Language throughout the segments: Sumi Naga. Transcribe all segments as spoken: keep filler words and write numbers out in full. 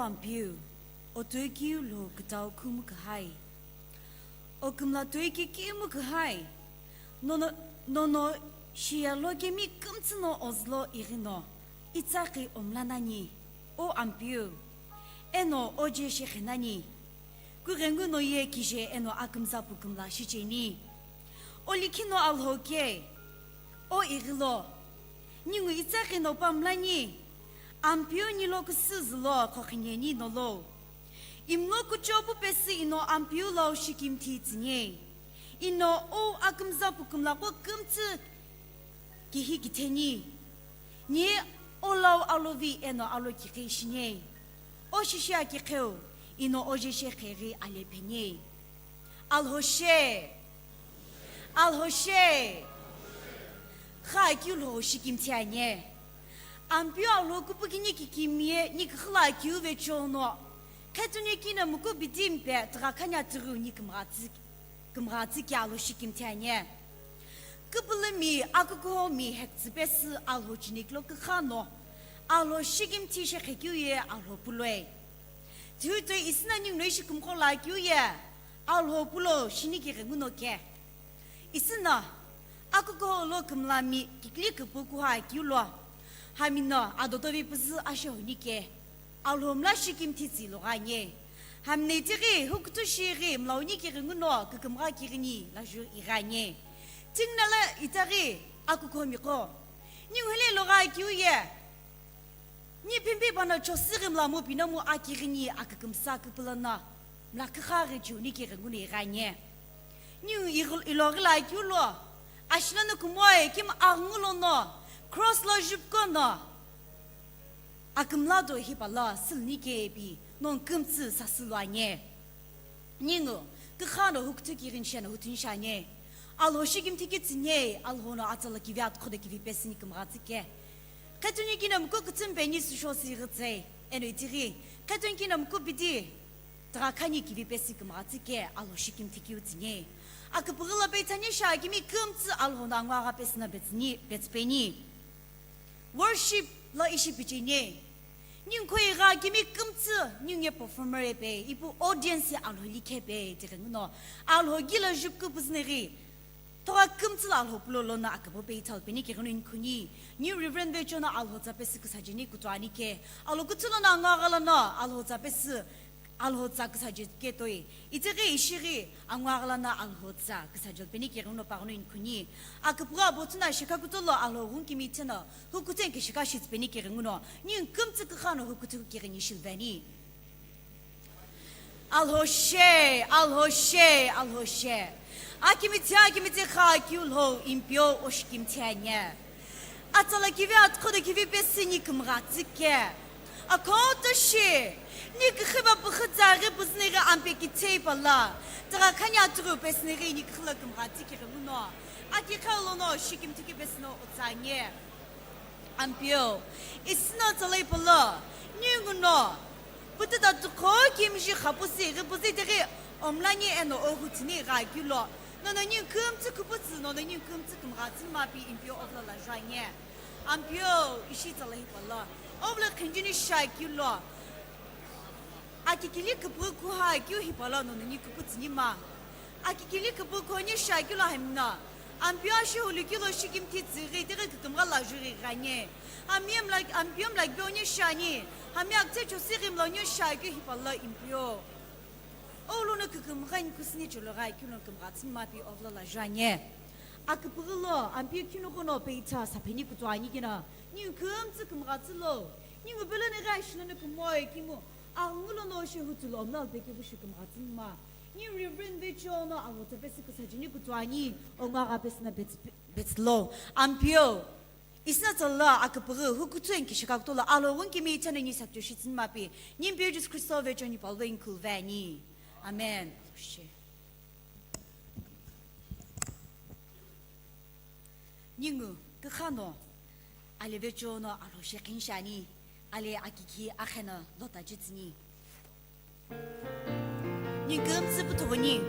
Ampeu, o toikeu lo kütau khumu kühai. O kümla toikeu kimu kühai. Nono, nono shiya lo kemi kümtsü no ozülo ighino, itsaqi omla nani, o Ampeu. Eno oje shekhe nani. Kughengu no ye kije eno akümza pu kümla shicheni. O likhi no Alhou ke, o ighilo. Ningu itsaqi no pamlani. Ampeu nilo küsü zülo khokhineni nolo. Imlo kucho pu pesü ino Ampeu lau shikimthi tsüni. Ino o akümza pu kümla qo kümtsü kihi kitheni. Ni o lau alovi eno alo kikhi shini. O shishi akikheu, ino oje shekhe ghi ale pheni. Alhou she. Alhou she. Kha akeu lo shikimthi ani. Ampeu Alhou kupukini kikimiye ni kikhi lo akeu vechono. Khetuni kina muku bidim pe tira khanya tiru ni kümghatsi, kümghatsi kya lo shikimthi ani. Küpülümi, akukuhomi hektsü pesü Alhou chiniklo kükhano, Alhou shikimthi shekhe keu ye Alhou puloi. Tiutoi isina ninguno ishi kümqo la keu ye, Alhou pulo shini kighenguno ke. Isina, akukuho lo kümlami kikili küpü kuha keu lo, hamino adodovi püzü ashehu ni ke. Alhou mla shikimthi tsü lo ghani. Hamne itaghi hukuthu shighi mlauni kighinguno kükümgha kighini laju ighani. Tingna la itaghi akukuhomi qo. Ningu hile lo gha keu ye. Ni pimpi pano chosighi mlamu pinamu akighini akükümsa küpülana. Mla kükhaghi chiuni kighinguno ighani. Ningu ighil-, iloghi la keu lo. Ashilano kumoe kim aghulo no. Cross lo jupko no. Akümla do hipala sülni kepi non kümtsü sasü lo ani. Ningu, kükhano hukuthu kighin sheno hutun shani. Alhou shikimthi kitsüni, Alhou no atsala kivi atkhodo kivi pesü ni kümghatsi ke. Khetuni kina muku kütsüm peni süsho sighitsei, eno itiri. Khetuni kina muku bidi, tira khani kivi pesü kümghatsi ke, Alhou shikimthi kiu tsüni. Aküpüghü lo peithani sha kimi kümtsü Alhou no angwa gha pesü na betsüni, betsü peni. Worship lo ishi pichini. Ningu khoi gha kimi kümtsü, ningu ye performer epe, ipu audience ye Alhou likhe pe, tighenguno. Alhou gila jupku püzüneghi. Toga kümtsü la Alhou pulo lona akabo pe ithal peni kighengu inkhuni. Ningu Reverend Vechono Alhou tsa pesü küsajeni kutuani ke. Alhou kuthu lona angwa gha lona, Alhou tsa pesü Alhou tsa küsaje ketoi, itaghi ishighi angwa gha lona Alhou tsa küsaje peni kighenguno paghuno inkhuni. Aküpüghü abotuna shikha kutolo Alhou ghun kimi theno, hukuthu enki shikha shitsi peni kighenguno, ningu kümtsü kükhano hukuthu kighini shilveni. Alhou she, Alhou she, Alhou she. Akimithi, akimithi kha keu lo Ampeu o shikimthi ani. Atsala kivi atkhodo kivi pesü ni kümghatsi ke. Akhoto shi, ni kikhiva pükhütsa ghi püzüneghi ampe kithei pala, tira khani atughu pesüneghi ni kikhilo kümghatsi kighenguno, akikhau lono shikimthi ki pesü no utsani. Ampeu, isina tsalai pala, ninguno, pütüta tukho kimji khapusi ghi püzü tighi omlani eno ohutsüni gha keu lo, nono ningu kümtsü khuputsü, nono ningu kümtsü kümghatsi mapi Ampeu ovla la juani. Ampeu, ishi tsalai pala. Ovla khinjini sha keu lo. Akikili küpü kuha keu hipala nono ni küpü tsüni ma. Akikili küpü kuha ni sha keu lo hamina. Ampeu ashehu likhi lo shikimthi tsüghi tighi kükümgha la juri ghani. Amiyam la, Ampeu mla kibeu ni shani. Hami akithe chosighi mla ni sha keu hipala Ampeu. O lono kükümgha ni kusini cholo gha keu lono kümgha tsüni mapi ovla la juani. Aküpüghü lo, Ampeu kinu kono peitha sapheni kutuani kina. Ningu kümtsü kümghatsi lo. Ningu beloneghi ashilano kumoe kimu. Angulo no shehu tulo omnal peke bushu kümghatsi ma. Ningu Reverend Vechono Alhou tsa pesü küsajeni kutuani. Ongwa gha pesü na bets-, betslo. Ampeu. Isina tsala aküpüghü hukuthu enki shikha kutolo Alhou ghun kimi itheno ni sakcho shitsüni mapi. Ni Ampeu Jisü Khristo Vecho ni palve inkhulveni. Amen. Ningu, kükhano, ale Vechono Alhou shekhin shani, ale akikhi akheno lota jitsüni. Ningu kümtsü puthuguni.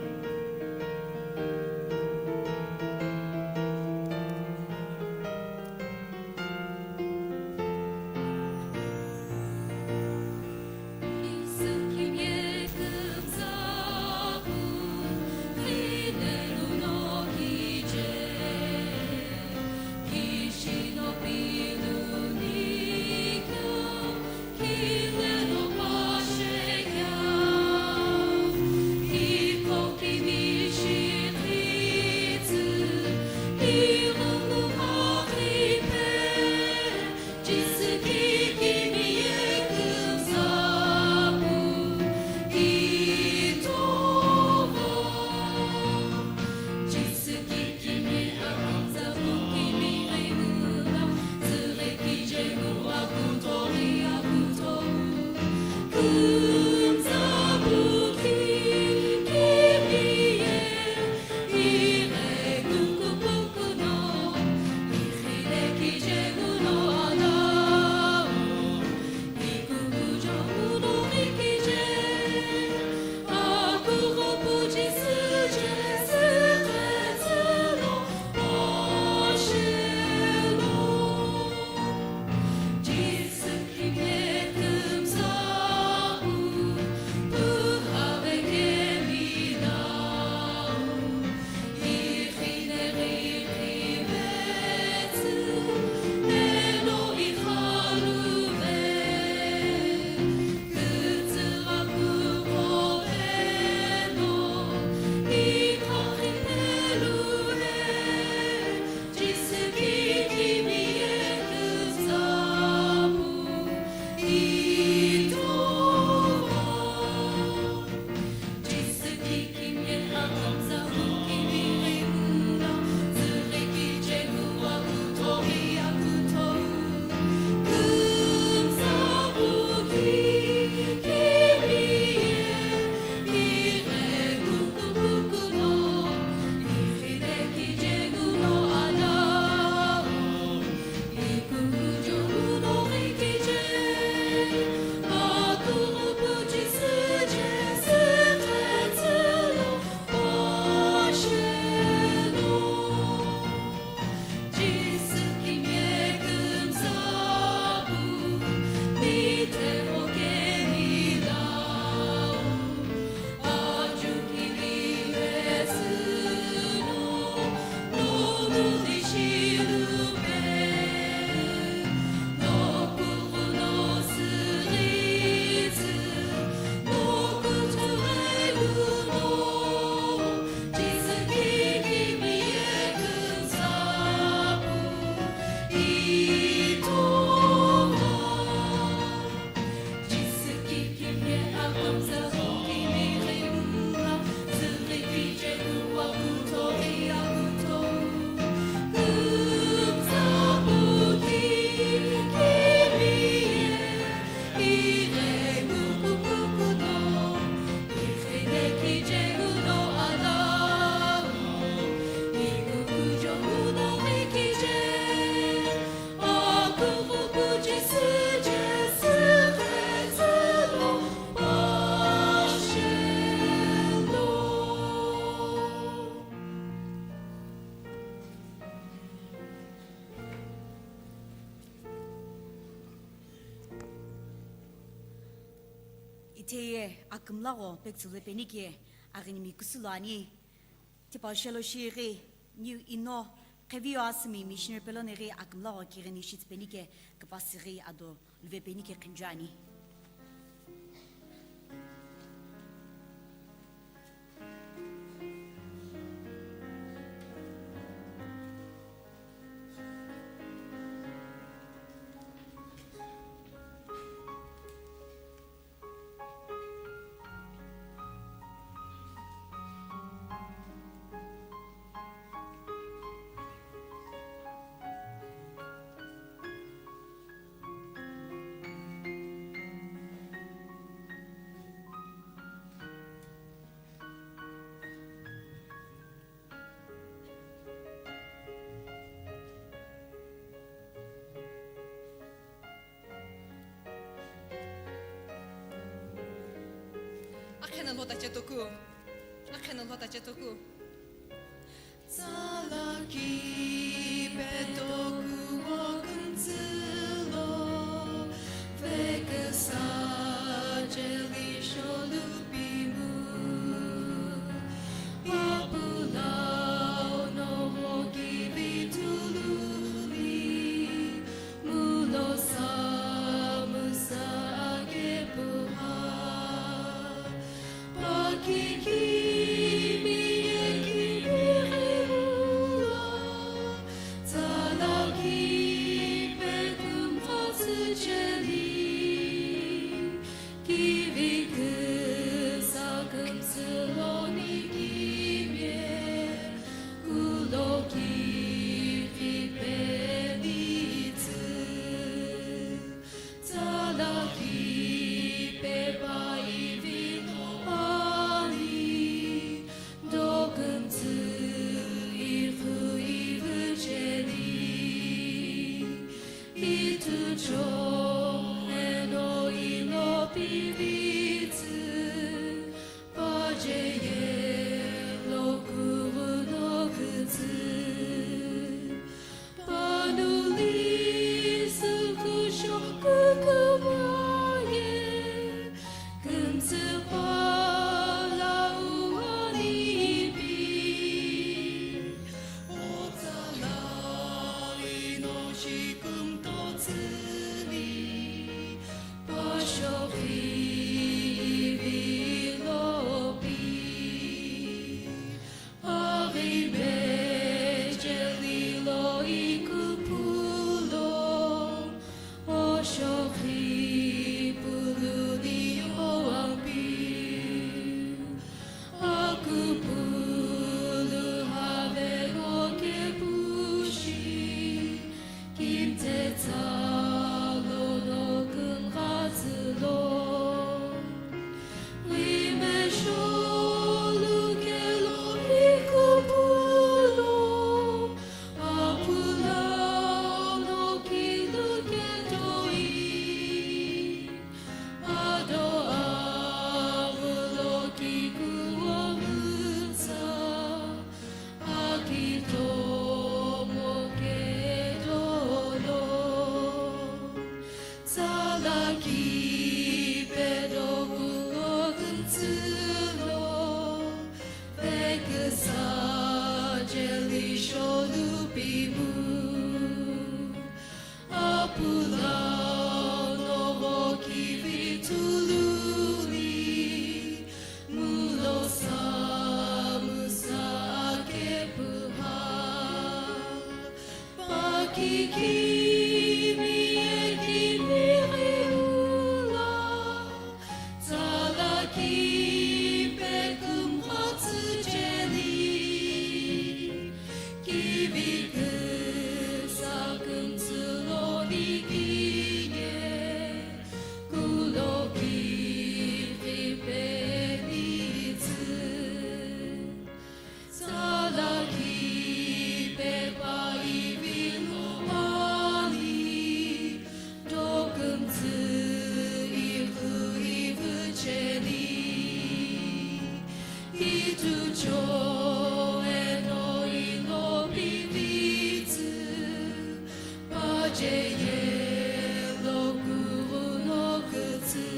Theye akümlagho pektsülü penike aghinimi kusulo ani. Tipau shelo shighi, New Ino, Qheviyo Asümi Missionary Peloneghi akümlagho kighini shitsupenike küpasighi ado luvepenike qhinjuani. Akheno lhota chetoku. Akheno lhota chetoku. Tsalaki petoku wo küntsülo, veküsa cheli sholupimu. Papulau no mo kivituluni, mulo sa musa akepuha. Pakikimi ekimighiula, tsalaki pekumkha tsücheni. Kiviküsa kümtsüloni kimie, kulo kikhi penitsü. Tsalaki pepa ivilo ani, dokümtsü ikhu ivücheni. Itucho eno ino pivitsü, pajeye lokughu no kütsü. Panuli sükusho kukumaye, kümtsü pala uwani ipi. Otala ino shikumtotsüni, pashokhi ivilopi. Aghime chelilo ikupulo, oshokhi puluni oampi. Akupulu havelo kepushi, kimthetsa lono künqatsülo. Rimesholu kelo ikupulo, apulau no kilu ketoi. Ado avulo kikuo mutsa, akitomo kedolo. Tsalaki pedoku küntsülo, veküsa cheli sholupimu. Apulau no kivituluni, mulo sa musa kepuha. Pakikimi ekimighiula, tsalaki pekumkha tsücheni. Kiviküsa kümtsüloni kinye, kulo kikhi penitsü. Tsalaki pepa ivilo ani, dokümtsü ikhu ivücheni. Itucho eno ino pivitsü, pajeye lokughu no kütsü.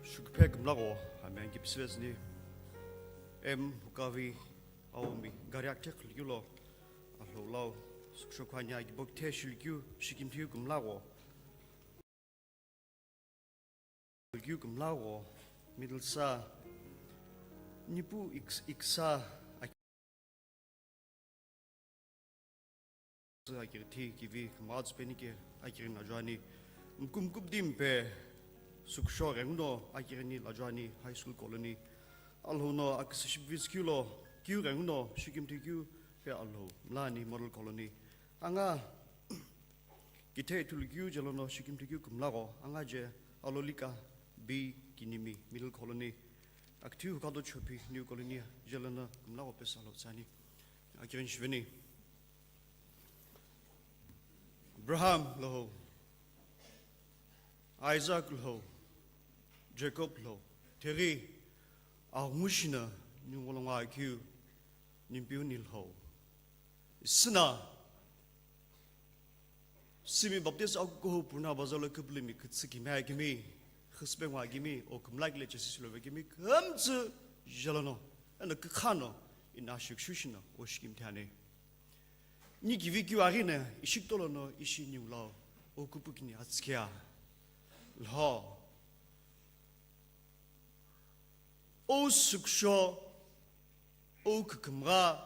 Shukuphe kümlagho, ami anki pisive sini. M Hukavi Aomi gari akthekh likülo, Alhou lau, suksho khani aki bok the shilkyu, shikimthiu kümlagho. Kyu kümlagho, middle sa, nipu iks-, iksa, akirthi kivi kümgha tsüpeni ke akirini lajuani. Mkumkupdi mpe suksho ghenguno akirini lajuani High School Colony. Alhou no aküsü shipvitsü kyu lo, kyu ghenguno shikimthi kyu pe Alhou mlani Model Colony. Anga kithe ithulu kyu jelono shikimthi kyu kümlagho, anga je Alolika B Kinimi Middle Colony. Akithiu Hukado Chopi New Colony jelono kümlagho pesü Alhou tsüani. Akirini shiveni. Abraham Lhou, Isaac Lhou, Jacob Lhou, theri aghungu shina ningu lo ngo akeu, nimpiu ni Lhou. Isüna, simi Baptist akukuhou Purna Bazar lo küpülümi kütsü kimi akimi, khüsüpe ngo akimi, o kümlakile chesi silove kimi, kümtsü jelono, eno kükhano, ina shikshishina, o shikimthi ani. Ni kivi kyu aghine, ishi kutolono, ishi niu lau, o kupukini atskia. Lhou. O suksho, o kükümgha,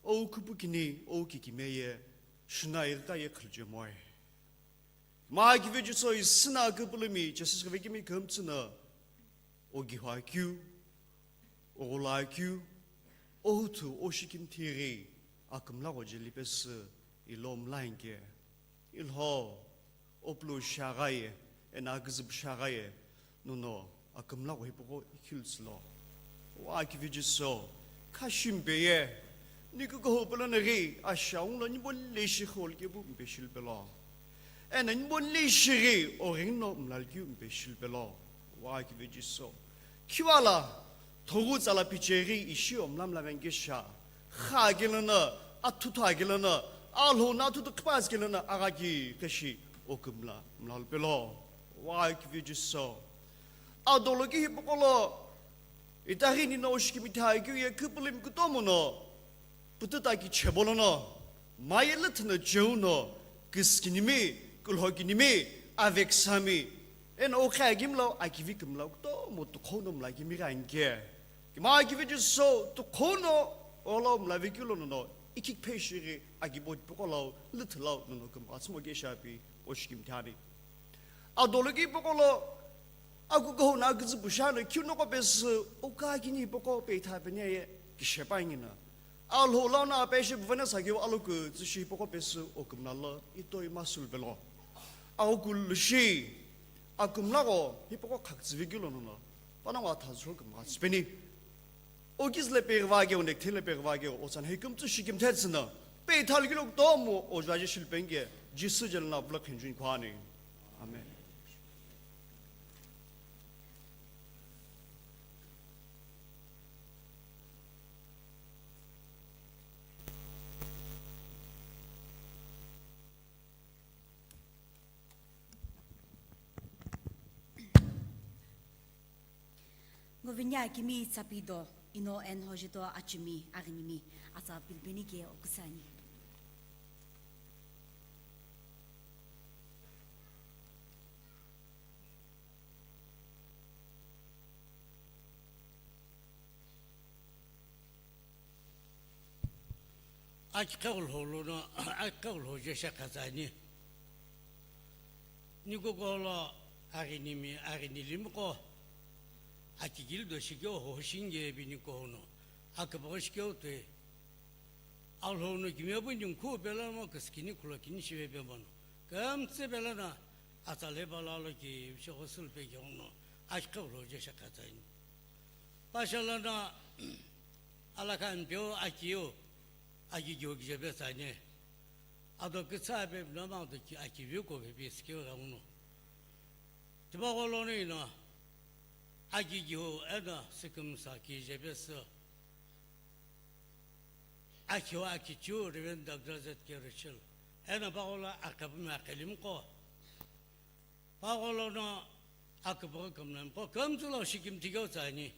o kupukini, o kikimeye, shina irka ye khüljemoe. Ma kivi Jisü isüna küpülümi, Jisü kivekimi kümtsüna, o gihua kyu, o ghula kyu, o huthu, o shikimthi ghi, akümlagho jeli pesü, ilo mlainke. Ilhou, o pulu shaghaye, ena aküzüpu shaghaye, nono akümlagho hipaqo ikhiltsülo. Wa kivi Jisü, khashimpeye, ni kukuhou pelo na ghi, ashaung lo nibo leishi khol kepu mpe shilpelo. Ena nibo leishi ghi, o ghingno mlalkeu mpe shilpelo. Wa kivi Jisü. Khiwala, thogu tsala picheghi ishi omlamla vengkesha. Kha akelana, athutu akelana, Alhou na athutu khipaz kelana, agaki keshi okümla, mlalpelo. Wa kivi Jisü. Adoloki hipokolo, itaghi nino oshikimi thai kyu ye küpülümi kutomo no, pututa ki chebolono, maye lüthüna cheuno, küskinimi, kulhokinimi, aveksami, eno okhe akimlau, akivi kümlau kutomo tukhouno mlakimi ghanke. Kima kivi Jisü tukhouno olo mlavikilo nono, ikik pheshiri akibo pokolau, lüthülau nono kümgha tsümo keshapi oshikimthi ani. Adoloki pokolo, akukuhou na küzü pushano, kyu noko pesü, okakini poko peitha peneye, kishepangina. Alhou lau na peshe buvana sakeu aloku, tsüshi poko pesü, okümlalo, itoi masulpelo. Aokulushi, akümlagho, hipoko khaktsüvikilo nono. Panongu athazho kümgha tsüpeni. O kizle peghiva keu, nekthile peghiva keu, o tsan hei kümtsü shikimthe tsüna. Peithal kilo kutomo, o jwaje shilpenge, Jisü jelna vlok henjun khwani. Amen. Ngovinya kimi tsapi do, ino enho jito achimi, arinimi, atsa pilpeni ke okusani. Akiqheghu lhou lono, akiqheghu lhou je shekha tsüani. Nikuqo lo aghinimi, aghinilimiqo, akigili do shikeu ho shinge bini kono, akipaqo shikeu toi. Alhou no kimiye bu ningkhu pelo mo, küskini khulokini shive pe mono. Kümtsü pelo na, atsa le bala lo ki, shekho sülpe ki ono. Akighiu lo je shakha tsani. Pasha lono alakha ampeu akiu, aki giu kije pe tsani. Ado kitsa pe bnamang do ki aki viu ko pe pe sikeu ghenguno. Tipaqo lono ino aki giu eno sikimsa kije pe sü. Akhiu akichiu Reverend Doctor Z K Rachel. Eno paqo lo akapumi akelim ko. Paqo lono aküpüghü kümnamqo kümtsü lo shikimthi keu tsüani.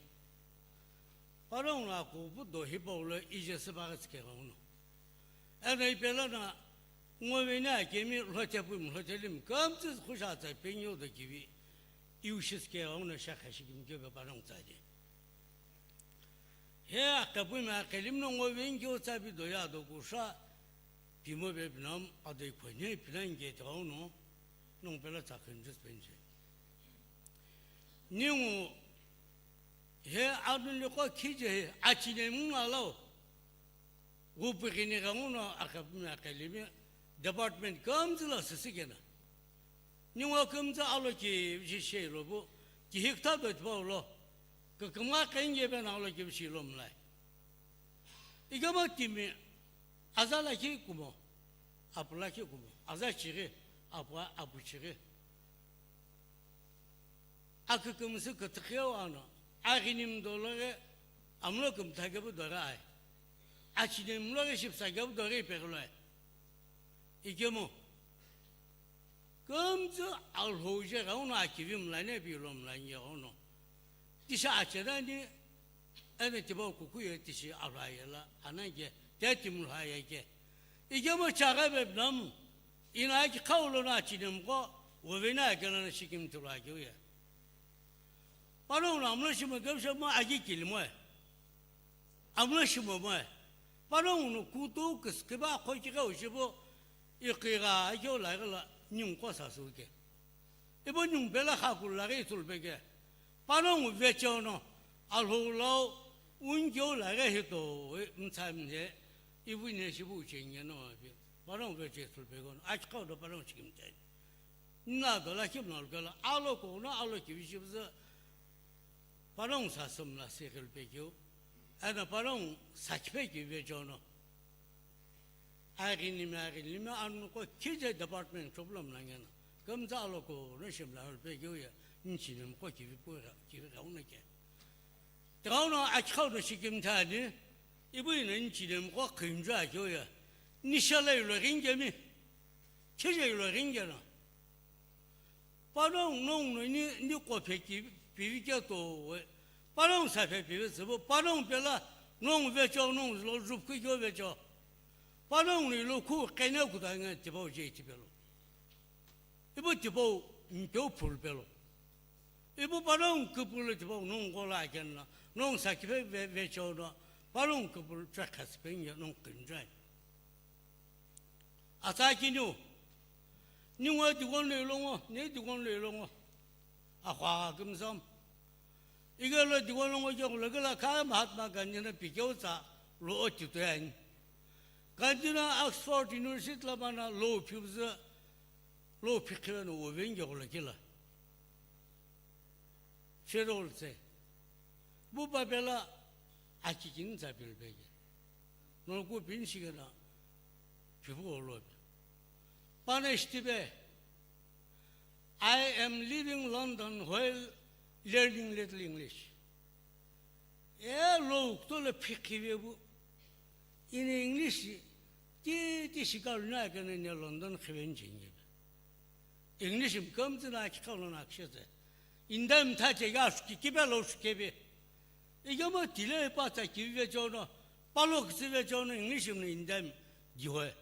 Panongu no akupu do hipau lo ije süpaghi tsükeghenguno. Eno ipe lono ngowini akemi lhothepumi lhothelimi kümtsü khushi atsa pengeu do kivi iu shi tsükeghenguno shakha shikimthi keu pe panongu tsüani. He akapumi akelim no ngowini keu tsüpi do ya do kusha pimo pe pinam adoi khone pinang ke tighenguno. Nongu pelo tsa khenju penche. Ningu he anuli qo khije he achinemi nguno lau. Ghupu ghini ghenguno akapumi akelimi department kümtsü lo süsü kena. Ningu kümtsü aloki vishi shei lo pu, kihi kütha do tipau lo. Kükümgha kenge pe na aloki vishi lo mlai. Ikemu timi aza lakhi kumo, apu lakhi kumo, aza chighi, apu, apu chighi. Akükümsü kütükheu ano, aghini mdologhi, amlo kümthakepu doghi ai. Achinemi mloghi shipsakepu doghi ipeghiloi. Ikemu. Kümtsü Alhou je ghenguno akivi mlani pi lo mlani ghenguno. Tishi achedani, eno tipau kukuye tishi alhaye la, ananke, teti mlhaye ke. Ikemu chaghi pe bnamu, ino aki khau lono achinemi qo, woveni ake lono shikimthi lo akeu ye. Panongu no amlo shimo keu shemo aki kilimoe. Amlo shimomoe. Panongu no kutu küsükhiba akhokiqeu shipu, iqigha akeu laghi lo ningu qo sasü ke. Ipu ningu pelo khaku laghi ithulu peke. Panongu vecheo no, Alhou lau, unkeu laghi hitoi, mtsa mhe, ipu ne shipu uchenye no api. Panongu vecheo ithulu peke no, akiqhau do panongu shikimthi. Nna do lakhi mna lukela, alo kono alo kivi shipüzü, panongu sasü mla sikhilu pekeu, eno panongu sakiphe kivi vecheo no. Aghini mi aghini mi anu qo khije department problem na ngena. Kümtsü alo kono shimla hol pekeu ye, nchinemi qo kivi pu, kivi ghenguno ke. Tighenguno akiqhau no shikimthi ani, ipu ino nchinemi qo khinju akeu ye, nishala ilo ghingemi, khije ilo ghingena. Panongu nongu no ni, ni qo phe ki, pivi ke to we. Panongu sa phe pivi tsüpu, panongu pelo, nongu vecheo, nongu lo zupkhu keu vecheo. Panongu no ilo khu kene kuta nge tipau je iti pelo. Ipu tipau mpeu phulu pelo. Ipu panongu küpülü tipau nongu qo lo akenna, nongu sakiphe ve-, vecheo no, panongu küpülü chekha sipengye nongu künjai. Atsa kiniu, ningu dikon lo ilongo, ne dikon lo ilongo. Akhua kümsam. Igelo dikon longo ke kulo kela kha Mahatma Gandhi no pikeu tsa lo otito yani. Gandhi no Oxford University lo mana lo phibzü, lo phikhive no woveni ke kulo kela. Federal tse. Bu papela akikini tsa pilbeke. Noku pinshigena, pipu olobe. Pane shitibe, "I am leaving London while learning little English." E lo ukto le phikhive bu. Ini English, ti, ti shikalu na kene ne London khiven chingibe. English mkümtsü na kikalo na kishetse. Indem thache ya shuki kibe lo shukebi. Igemo tile pa tsa kivi vechono, palo kisi vechono English mna indem gihoe.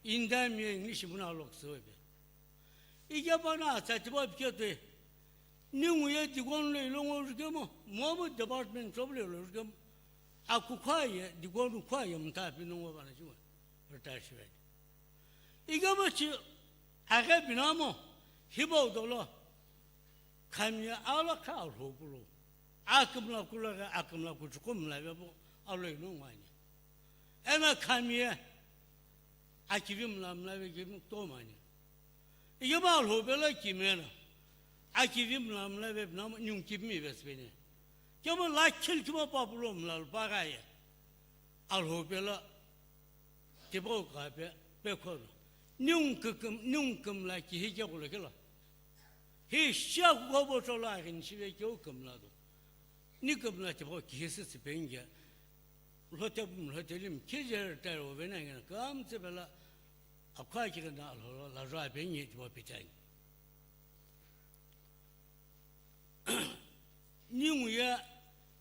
Indem ye English mna lo kisi hoebe. Igemo na tsa tibo bikete. Ningu ye dikon lo ilongo rukemo, momo department trouble lo rukemo. Aku kwa ye, dikon kwa ye mta pinongo bana chiwa. Rita shiwe. Igamo chi aghe binamo, hipau dolo, khami alo kha alhou kulo, akümla kulo ghe akümla kuchuku mla vebo alo ino ngwani. Ena khami akivi mla mla ve kimi tomani. Igamo alhou belo kimena. Akivi mla mla ve pnamo ningu kivimi vesüpeni. Kemo la khilkimo papulo mla lupa ghaye. Alhou pelo tipau kape pekhono. Ningu kikimla kihi keghulo kelo. Hi shia kukobo chola aghin shive keu kimla do. Ni kimla tipau kihi sisi penge. Lhote pum lhote lim kijer tero vena ngena kamtse pela. Akha kikina alhou lo lajo apengi tipau pitani. Ningu ye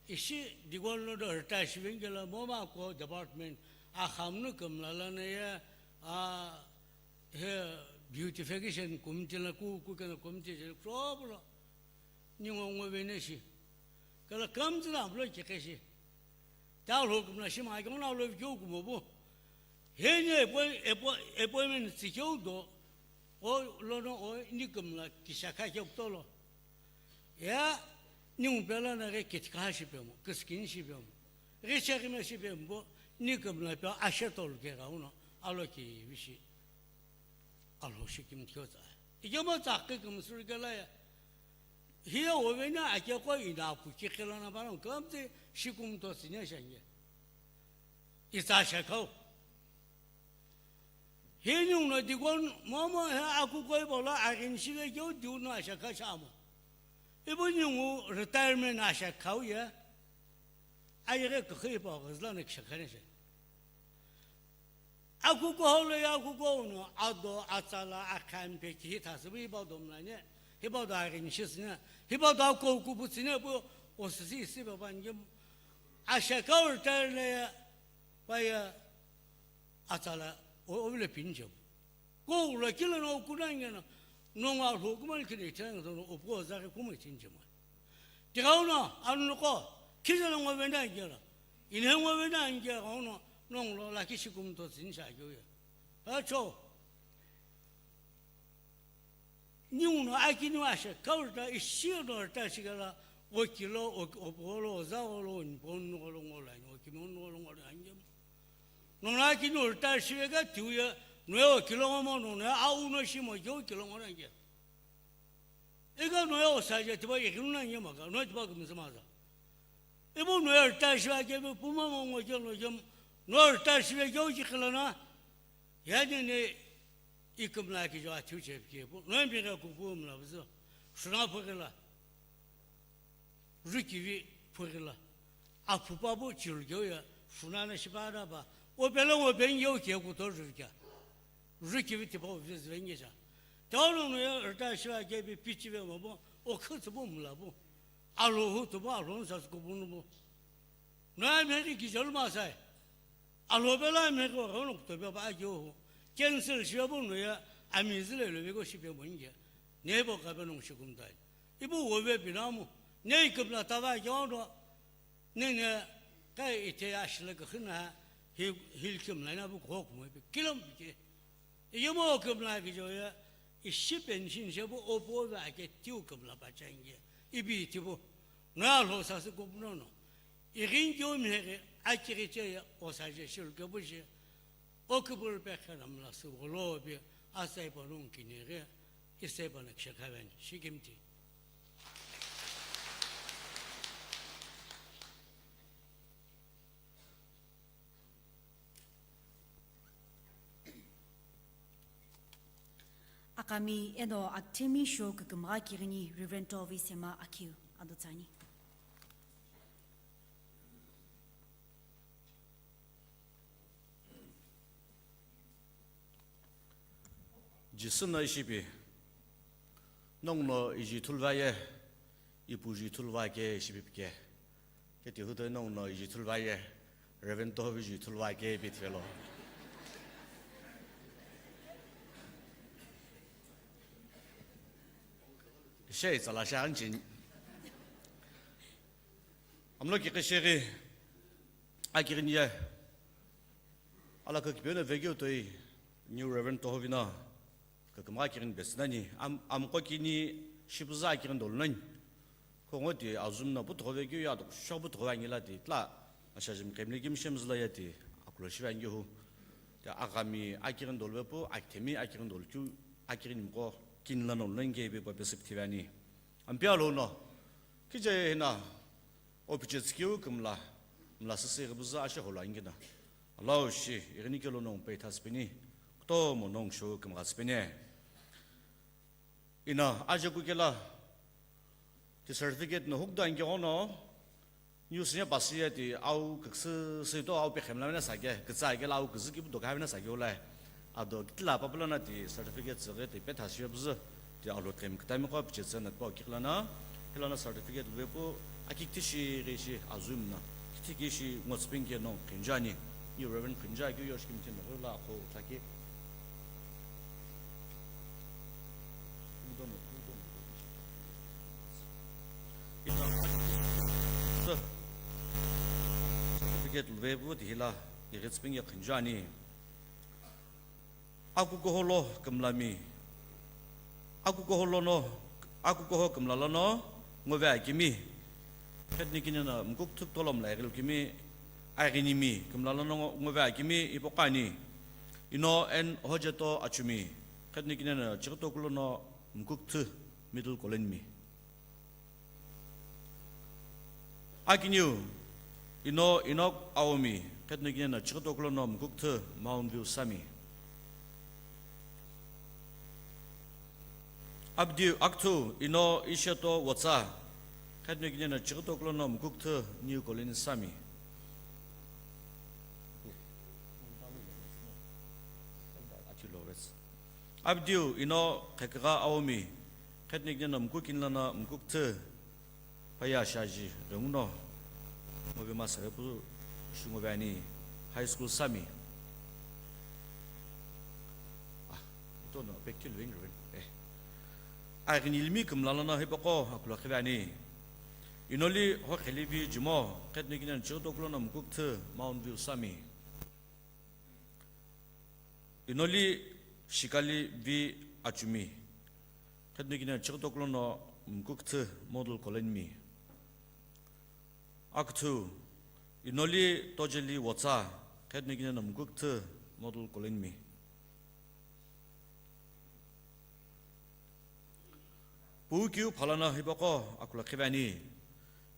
ishi deacon lo do retire shivengela moma ko department a khamnu kimla lana ye a he beautification committee la ku ku kana committee je problem. Ningu ngo vene shi. Kala kamzina amlo kikeshi. Ta lo kumla shima kona lo kyo kumobo. Heni epo epo epo men tsikyo do. O lono o ni kumla kishakha kyo tolo. Ya ni umpela na ke kitka shi pemo, kiskin shi pemo. Re chekime shi pemo, ni kumla pe ashe tol ke ga uno, alo ki vishi. Alhou shikim kyo tsa. Ikemo tsa ke kumsur ke la ya. Hiya ovena ake ko ina ku ki kela na ba no kamte shikum to sinya shange. Itsa shakau. He ningu no deacon momo he aku koi bola aghin shive keu diu no ashakha shamo. Ibo ningu retirement ashakhau ye. Ayeghe kukhui pa ghizla no kishakhane she. Aku koholo ya aku kono ado atsala akhampe kihi thasibu ibo domlane. Hibo do aghin shisne. Hibo do ko kubutsine bu osisi isi baba ngem. Ashakau retirement ya. Paya atsala o ovile pinjem. Ko ula kila no kuna ngena no nga lo kuma ni kini tena no opo za ke kuma tinjem. Tigau no anu no ko kila no ngo venda ngela. Ine ngo venda ngela no no lo la kishi kum to sin sha yo ya. Acho. Ningu no akinu ashe kaurta ishi no rta shigala o kilo o polo o za olo o nipon no olo ngolo ani o kimon no olo ngolo ani. No na akinu rta shigala tiuya no o kilo mo no na au no shimo yo kilo ngolo ani. Ega no o saje tiba ikinu na nyema ka no tiba kumsamaza. Ibo no rta shigala ke puma mo ngo yo no yo no rta shigala yo kikala na. Yani ne Ikümla kijo athiu chepike pu, no mbigha kupu mla buzo. Shuna phughi la. Rukivi phughi la. Aphupa bu chirugyo ya, shuna na shibara ba. O pelo o bengyo ke kuto rukya. Rukivi tipa o viz vengya. Tolo no ya rta shiva ke bi pichi ve mo bo, o khutsu bu mla bu. Alo hu tu bu, alo sa ku bu nu bu. No ya meri kijo ma sai. Alo bela me ko ko no to ba ba yo. Cancel shi bo no ya ami zile lo be ko shi be mo nge. Ne bo ka be no shi kum dai. Ibo wo be binamu. Ne ikümla ta ba yo no. Ne ne kai ite ya shi le ko khina hi hil kim la na bu ko ko mo be kilom be ke. Iyemo kümla kijo ya, ishi pension she bu opo ve ake tiu kümla pachenge. Ibi tibu. Nga lo sa se kup no no. Irin kyo mhere akiri che ya, o sa je shil ke bu je. O ke bu pe khanam la su lo bi, asai pa lung kinere, isai pa nak shakaven, shikimti. Akami eno akthemi sho kükümgha kighini Reverend Tovi Sema Akhiu ado tsüani. Jisü no ishipi, nongu no iji thulva ye, ipu iji thulva ke ishipi pike. Keti hutoi nongu no iji thulva ye, Reverend Tohovi iji thulva ke ipi thivelo. Shei tsala sha anchin. Amlo ki kishiri, akirin ye. Ala ka kipena vegyo toi, New Reverend Tohovi no. Kükümgha kirin besü nani, am, amqo kini shipuza kirin dolu nani. Khongo ti azum no puthugho vekeu ya, tokshogho puthugho angi la ti tla, ashajim kemle kim shemzü la ya ti, akulo shive angi hu. Ti aghami akirin dolu vepu, akthemi akirin dolu keu, akirin mqo kin la nolu nani ke vepu pesü pthive ani. Ampia lono, kijae hina, o piche tsikeu kümla, mla sisi ighibuzu ashe holo angina. Alao shi, ighini kelo nong pei thasipeni, kutomo nong sho kümgha sipeni. Ina, aje kukela, ti certificate no hukda anke ono, News ye pasi ye ti au küküsü süito au pekhemla mena sake, kütsa kela au küzü kipu doka mena sake ulai. Ado kitila papula na ti certificate züghi ti petha shiyo püzü ti alo timi kütami qo pichetsü na po kikla na, kila na certificate luve pu aki kiti shi ghi shi azum na, kiti ki shi ngotsipin ke no khinjani, ni Reverend khinja ki yo shi kimtin no la ko thaki. Certificate luve pu tihila, ighitsipin ye khinjani. Akukuholo kümlami. Akukuholo no, akukuho kümla lono ngove akimi. Khetnikine na mkuk thuk tolom la ighil kimi, aghinimi kümla lono ngo-, ngove akimi ipoqani. Ino en hojeto achumi. Khetnikine na chikito kulono mkuk thuk middle colony mi. Akiniu, ino Inok Aomi, khetnikine na chikito kulono mkuk thuk Mount View Sami. Abdiu, akthu, ino Isheto Wotsa, khetnikine na chikito kulono mkuk thuk New Colony Sami. Abdiu, ino Khekgha Aomi, khetnikine na mkuk inlana mkuk thuk. Paya shaji renguno, mobe masare pu shungo vani high school Sami. Ah, ito no pekil wing ring. Eh. Aghinilmi kümla lono hipaqo akula khivani. Inoli hokhelivi jimo, khetnikine chikito kulono mkuk thuk Mount View Sami. Inoli shikali vi achumi. Khetnikine chikito kulono mkuk thuk Model Colony mi. Akthu, inoli tojeli Wotsa, khetnikine na mkuk thuk Model Colony mi. Pukiu phalana hipaqo akula khivani.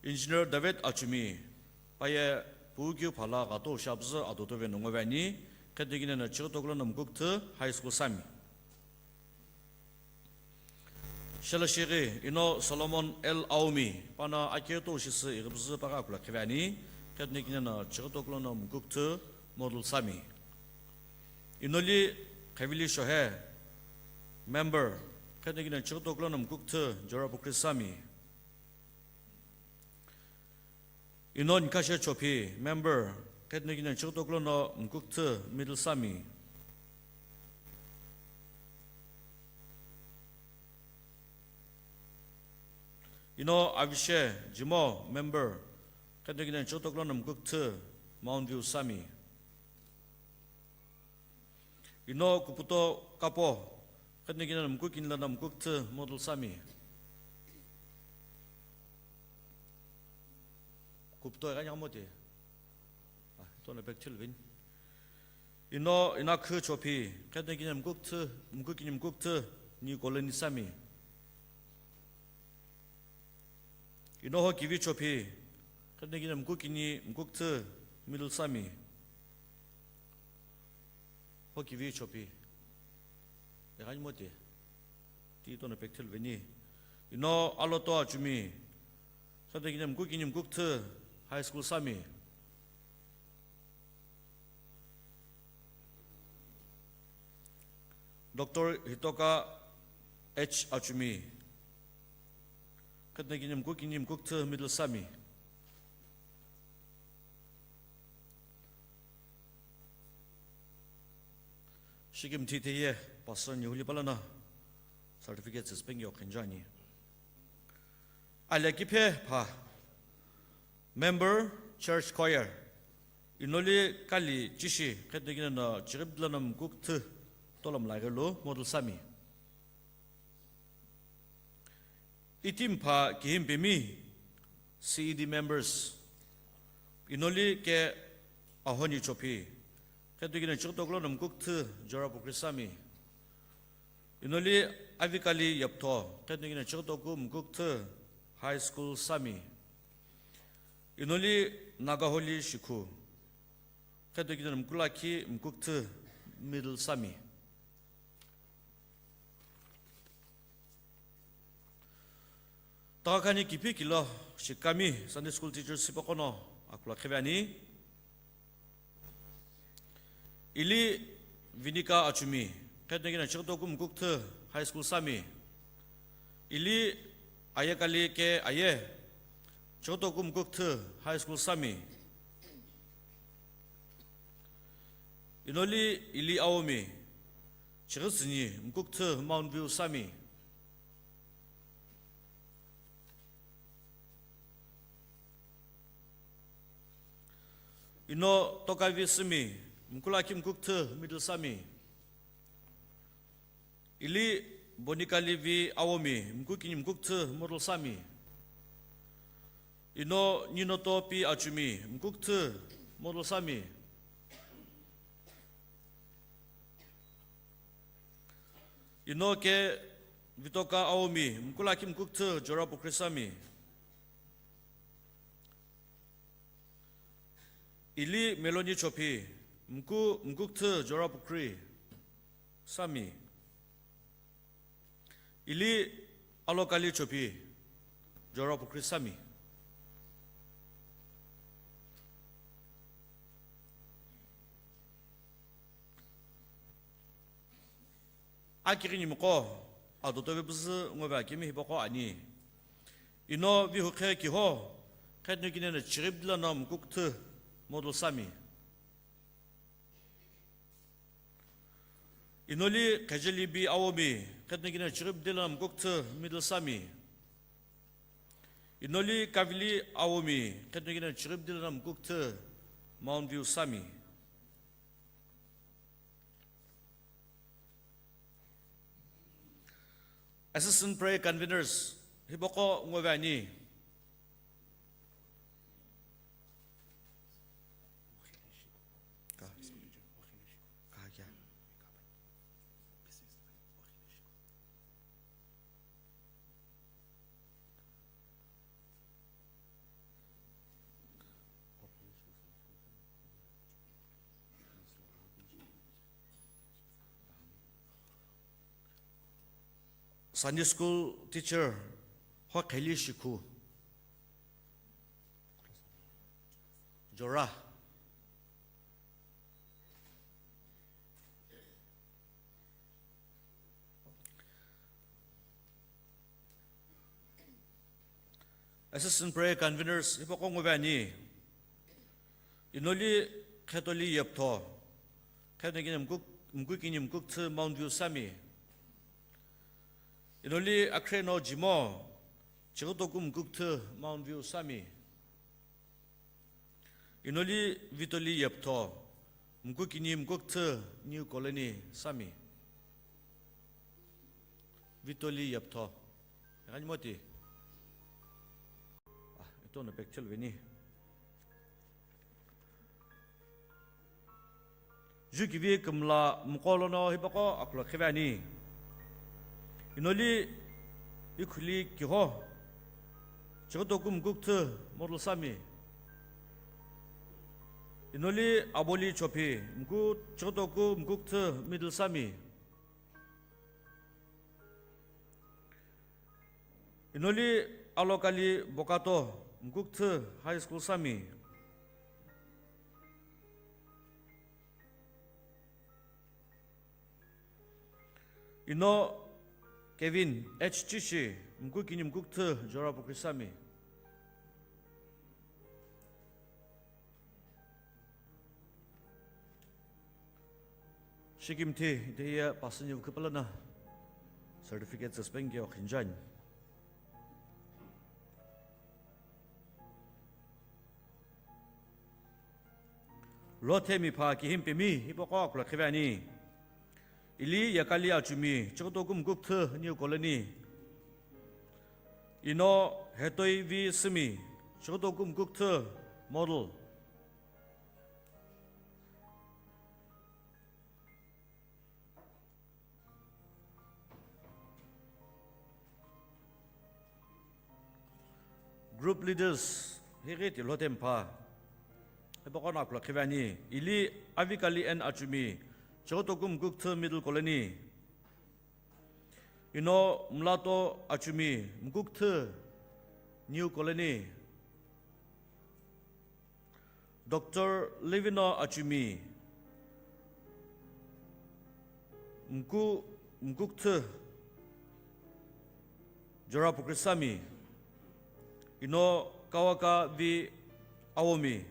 Engineer David Achumi, paye pukiu phala ghato shabzü adotove nongo vani, khetnikine na chikito kulono mkuk thuk high school Sami. Shelashighi, ino Solomon L Aomi, pana aketo shisi ighibzü paga akula khivani, khetnikine na chikito kulono mkuk thuk Model Sami. Inoli Khevili Shohe, member, khetnikine chikito kulono mkuk thuk Jorapukhri Sami. Ino Nkashe Chophi, member, khetnikine chikito kulono mkuk thuk Middle Sami. Ino Avishe Jimo, member, khetnikine chikito kulono mkuk thuk Mount View Sami. Ino Kuputo Kapo, khetnikine mkuk inlana mkuk thuk Model Sami. Kuputo ighanyamo ti. Ah, ito no back to Lvin. Ino Inakhu Chophi, khetnikine mkuk thuk, mkuk ini mkuk thuk New Colony Sami. Ino Hokivi Chophi, khetnikine mkuk ini mkuk thuk Middle Sami. Hokivi Chophi. Ighanyamo ti. Ti ito no back to Lvin. Ino Aloto Achumi, khetnikine mkuk ini mkuk thuk High School Sami. Doctor Hitoka H Achumi, khetnikine mkuk ini mkuk thuk Middle Sami. Shikimthi theye Pastor Nihuli palana certificate sisipengeo khenjani. Alekiphe pha, member, church choir. Inoli Kali Chishi, khetnikine na chiribdilana mkuk thuk Tolom Lagelu, Model Sami. Itimpha Kihimpimi, C E D members. Inoli Ke Ahoni Chophi, khetnikine chikito kulono mkuk thuk Jorapukhri Sami. Inoli Avikali Yeptho, qhetonikina Chighutoku Mukukthü High School Sami. Inoli Nagaholi Shikhu, qhetonikina Mkulakhi Mukukthü Middle Sami. Takhani kipi kilo shikami Sunday school teachers hipaqono akula qhive ani. Ili Vinika Achumi, qhetonikina Chighutoku Mukukthü High School Sami. Ili Ayekali K Aye, Chighutoku Mukukthü High School Sami. Inoli Ili Aomi, Chighitsüni Mukukthü Mount View Sami. Ino Tokavi Simi, Mkulakhi Mukukthü Middle Sami. Ili Bonikali V Aomi, Mukukini Mukukthü Model Sami. Ino Ninoto P Achumi, Mukukthü Model Sami. Ino K Vitoka Aomi, Mkulakhi Mukukthü Jorapukhri Sami. Ili Meloni Chophi, Mku-, Mukukthü Jorapukhri Sami. Ili Alokali Chophi, Jorapukhri Sami. Akighini mqo, adotove püzü ngove akemi hipaqo ani. Ino vihukhe kiho, qhetonikina Chighipdilano Mukukthü Model Sami. Inoli Qhejeli B Aomi, qhetonikina Chighipdilano Mukukthü Middle Sami. Inoli Kavili Aomi, qhetonikina Chighipdilano Mukukthü Mount View Sami. Assistant Prayer Conveners, hipaqo ngove ani. Sunday school teacher, Hoqheli Shikhu, Jora. Assistant Prayer Conveners, hipaqo ngove ani. Inoli Qhetoli Yeptho, qhetonikina Mukuk-, Mukukini Mukukthü Mount View Sami. Inoli Akhreno Jimo, Chighutoku Mukukthü Mount View Sami. Inoli Vitoli Yeptho, Mukukini Mukukthü New Colony Sami. Vitoli Yeptho. Eghani moti. Ah, ito no pekchel veni. Jukivi kümla mqo lono hipaqo akula qhive ani. Inoli Ikhuli Kiho, Chighutoku Mukukthü Model Sami. Inoli Aboli Chophi, Mku-, Chighutoku Mukukthü Middle Sami. Inoli Alokali Bokato, Mukukthü High School Sami. Ino Kevin H Chishi, Mukukini Mukukthü Jorapukhri Sami. Shikimthi, ite hiye pastor ni vukhi palana certificate suspend ke okhinjan. Lothemi pha kihimpimi hipaqo akula qhive ani. Ili Yakali Achumi, Chighutoku Mukukthü New Colony. Ino Hetoi V Simi, Chighutoku Mukukthü Model. Group leaders, highi tilho tempa. Hipaqo no akula khive ani, ili Avikali N Achumi, Chighotoku Mkukthü Middle Colony. Ino Mlato Achumi, Mkukthü New Colony. Doctor Livino Achumi, Mku-, Mkukthü Jorapukri Sami. Ino Kawaka V Awomi,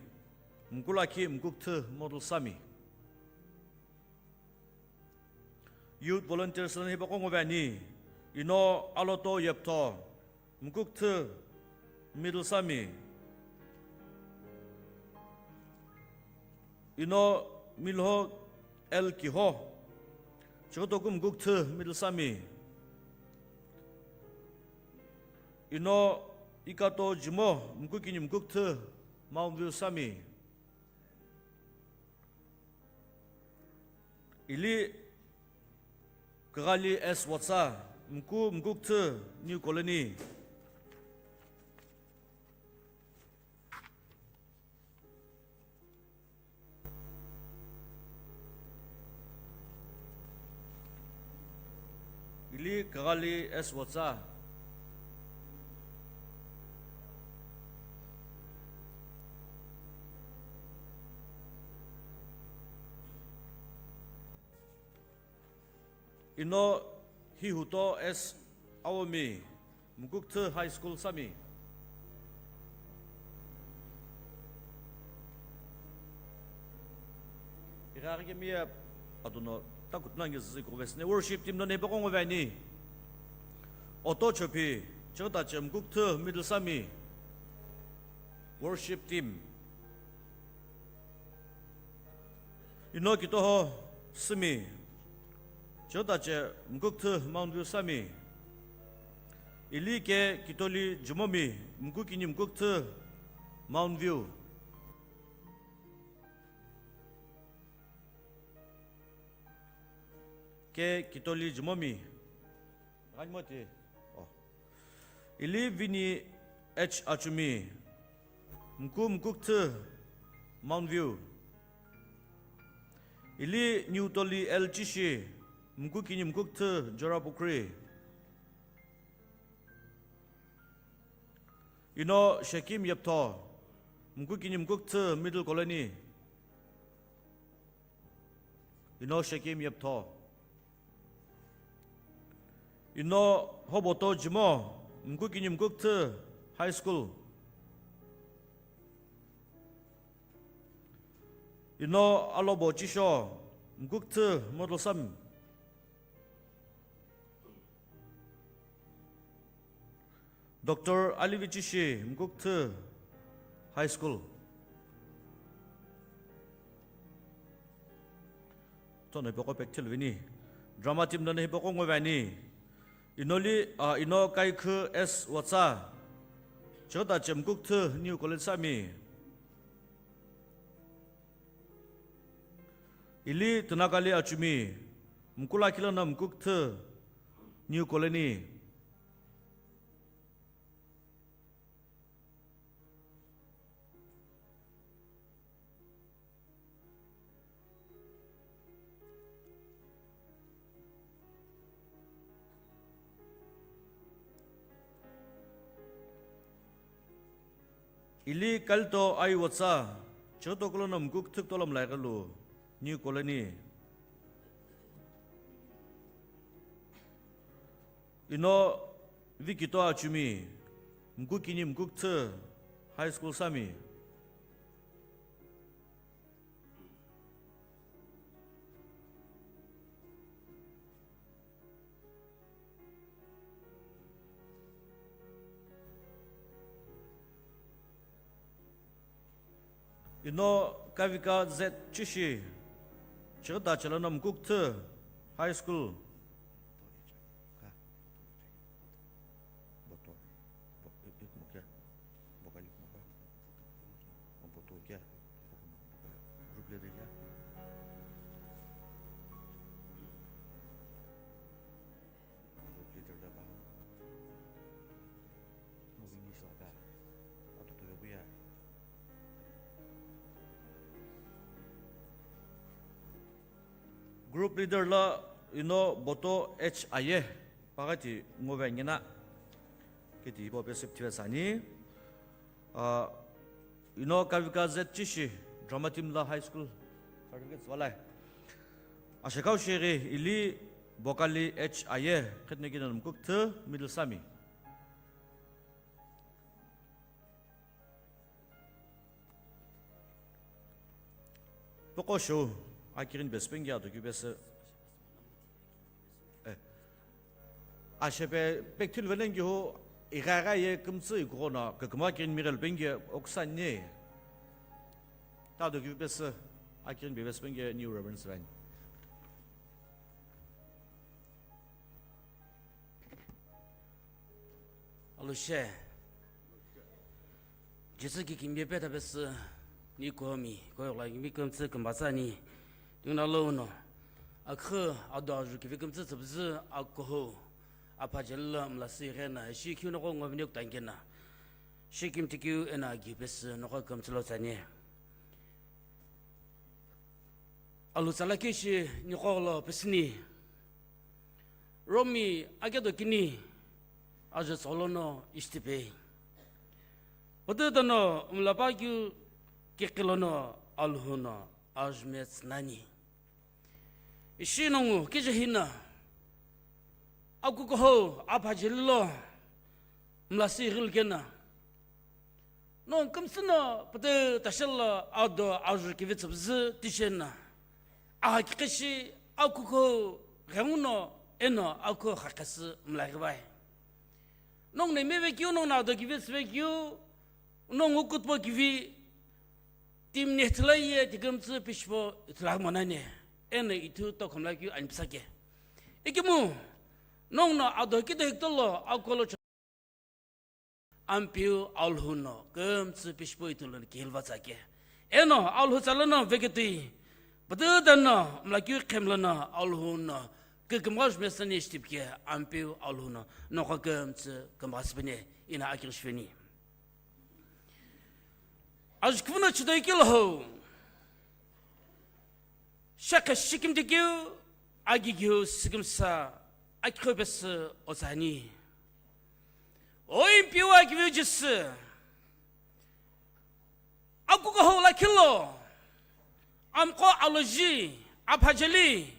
Mkulakhi Mkukthü Model Sami. Youth volunteers lono hipaqo ngovi ani, ino Aloto Yeptho, Mkukthü Middle Sami. Ino Milho L Kiho, Chighotoku Mkukthü Middle Sami. Ino Ikato Jimo, Mkukini Mkukthü Mount View Sami. Ili Kaghali S Watsa, Mku-, Mkukthü New Colony. Ili Kaghali S Watsa. Ino Hihuto S Awomi, Mkukthü High School Sami. Ighaghi kemiye adono takutuna nge züzi kuvesne worship team lono hipaqo ngovi ani. Oto Chopi, Chighotache Mkukthü Middle Sami. Worship team. Ino Kitoho Simi, Chighotache Mkukthü Mount View Sami. Ili ke Kitoli Jimomi, Mkukini Mkukthü Mount View. Ke Kitoli Jimomi. Ghanimoti. Oh. Ili Vini H Achumi, Mku Mkukthü Mount View. Ili Niutoli L Chishi, Mkukini Mkukthü Jorapukri. Ino Shekim Yeptho, Mkukini Mkukthü Middle Colony. Ino Shekim Yeptho. Ino Hoboto Jimo, Mkukini Mkukthü High School. Ino Alobo Chisho, Mkukthü Model Sami. Doctor Alivi Chishi, Mkukthü High School. Tono hipaqo pekthil vini. Drama team lono hipaqo ngovi ani. Inoli, ah, ino Kaikhü S Watsa, Chighotache Mkukthü New Colony Sami. Ili Tinakali Achumi, Mkulakhi lono Mkukthü New Colony. Ili Kalito Aiwatsa, Chighotoku lono Mkukthü Kutolo Mlaighilu, New Colony. Ino Vikito Achumi, Mkukini Mkukthü High School Sami. Ino Kavika Z Chishi, Chighotache lono Mkukthü High School. Boto, bo-, i-, ikmo kya? Bokali ikmo kya? Boto kya? Group leader kya? Group leader kya ba? Moving is like that. Group leader lo ino Boto H Aye, pagati ngove angina, kiti ipo pesip thive sani. Ah, ino Kavika Z Chishi, drama team lo high school certificate walai. Ashekau shiri ili Bokali H Aye, khitneki namkuk thu middle sami. Poko show, akirin bespenge ado ki bese. Eh. Ashepe pekthil venengi ho, ighaigha ye kümtsü ikughona, kakuma kirin mirel penge oksan ne. Tado ki bese, akirin bespenge New Reverend Sven. Alushe. Jesu ki kimbe peta pesü ni komi, koyokla kimi kümtsü kümbatsani. Tingna lono. Akhu ado aju kivi kümtsü tsübzü akoho. Apha jelo mlasi rena, shi kiu noko ngobine kutangena. Shi kim tikiu ena gi pesü noko kümtsü lo tsani. Alu tsala kishi niko lo pesini. Romi akedo kini ajo tsolono ishtipei. Pote dono mlapa keu kekilono Alhou no ajumets nani. Ishi nongu kije hina akukuho apha jelo mlasi ghilkena. Nongu kümsü no pütü tashelo ado ajur kivi tsübzü tishena. Aha kikishi akuko ghenguno eno ako khakesü mlaghibai. Nongu ne mevekeu, nongu na ado kivi tsüvekeu, nongu kutpo kivi, timne thilaiye tikümtsü pishpo ithulaghi monane, eno ithu tokhomlakeu anipsake. Ikimu, nongu no ado kido hikitolo akolo Ampeu Alhou no kümtsü pishpo ithulu kihilva tsake. Eno Alhou tsala no veketui, pütüta no mlakeu khemla no Alhou no kükümgha jumesani ishtipke Ampeu Alhou no nokho kümtsü kümgha sipene ina akighi shipeni. Ajuküvü no chidoi kilo ho. Shakhe shikimdi keu, agi keu sikimsa, akikho pesü otsani. O Ampeu akiviu Jisü. Akuko ho lakhi lo. Amqo aloji, aphajeli.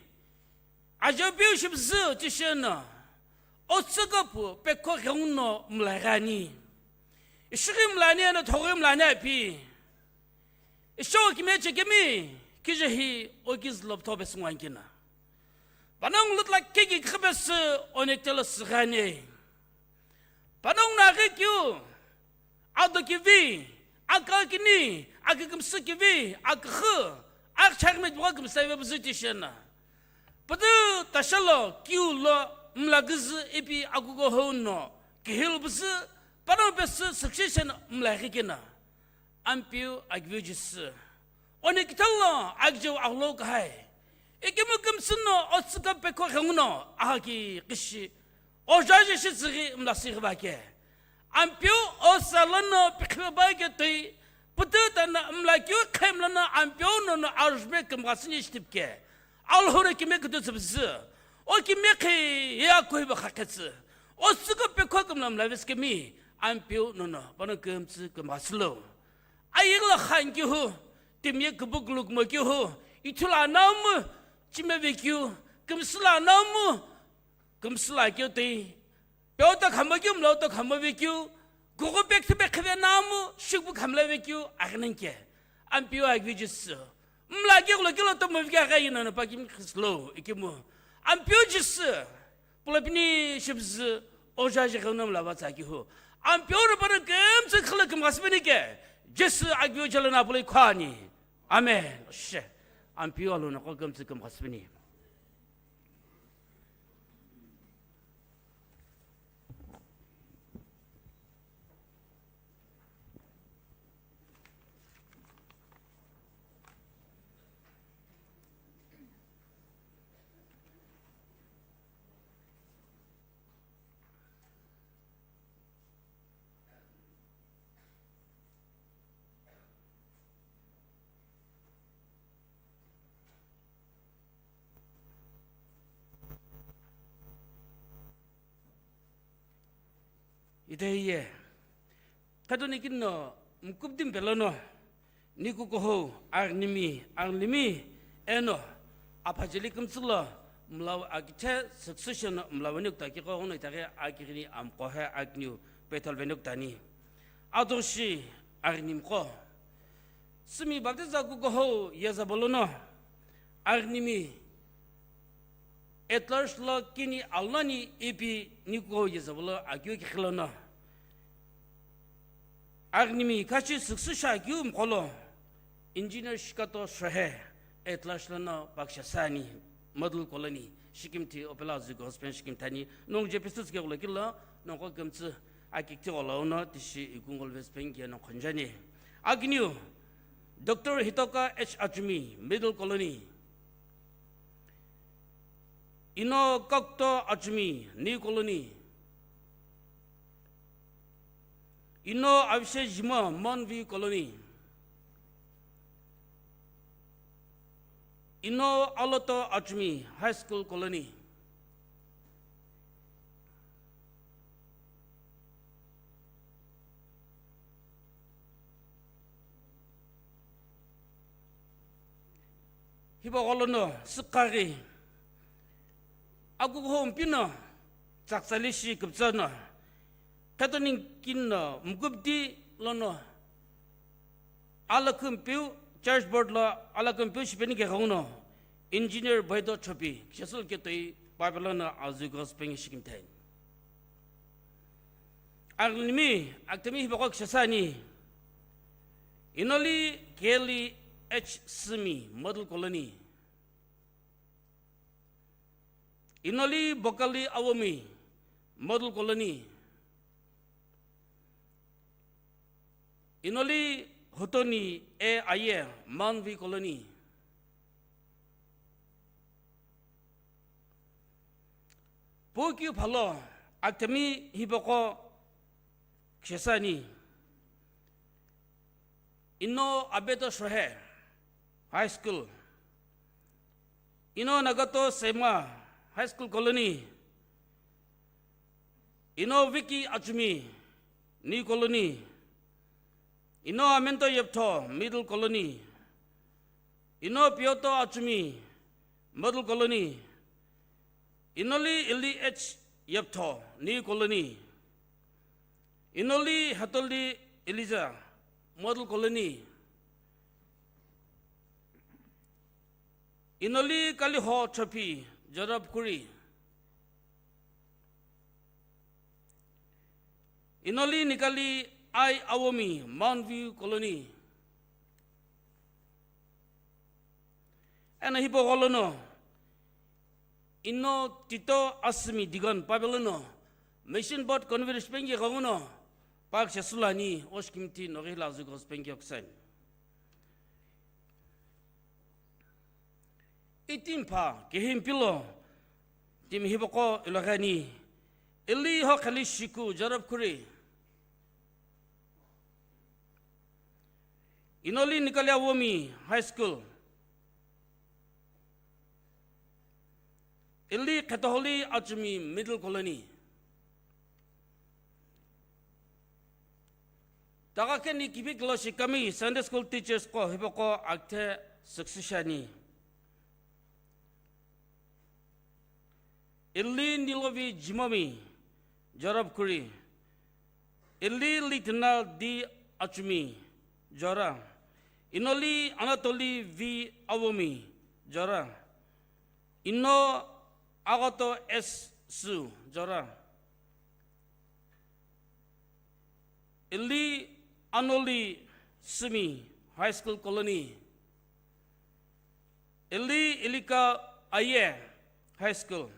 Ajo piu shibzü tishena. Otsüko pu pekho ghenguno mlaghani. Ishighi mlani eno thoghi mlani api. Isho kime chekemi, kije hi okiz loptho pesungwankina. Panongu lutla keki khapesü onektelo sighane. Panongu na ghi keu, ado kivi, aka kini, akikümsü kivi, akikhu, akchaghi mitbugha kümsaive buzü tishena. Pütü tashelo keu lo mlaküzü ipi akuko ho no, kihil buzü, panongu pesü succession mlaghikina. Ampeu akiviu Jisü. Oni kithalo akijeu aghulo kahai. Ikemu kümsü no otsüko pekho ghenguno ahaki kishi. Ojaje shi tsüghi mlasi ghivake. Ampeu osa lono pikhipe ba ketoi. Pütüta no mlakeu khemla no Ampeu nono arjume kümghasini ishtipke. Alhou no kime kutu tsübzü. O kime khe ye akuhi ba khaketsü. Otsüko pekho kümla mlavesikemi. Ampeu nono pano kümtsü kümghasilo. Ayighi lo khan kihu, timiye kübüklü kumo kihu, ithulu anamu, chime vekeu, kümsü lo anamu, kümsü lo akeu toi, peo to khamo keu, mlo to khamo vekeu, gugu pek thipe khive namu, shikbu khamla vekeu, aghinenke. Ampeu akiviu Jisü. Mla keghulo kelo tomo vekeu aghi inono pa kimi khislo, ikimu. Ampeu Jisü. Pulapini shibzü, ojaje ghenguno mlava tsa kihu. Ampeu no pano kümtsü khilo kümghasipeni ke, Jisü akiviu jelo no pulai khani. Amen. She. Ampeu Alhou no kho kümtsü kümghasipeni. Itehi ye, khetoni kini no mkupdi mpe lono, nikukuhou, aghunimi, aghunimi, eno, aphajeli kümtsü lo, mlau akithe succession mlau veni kutaki qo, ono itaghi akighini amqo he akiniu pethol veni kutani. Adoshi aghunimiqo. Sümi baptiza kukuhou yezabo lono, aghunimi, at large lo kini alani ipi nikukuhou yezabo lo akeu kikhi lono. Aghunimi khachi succession akeu mqo lo, Engineer Shikato Shohei, at large lono pakshasani, Model Colony, Shikimthi opela azü gospel Shikimthi ani, nongu jepistu tsike ghulo kilo, nongu kümtsü akikthi ghulo uno, tishi iku ngol vespeng ye no khonjani. Akiniu, Doctor Hitoka H Achumi, Middle Colony. Ino Kokto Achumi, New Colony. Ino Avishe Jimo, Monview Colony. Ino Aloto Achumi, High School Colony. Hipaqo lono, sükhaghi, akukuhou mpino, tsaktsali shi kuptsü no, khetoni kini no, mkupdi lono, alakhu mpeu, church board lo alakhu mpeu shipeni keghenguno, Engineer Boido Chopi, kishesul ketoi, Babylon azü gospel Shikimthi. Aghunimi, akitemi hipaqo kishasani. Inoli Kelly H Simi, Model Colony. Inoli Bokali Awomi, Model Colony. Inoli Hutoni A Aye, Monview Colony. Pukeu phalo, akitemi hipaqo kishasani. Ino Abeto Shohei, High School. Ino Nagato Sema, High School Colony. Ino Vicky Achumi, New Colony. Ino Amento Yeptho, Middle Colony. Ino Piyoto Achumi, Model Colony. Inoli Eli H Yeptho, New Colony. Inoli Hatoli Eliza, Model Colony. Inoli Kaliho Chopi, Jorapukuri. Inoli Nikali I Awomi, Mount View Colony. Eno hipaqo lono, ino Tito Asimi Digon Babylon no, Mission Board Convention penki ghenguno, pakishe sulani, Osh Committee noghi la azü gospel penki oksen. Itim pha, kehim pilo, timi hipaqo iloghani, Eli Hokheli Shiku, Jorapukuri. Inoli Nikali Awomi, High School. Eli Khetoholi Achumi, Middle Colony. Taghakeni kipi kilo shikami Sunday School teachers qo hipaqo akithe succession ani. Eli Nilovi Jimomi, Jorapukuri. Eli Litina D Achumi, Jora. Inoli Anatoli V Awomi, Jora. Ino Agoto S Su, Jora. Eli Anoli Simi, High School Colony. Eli Elika Aye, High School.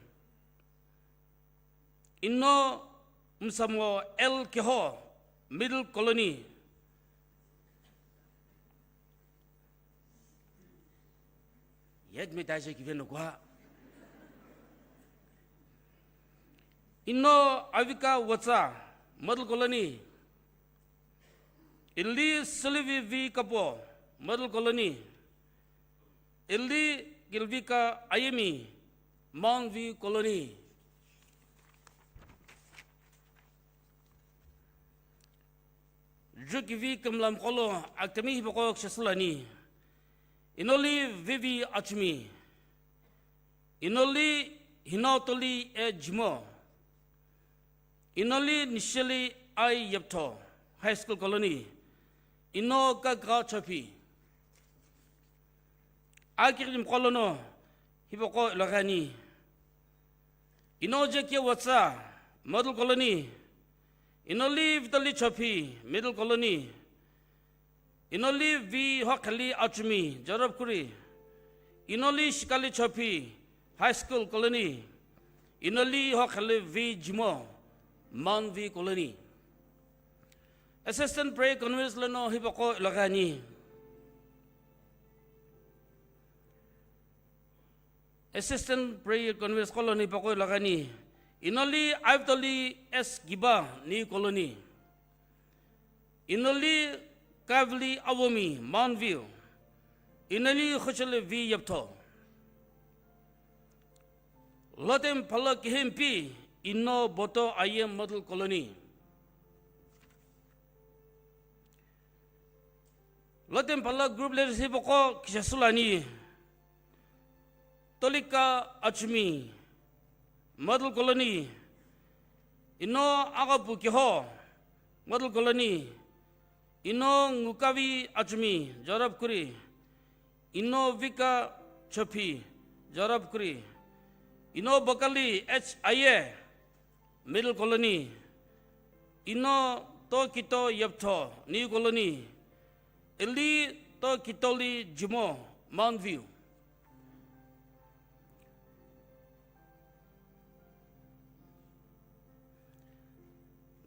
Ino Msamo L Keho, Middle Colony. Yet mi taje kive no kwa. Ino Avika Watsa, Model Colony. Eli Sylvie V Kapo, Model Colony. Eli Gilvika Ayemi, Mount View Colony. Jukivi Kümlamqolo akitimi hipaqo kishesulani. Inoli Vivi Achumi. Inoli Hinautoli E Jimo. Inoli Nisheli I Yeptho, High School Colony. Ino Kaka Chophi. Akighi mqolono hipaqo iloghi ani. Ino J K Watsa, Model Colony. Inoli Vitali Chophi, Middle Colony. Inoli V Hokheli Achumi, Jorobkuri. Inoli Shikali Chophi, High School Colony. Inoli Hokheli V Jimo, Mount View Colony. Assistant Prayer Conference lono hipaqo iloghi ani. Assistant Prayer Conference qo lono hipaqo iloghi ani. Inoli Aivitoli S Giba, New Colony. Inoli Kavli Awomi, Mount View. Inoli Khuchele V Yeptho. Lotem Phalok Kihempi, Ino Boto Aye, Model Colony. Lotem Phalok group leaders hipaqo kishesulani. Tolika Achumi, Model Colony. Ino Aghapu Keho, Model Colony. Ino Ngukavi Achumi, Jorobkuri. Ino Vika Chophi, Jorobkuri. Ino Bokali H Aye, Middle Colony. Ino Tokito Yeptho, New Colony. Eli Tokitoli Jimo, Mount View.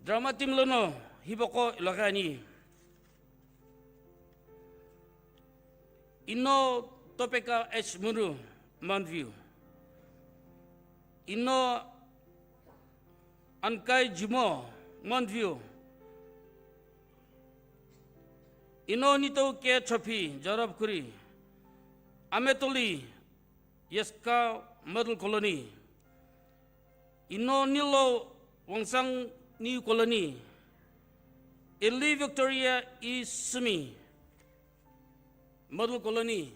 Drama team lono hipaqo iloghi ani. Ino Topeka H Muru, Mount View. Ino Ankai Jimo, Mount View. Ino Nito K Chophi, Jorobkuri. Ametoli Yeska, Model Colony. Ino Nilo Wangsang, New Colony. Eli Victoria E Sumi, Model Colony.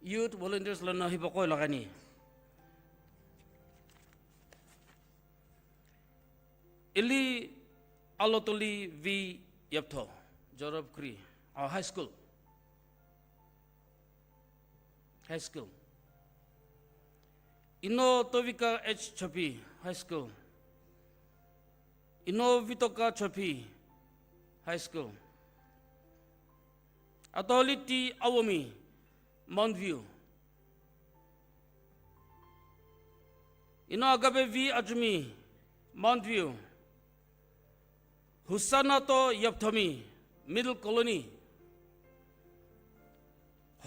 Youth volunteers lono hipaqo iloghi ani. Eli Alotoli V Yeptho, Jorobkuri, our high school. High school. Ino Tovika H Chophi, High School. Ino Vitoka Chophi, High School. Atoliti Awomi, Mount View. Ino Agape V Achumi, Mount View. Husanato Yepthomi, Middle Colony.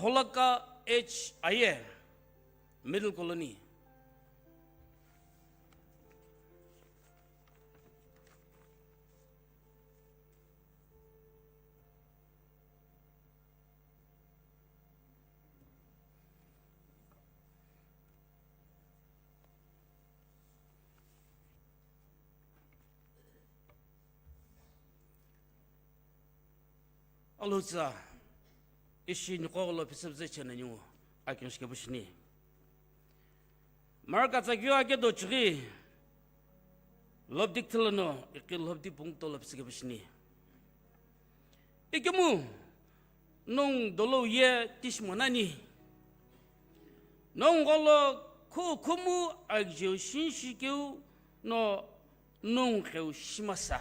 Holaka H Aye, Middle Colony. Alhutsa, ishi niqo lo phisüpüzü chena ningu, akeng shikepu shini. Mark atsakeu ake do chighi, lobdik thilono, ikil lobdik pungto lo phisükepu shini. Ikemu, nongu dolo ye tishimo nani. Nongu gholo khu khumu agijeu shinshikeu no nongu qheu shimasa.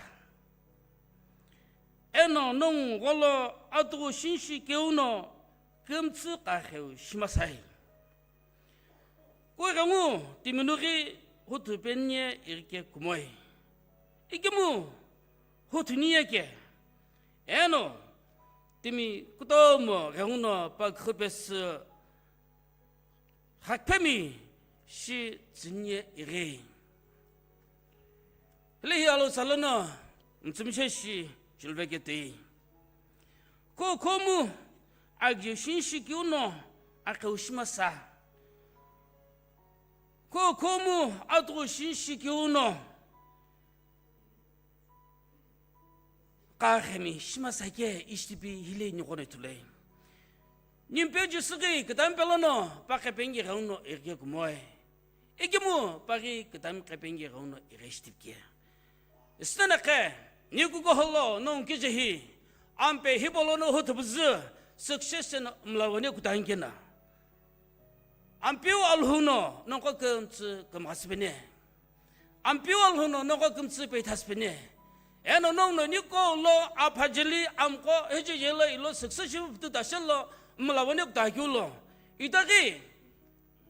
Eno nongu gholo atughu shinshikeu no kümtsü qagheu shimasai. Kughengu timi nughi huthu penie ighike kumoi. Ikemu huthu niye ke. Eno timi kutomo ghenguno pakhu pesü khakphemi shi tsünie ighi. Hile hi alo salono mtsümshe shi chulveketei. Ko khomu agye shinshi kiuno aqheu shimasa. Ko khomu atughu shinshi keu no kaghemi shimasa ke ishitipi hile niqo no ithuloi. Nimpeu Jisü ghi kütami pelono pa qhepengighi ghenguno ighi ke kumoe. Ikemu pa ghi kütami qhepengighi ghenguno ighi shitipike. Isnanakhe, ni kukuholo nongu kije hi, ampe hipolono hutubuzü, success no mlawani kutani kena. Ampeu Alhou no nongu kümtsü kümghasüpeni. Ampeu Alhou no nongu kümtsü peithasüpeni. Eno nongu no niko lo aphajeli amko heje yelo ilo success shiputu tashelo mlawani kutakeu lo. Itaghi,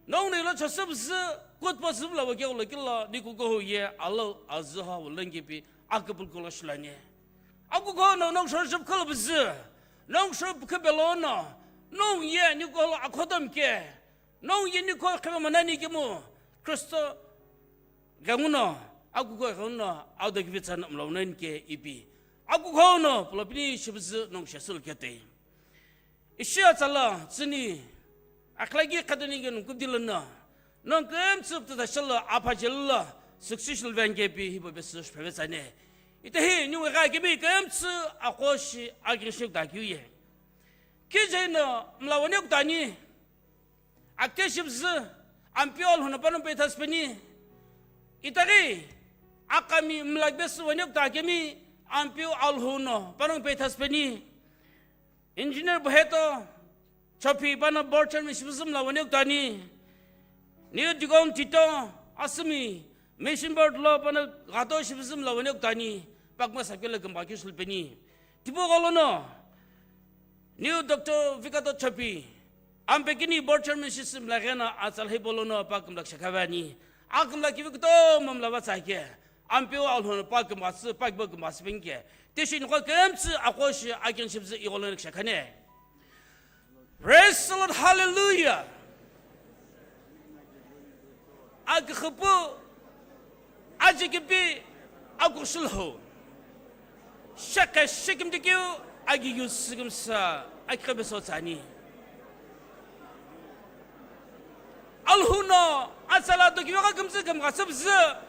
nongu no ilo chasüpüzü, kutpasüpüla wakeghulo kilo, ni kukuhou ye alo azüha wulengepi akupulkulo shilani. Akukuhou no nongu shorship khulupüzü, nongu shorship khupelono, nongu ye ni kukuholo akhotomke, nongu ye ni kukuhou qhipe manani kemu, Kristo ghenguno, akukuhou ghenguno, audo kivitsa no mlaunenke ipi. Akukuhou no, pulopini shipüzü nongu shesülketei. Ishi atsala tsüni, akhlaki khatani ke nongu kudilo no, nongu kümtsü pütü tashelo aphajelo success luvengkepi hipau pesü shiphe vetsane. Itehi, ni wegha kemi kümtsü aqo shi agin shi kutakeu ye. Kije no mlawani kutani, akte shipüzü, Ampeu Alhou no panongu peithasüpeni. Itaghi, akami mlakbesü wani kutakemi, Ampeu Alhou no panongu peithasüpeni. Engineer Buheto Chopi pano board chairman shipüzü mlawani kutani. Niu Deacon Tito Asümi mission board lo pano ghato shipüzü mlawani kutani. Pakma sakelo kümgha keu shilupeni. Tipaqholono, niu Doctor Vikato Chopi, ampekini board chairman shipüzü mlagheno atsala hipolono pa kümla kishakhavani. Akümla kivi kutomo mlavatsa ke. Ampeu Alhou no pa kümghasü, pa kibo kümghasüpeni ke. Tishi nongu kümtsü aqo shi agin shipüzü igholonü kshakhane. Praise the Lord, hallelujah. Aküxüpu, ajikipi, akuxulhu. Shekhe shekimtikeu, agiyu sükümsa, aküxüpeso tsani. Alhou no atsala dokivegha kümtsü kümghasüpüzü.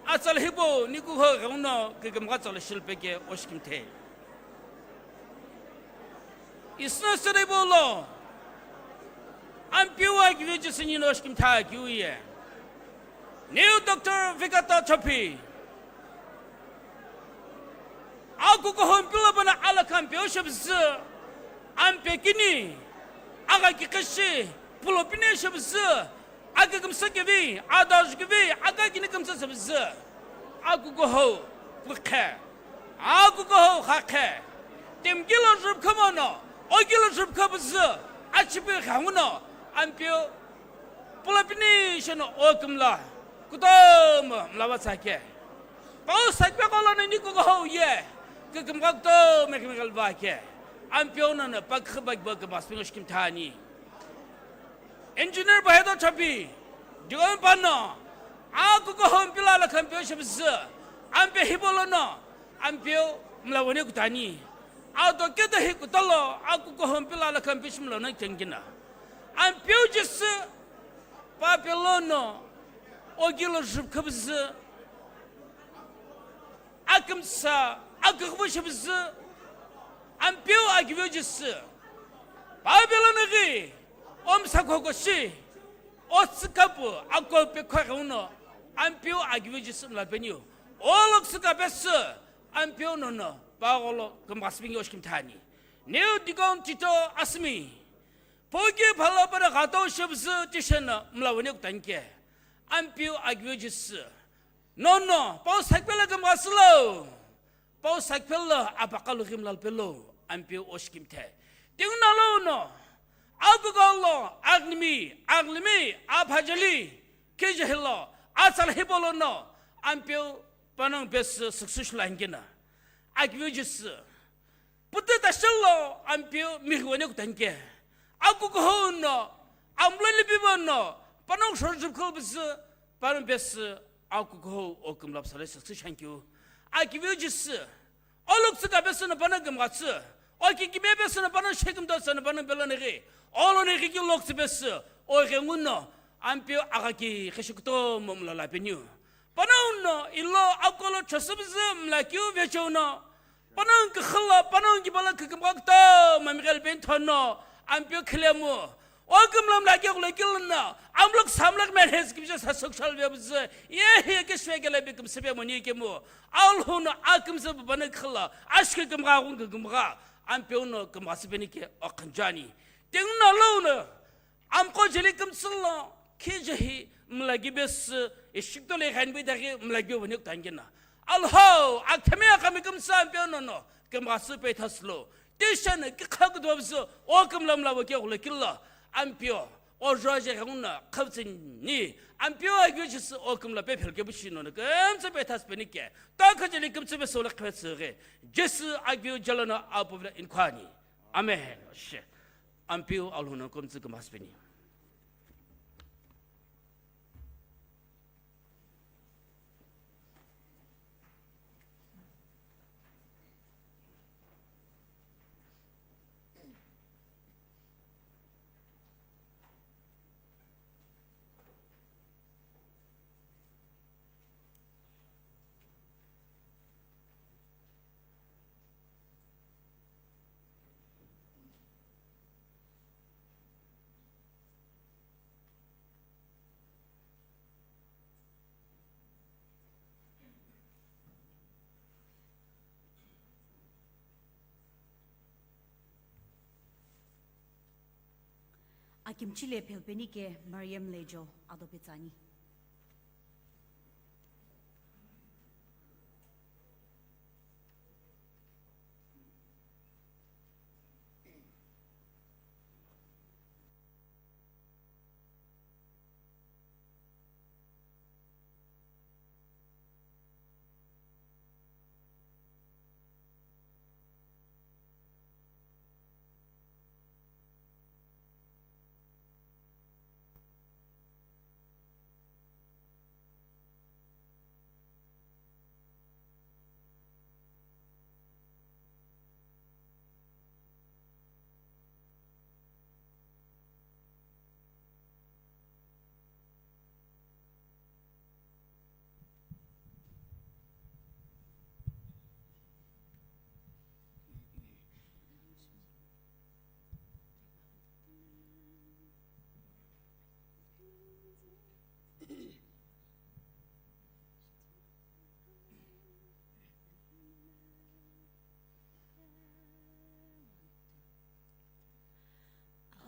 Atsala hipau ni kukuhou ghenguno kükümgha tsala shilupeke oshikimthe. Isno sere bolo. Ampeu akivi Jisü nino oshikimtha kiu ye. Niu Doctor Vikato Chopi. Akukuhou mpilo pano alakha Ampeu shipüzü, ampekini, agha kikhishi, pulopini shipüzü, akükümsü kivi, adaju kivi, akakini kümtsü shipüzü, akukuhou pukhe, akukuhou khakhe, timkilo jupkhamono, okilo jupkhabüzü, achipi khanguno, Ampeu Pulopini shino okümla kutomo mlavatsa ke. Pau sakpe kolo no ni kukuhou ye kükümgha kutomo kümgha luvake. Ampeu nono paküxü pakibo kümghasüpeni oshikimthani. Engineer Buheto Chopi, Deacon pano, akukuhou mpilo alakha Ampeu shipüzü, ampe hipolono, Ampeu mlawani kutani. Ado keto hi kutolo, akukuhou mpilo alakha Ampeu shimlano kengina. Ampeu Jisü, pa pelono, okilo jupkhabüzü, akümsa, aküxüpü shipüzü, Ampeu akivi Jisü. Pa pelono ghi, omsa khokoshi, otsükapu, akope khoghi uno, Ampeu akivi Jisü mlapeniu. Oloksüka pesü, Ampeu nono, pa gholo kümghasüpeni oshikimthani. Niu Deacon Tito Asümi. Poki phalapara ghatau shipüzü tisheno mlawani kutanike. Ampeu akivi Jisü. Nono, pau sakpelo kümghasülo. Pau sakpelo apaqalu ghimlalpelo. Ampeu oshikimthe. Tingnalo no. Akugalo, agnimi, aglimi, aphajali. Kejehilo, atsala hipolono. Ampeu panongu pesü success lungkena. Akivi Jisü. Putu tashelo Ampeu mighiwani kutanike. Akukuhou no, amlo lipibo no, panongu shorjupkho pesü, panongu pesü, akukuhou okümla psale success lungkeu. Akivi Jisü. Oloksüka pesü no panongu kümghatsü. Okikime pesü no panongu shekimtosü no panongu pelonighi. Olo no ighi keu lokutsü pesü, o ighengu no, Ampeu aghaki kheshi kutomo mla lapeniu. Panongu no, ilo akolo chosüpüzü mla keu vecheu no, panongu kükhu lo, panongu kipa lo kükümgha kutomo migheli peni thono, Ampeu khilemu. O kümla mla keu ghulokilo no, amlok samlok menhes kibisha sa sokshal vepüzü, ye hi kishwe kele bi kümsüpe moni kemu. Alhou no akümsü bubana kükhu lo, ashki kümgha ghung kükümgha, Ampeu no kümgha süpeni ke okhunjani. Tinguna lo no, Amqo jeli kümtsü lo, khije hi mla kibesü, ishikto le ghanbi daghi mla kibe vani kutangina. Alhou, akthami akhami kümtsü Ampeu nono, kümgha süpe thaslo. Tishana kikha kudobsü, o kümla mla bo ke ghulokilo, Ampeu, o joje ghangu no, khavtsüni, Ampeu agyo jisü o kümla pe phelke bushi nono, kümtsü pe thas penike, ta khajeli kümtsü pe solo khvetsü ghe, Jisü agyo jalono apuvla inkhwani. Amen. She. Ampeu Alhou no kümtsü kümhasü peni. Akimchi le phelpeni ke Mariam Lejo ado petsani.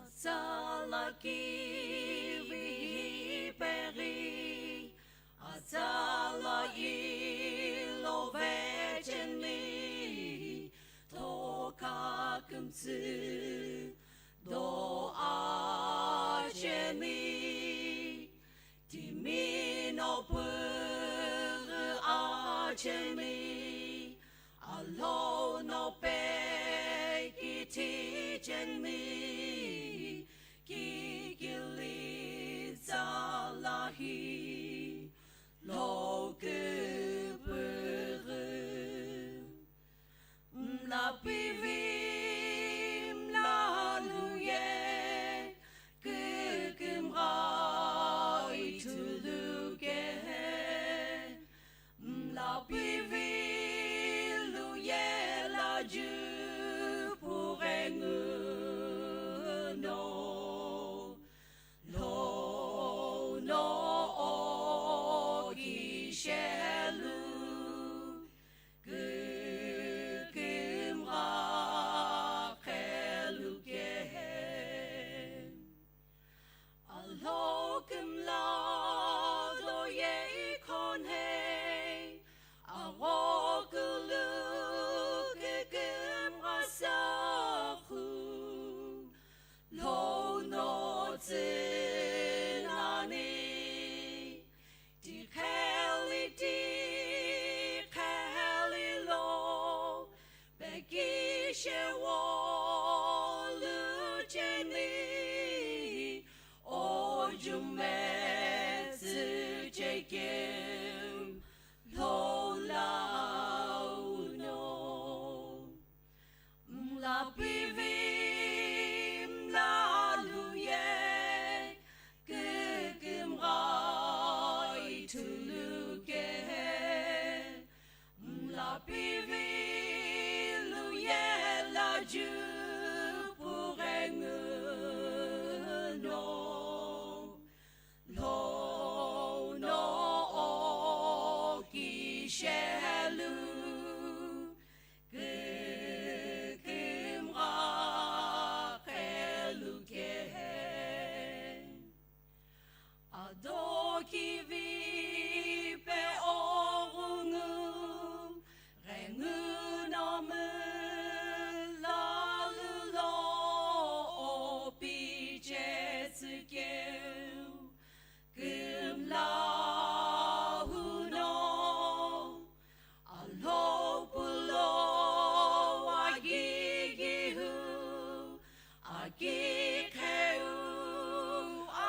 Atsala kivi hipeghi, atsala ilo vecheni, toka kümtsü do acheni, timi no püghü acheni, Alhou no pekiti cheni, kikili tsalahi lo küpüghü. Mla pivi mla luye, kükümgha ithulu ke. Mla pivi luye la jupu ghengu no. Lo no o kishelu. Kükümgha qheluke. Alhou kümla do ye ikhonhe. Aghokulu kükümgha sakhu. Lo no tsünani. Tiqheli, tiqheli lo, pekishe wo lucheni, o jume tsüchekeu lo lau no. Mla pivi mla Kivi pe oghungu, ghengu no mulalu lo opiche tsükeu, kümla huno, Alhou pulo akigihu, akikheu,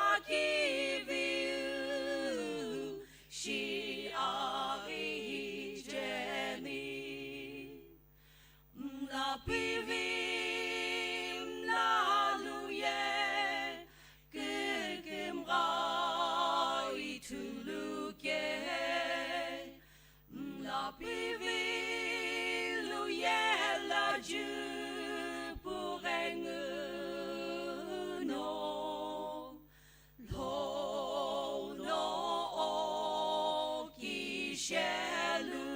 akiviu, shi aghijemi. Mlapivi, mlaluye, kükümgha ithuluke. Mlapivi luye la jupu ghenguno, lono okishelu,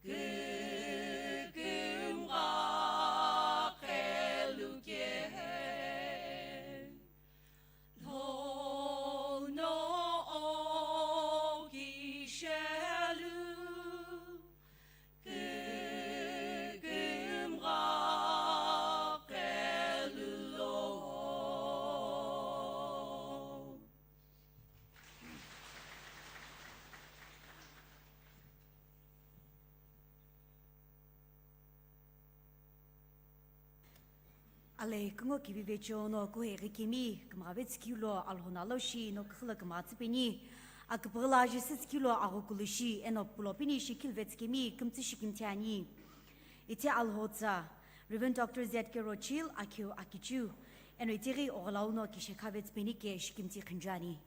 kükümgha qheluke. Lono okishelu, kükümgha qhelulo. Ale kungo kivi vecho no kuheghi kemi, kümgha vetsükeu lo Alhou no alo shi no küxü lo kümgha tsüpeni, aküpüghü lo ajisü tsükeu lo aghukulu shi eno pulo peni shi khilve tsükemi kümtsü shikimthi ani. Ithe Alhou tsa, Reverend Doctor Z K Rochil, Akeu Akichiu, eno itaghi Ogholau no kishekha vetsüpeni ke shikimthi khunju ani.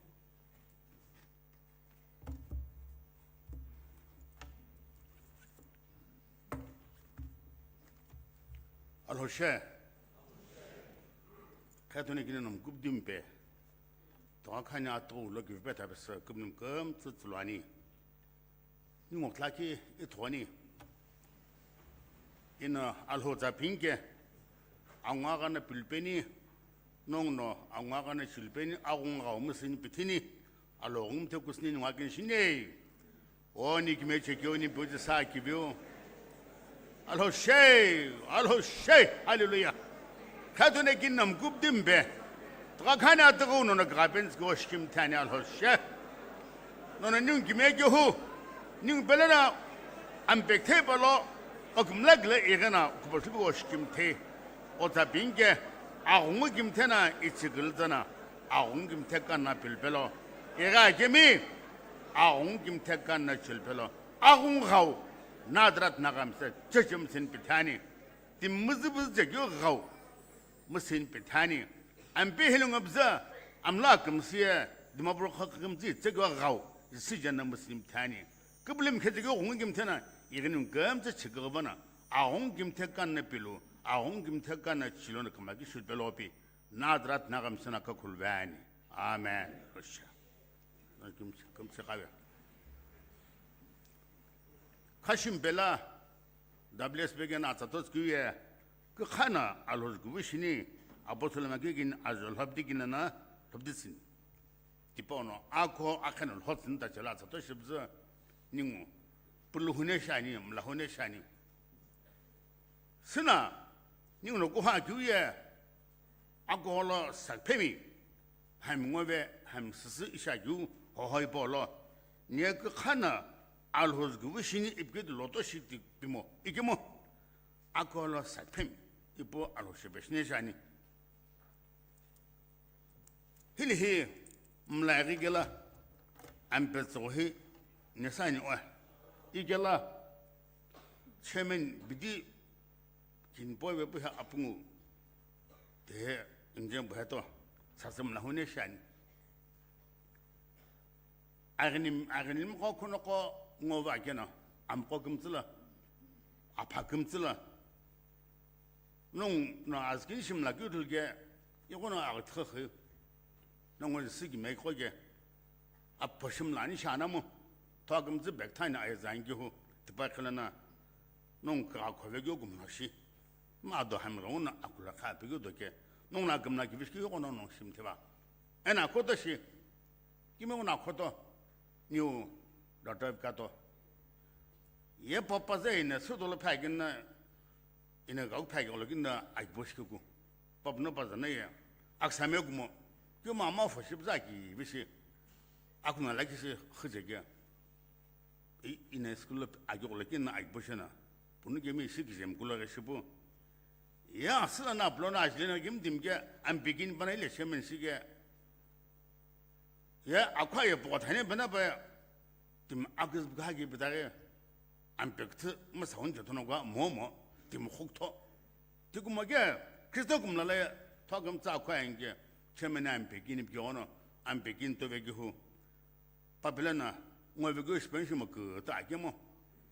Alhou she. Khetuni kini nom kubdimpe. Toka khani atu lo kivipe tapesa kubnim kum tsutsulani. Ningo tlaki ithoni. Ina Alhou tsa pinke. Angwa gana pilpeni. Nongno angwa gana chilpeni. Agunga umusini pitini. Alhou ngumte kusini ngwa kinshine. Oni kimeche ki oni buji sa kiviu. Alhou she, Alhou she, hallelujah. Khetuni kini nom kubdimpe. Toka khani atu no no graben ki oshkim thani Alhou she. No no ning kimeche hu. Ning pelena ampek the palo. Okumlak le igena kuboshlu oshkim the. Ota binke. Agungu kimthena itsigil zana. Agungu kimthe kana pilpelo. Iga kemi. Aghungu kimthe kanna chilpelo. Aghungu ghau. Nadrat nagamsa chechimsin pithani. Timizibizegyo ghau. Misin pithani. Ampe hilungabza. Amla kimsiye. Dimapur khakimzi tsegyo ghau. Sijana misin pithani. Kiblim khezegyo ghungu kimthena. Iginung gamza chigabana. Aghungu kimthe kanna pilu. Aghungu kimthe kanna chilona kamaki shulpelopi. Nadrat nagamsana kakhulvani. Amen. Rusha. Khashim bela W S B gena atsatos kuye. Kukhana alhoj gubu shini. Apostle magigin azol hobdi ginana hobdisin. Tipono ako akhana lhotsin ta chela atsatos shibza. Ningu. Puluhune shani, mlahune shani. Sina, ningu no kuha kiuye. Akolo sakphemi, hami ngove, hami sisi isha giu, hohoi polo. Nye kukhana, alhoj guvu shini ipkid loto shiti pimo, ikimo. Akolo sakphemi, ipo alhoj shebeshne shani. Hili hi, mlaighi gela, ampetso hi, nesani oe. Igela, chairman bidi, Kinpo ve puhi apungu. Te injen buheto. Sasem na hune shani. Agnim, agnim ko kuno ko ngova kena. Am ko kumtsula. Apha kumtsula. Nung no askin shimla kyutul ke. Ikono agtkhakhi. Nongo sigi me khoge. Apo shimlani shana mo. Togumzi bekthani aye zangi hu. Tipa khilana. Nong ka khove gyo gumna shi. Ma do hamra una akula kha pe gyo doke. Nong na gumna ki bishki yo kono nong shim tiba. Ena kota shi. Kimiye na khoto, niu daughter kato. Ye papa ze ina südolo phakina, ina gau phakolo kina agibo shikuku. Papa no pa zana ye, aksame kumo, kio mama fo ship zaki bisi. Akuna laki si khujege. I, ina school lo agighola kina agibo shina. Punu kemi shi kijem kulo ghe shipu. Ya, sila na pulo na ajile na kim dimge, ambegin pana ile shemen shige. Ya, akwa ye poko thane bana ba, tim agis bga gi bidare. Ambekthi masaun jatono gwa momo, tim khukto. Tikumo ge, Kristo kumla le, thogam tsa akwa enge, shemen ambegin bge ono, ambegin to vegi hu. Papilana, ngo vegyo shipen shimo kuta akemo.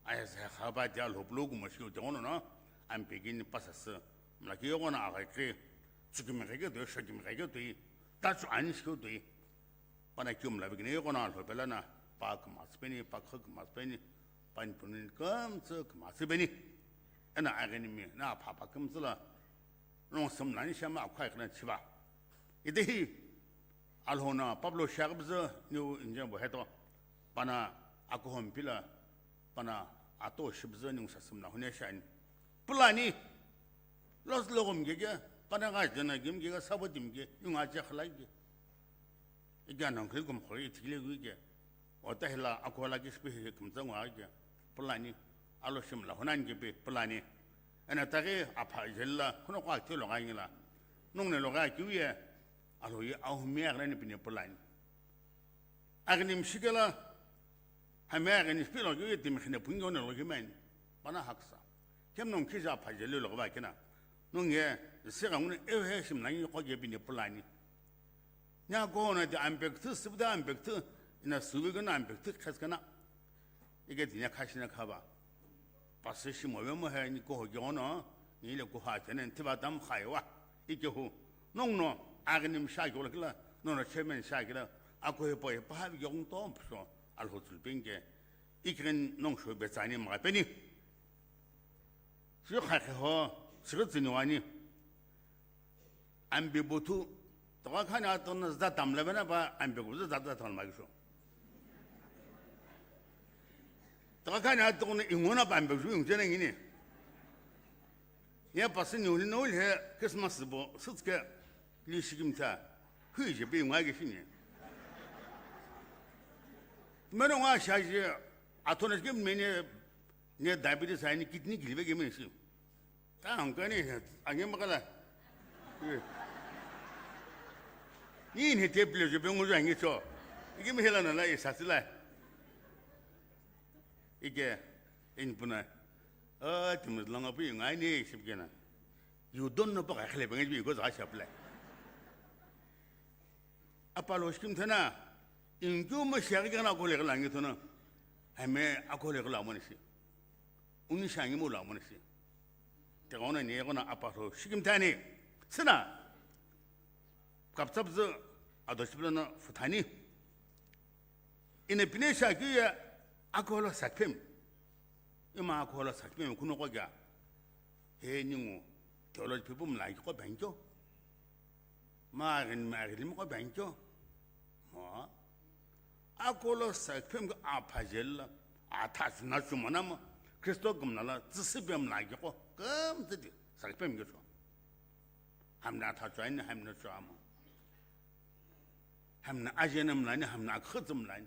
Aya se khaba dia lo blo kumo shikyo de ono no, ambegin pasas. Mla ki yogo na aga kre, tsukimi kake do, shokimi kake do, ta chu ani shikyo do. Pana kyo mla vegine yogo na lo pelana, pa kma speni, pa kha kma speni, pan punin kam tsa kma speni. Ena agini mi, na papa kam tsala. Nong samlani shama akhwa ikna chiba. Ite hi, Alhona Pablo shagabza niu injin bo heto, pana akohom pila, pana ato shibza niu sasimna hune shani. Pulani, los logom gege, pana ga jana gem gege, sabo dim ge, niu nga je khala ge. Iga nang kil gom khori tikile gu ge. Ota hila akola ge shpe he kumza ngwa ge. Pulani, alo shimla hunan ge be pulani. Ena tagi apha jella, kuno kwa tilo ga ngila. Nung ne lo ga kiu ye, Alo ye ahumi aghilani pine pulani. Aghini mshikela, hami aghini shpilo ye timi khine pungi one logi mani. Pana haksa. Kem nong kija phaje le logi ba kina. Nong ye, se ga ngune ewe he shimla ngi koge pine pulani. Nya go na de ambek thu, sibda ambek thu, ina subi gana ambek thu khas kana. Ike dinya khashina khaba. Pasi shimo ve mo he ni koho gyono, ni le koha tene tiba tam khaiwa. Ike hu, nong no, agni msha gyola kila, no no chairman sha kila, ako he poi pa ha gyon tom so, Alho tsul penge. Ikren nong sho betsani ma peni. Sio kha khe ho, sio tsini wani. Ambi buthu, toka khani atona zda tamla bena ba, ambi buthu zda zda tamla magisho. Toka khani atona ingona ba ambi buthu ingjena ngini. Ya pasi ni uli no uli he Christmas bo, sutske, li shikim ta, hui je bi ngwa ge shini. Meno ngwa shaje, atona shikim mene, ne diabetes aini kidney gilibe ge mene shi. Ta hongkani, ange makala. Ni ni te pile je bengu je ange cho. Ike mi hela na la isa sila. Ike, in puna. Ah, timu langa pu ngai ni sipkena. You don't know pa khle bengi bi ko za shapla. Apalo shikim thana, ingkyu ma shari kana ko le langi thana. Hame ako le la mani shi. Uni shangi mo la mani shi. Te gona ne gona apalo shikim thani. Sina. Kapsap zu ado shibla na futani. Ina pine shakyu ya ako la sakpem. Ima ako la sakpem kuno ko ga. He ningu theology people mla ko bangkyo. Marin marin ko bangkyo. Ma. Ako la sakpem ko aphajel la. Atha suna sumana ma. Kristo gumna la tsisi bem la ko. Kam tsidi sakpem ko. Hamna tha chuan, hamna chuama. Hamna ajena mlani, hamna akhutsa mlani.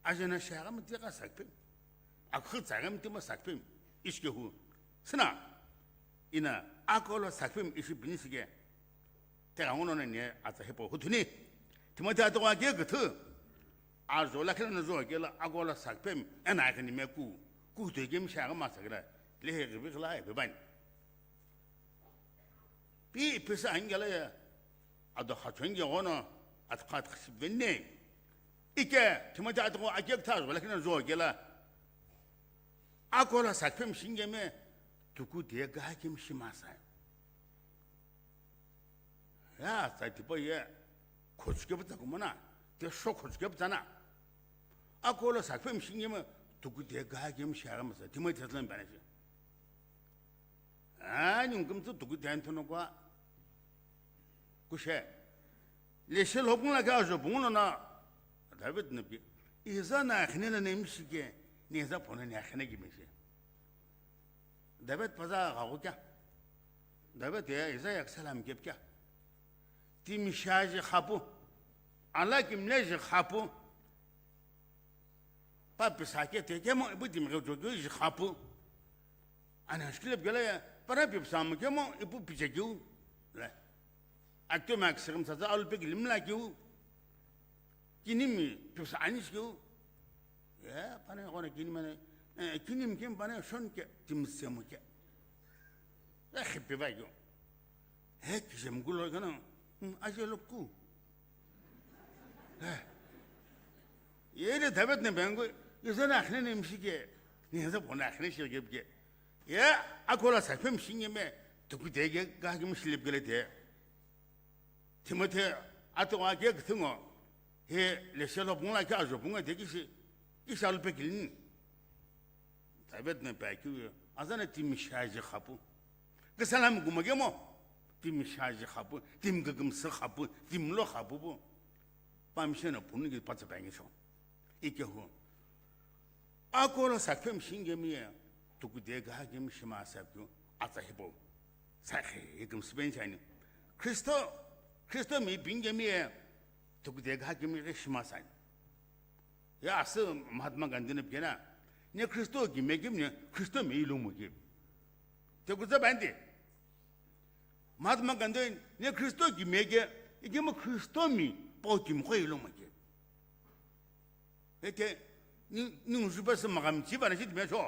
Ajena shagam tika sakpem. Akhutsa gam tima sakpem. Ishke hu. Sina. Ina akolo sakpem ishi binisige. Tega ngono ne atsa hepo huthuni. Timothy atoka ke guthu. Azo la kena zo ke la akolo sakpem. Ena akani me ku. Ku to gem shagam asagla. Lehe gibi khala e beban. Pi pisa angela ya. Ado khachon ge gono, at khat khasibenne. Ike, Timothy atko akek thar, wala kina zo gela. Akola sakpem shingeme, tuku de ga kim shimasa. Ya, sa tipo ye, khochke bata kumana, te sho khochke bata na. Akola sakpem shingeme, tuku de ga kim shara masa, Timothy tlan bana shi. Ani ngumtsu tuku de antono kwa. Kushe. Leshe lhokung la kya jo bungu na. David no pi, iza na akhine la nemishi ke, ni iza pono ni akhine ki mishi. David paza gagu kya? David ya iza yak salam kep kya? Timi shaji khapu. Ala kimle ji khapu. Pa pisa ke te kemo ipu timi ke jojo ji khapu. Ana shkilep gele ya, para pipsa mu kemo ipu piche kiu. Le. Akto mak sirim sa alu pe kilim la kiu. Kinimi pipsa anish kiu. Ya, pane kone kinimi ne, eh, kinimi kim pane shon ke, tim semu ke. Eh, khipi ba kiu. He, kijem gulo kana, hmm, aje lokku. Eh. Yele David ne bengu, iza na akhine nemishi ke, ni iza pono akhine shi ke ke. Ya, akola sa phem shinge me, tuku de ke, ga ke mishi lep gele de. Timothy, ato wa ke kthungo, he, le shelo bunga ke ajo bunga de kishi, kishi alu pe kilin. David ne pa kiu, azana timi shaji khapu. Ke salam guma ke mo, timi shaji khapu, timi gagum se khapu, timi lo khapu bu. Pa mishe na punu ke patsa pa ngisho. Ike hu. Akola sa phem shinge mi ya, tuku de ga ke mi shima sa kiu, atsa hipo. Sa khe, ikum sben chani. Kristo, Kristo mi binge mi ya, tuku de ga ke mi shima sa ni. Ya asü Mahatma Gandhi ne pigena, ne Kristo ki me kim ne Kristo mi ilu mu kim. Te kuza bande. Mahatma Gandhi ne Kristo ki me ke, ike mo Kristo mi po kim kho ilu mu kim. Eke, ni, ni nguju pa se magam chi ba na shi tme so.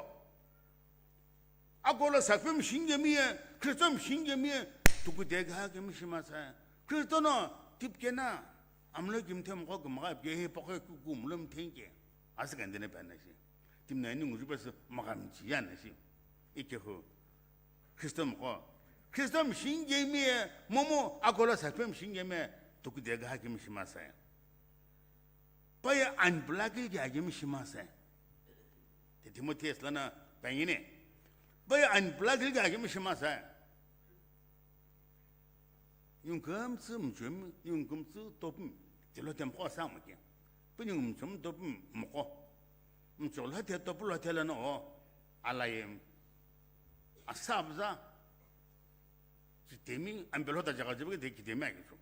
Akola sa phem shinge mi ye, Kristo mi shinge mi ye, tuku de ga ke mi shima sa. Kristo no tip ke na, amlo kim them ko gum ga ke he pokhe ku gum lom thenge. As kan de ne pa na shi. Tim na ni nguju pa se magam chi ya na shi. Ike ho. Kristo mi ko. Kristo mi shinge mi ye, momo akola sa phem shinge mi ye, tuku de ga ke mi shima sa. Paya ani pula kili ki agimi shima sa. Te Timothy lana pangine. Paya ani pula kili ki agimi shima sa. Yung kumtsu mchum, yung kumtsu topum. Tilo tem ko sa mo ke. Pini mchum topum mo ko. Mchum lo te topu lo te lana o. Alayem. Asabza. Chitemi, ambe lhota jaga jibe de kitemi agicho.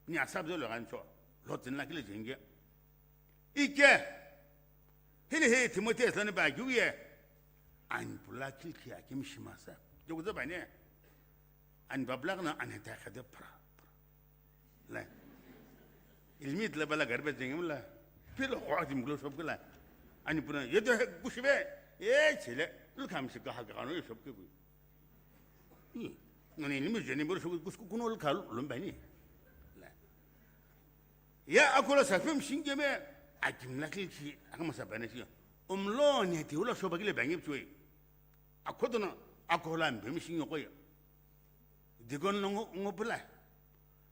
Ni asab de lo gancho. Lhotin la kile jenge. Ike. Hili he Timothy lani ba giuye. Ani pula kil ki akim shimasa. Jogo de bane. Ani babla na ani ta khade pra. La. Ilmi tla bala garbe jengem la. Pilo ho adim glo shop kila. Ani puna yedo he kushibe. E chile. Lu kam shi ga ha ga no shop ke. Nani ni mi jeni bor shugu kusku kuno lo kalu lo bani. La. Ya akola sa fem shinge me akim la kil ki akama sa bani shi. Umlo ni ti ula shoba kile bangi chui. Akodono akola mbe mi shinge ko ya. Digon lo ngo ngo pula.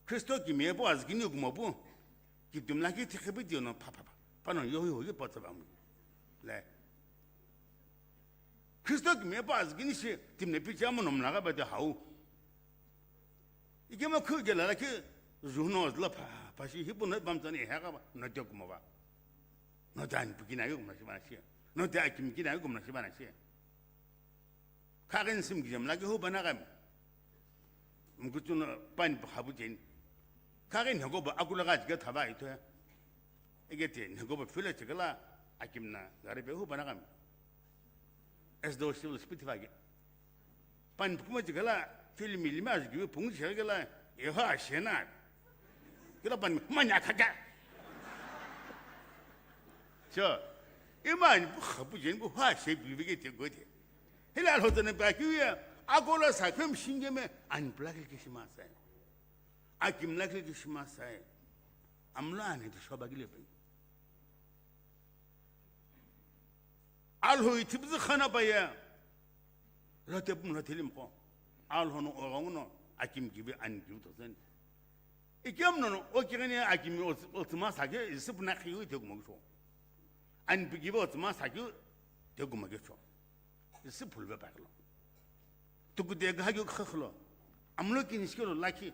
Kristo ki me bo azgini gumo bo. Ki tum la ki tikhe bi diono pa pa pa. Pa no yo yo yo pa tsa ba mu. La. Kristo ki me pa azgini shi timne pi cha mo nom laga ba de hau. Ike ma khu gela la ki juno la pa pa shi hipu no bam tsani he ga ba no de kuma ba. No dan pu kina yo kuma shi ba shi. No de akim kina yo kuma shi ba shi. Kha gen sim gijam la ki hu bana gam. Mkuchun pani pa habu jen. Kha gen hego ba akula ga jiga thaba ito ya. Egete hego ba fila chigala akim na gari be hu bana gam. Es do civil speed vage. Pani kuma chigala film lima ju gibi pung chigala e ha shena. Kila pani manya khaja. Cho. Imani bu khabu jen bu ha she bi bi te go de. Hila lo tene ba ki ya. Akola sa fem shinge me ani pula kil ki shima sa. Akim la kil ki shima sa. Amlo ani to shoba gile pe. Alho itibzi khana ba ya. Lo te pum lo te lim ko. Alho no o no akim gibi ani gibi to sen. Ikem no no o kirene akim o tsuma sa ke isi puna khiu te gumo cho. Ani bi gibi o tsuma sa ke te gumo ke cho. Isi phulbe pa lo. Tuku de ga hagyo khakhlo. Amlo ki nishkelo laki.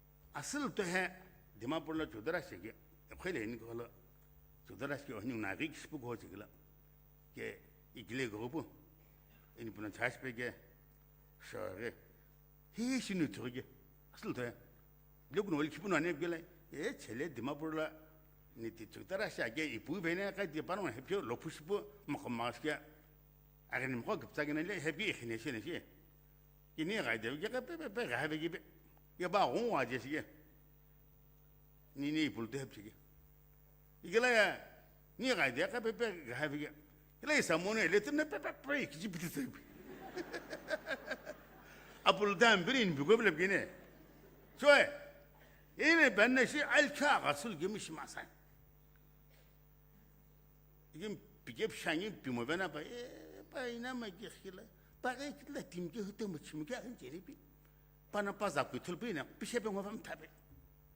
Asülu tohe Dimapur lo chudara sheke, ekhwele ni kolo chudara sheke, oni naghi kishipu ko chekela. Ke ikile ko pu. Ini puna chashpe ke shore. Hi shinu thoge. Asülu tohe. Lekun wali kipu no ane gele, e, chele Dimapur la, ni ti chutara sha ke ipu vene ka di pano he pio lo push pu, mo ko mas ke. Age ni mo ko gipsa ke ne le, he bi khine shine shi. Kini ga de ke pe, pe, pe, ga he be ki pe. Ya ba gon wa je shi ke. Ni, ni ipu te he phi ke. Ikela ya, ni ga de ka pe, pe, ga he be ke. Ikela isa mo ne le tene pe, pe, pe, ki ji piti se. Apul dan birin bi ko bile gine. Choe. Ine ben ne shi alkha gasul gemi shi masai. Igim pike pshani pimo bena pa, e, pa ina ma ki khila. Pa ke kitla tim ke huto mo chim ke an jere bi. Pana pa za kutul bi na, pishe be ngo pam tabe.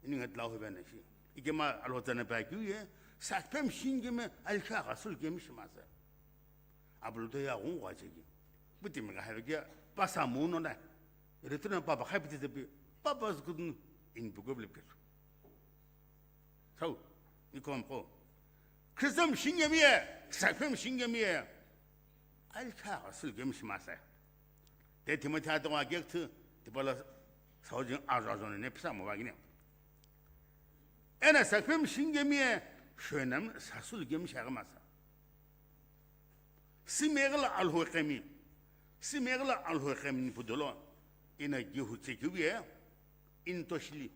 Ini ngat lau be na shi. Ike ma alo tana pa kyu ye, sa pem shin ge me, alkha gasul gemi shi masai. Abulu to ya gung wa che ki. Buti me ga ha ke, pa sa mo no na. Ere tuna pa ba khai piti te bi, pa ba zukun in bu go ble ke. Sau, ni kom ko. Kristam shin gemi ye, sa pem shin gemi ye. Alkha gasul gemi shi masai. Te Timothy ata wa gek tu, te pala saujin ajo ajo ne pisa mo wa gine. Ena sakpem shin gemi e, shwenam sasul gemi shagha masa. Simegla alho kemi. Simegla alho kemi pudolo. Ina gihu chekiwi e, intoshli.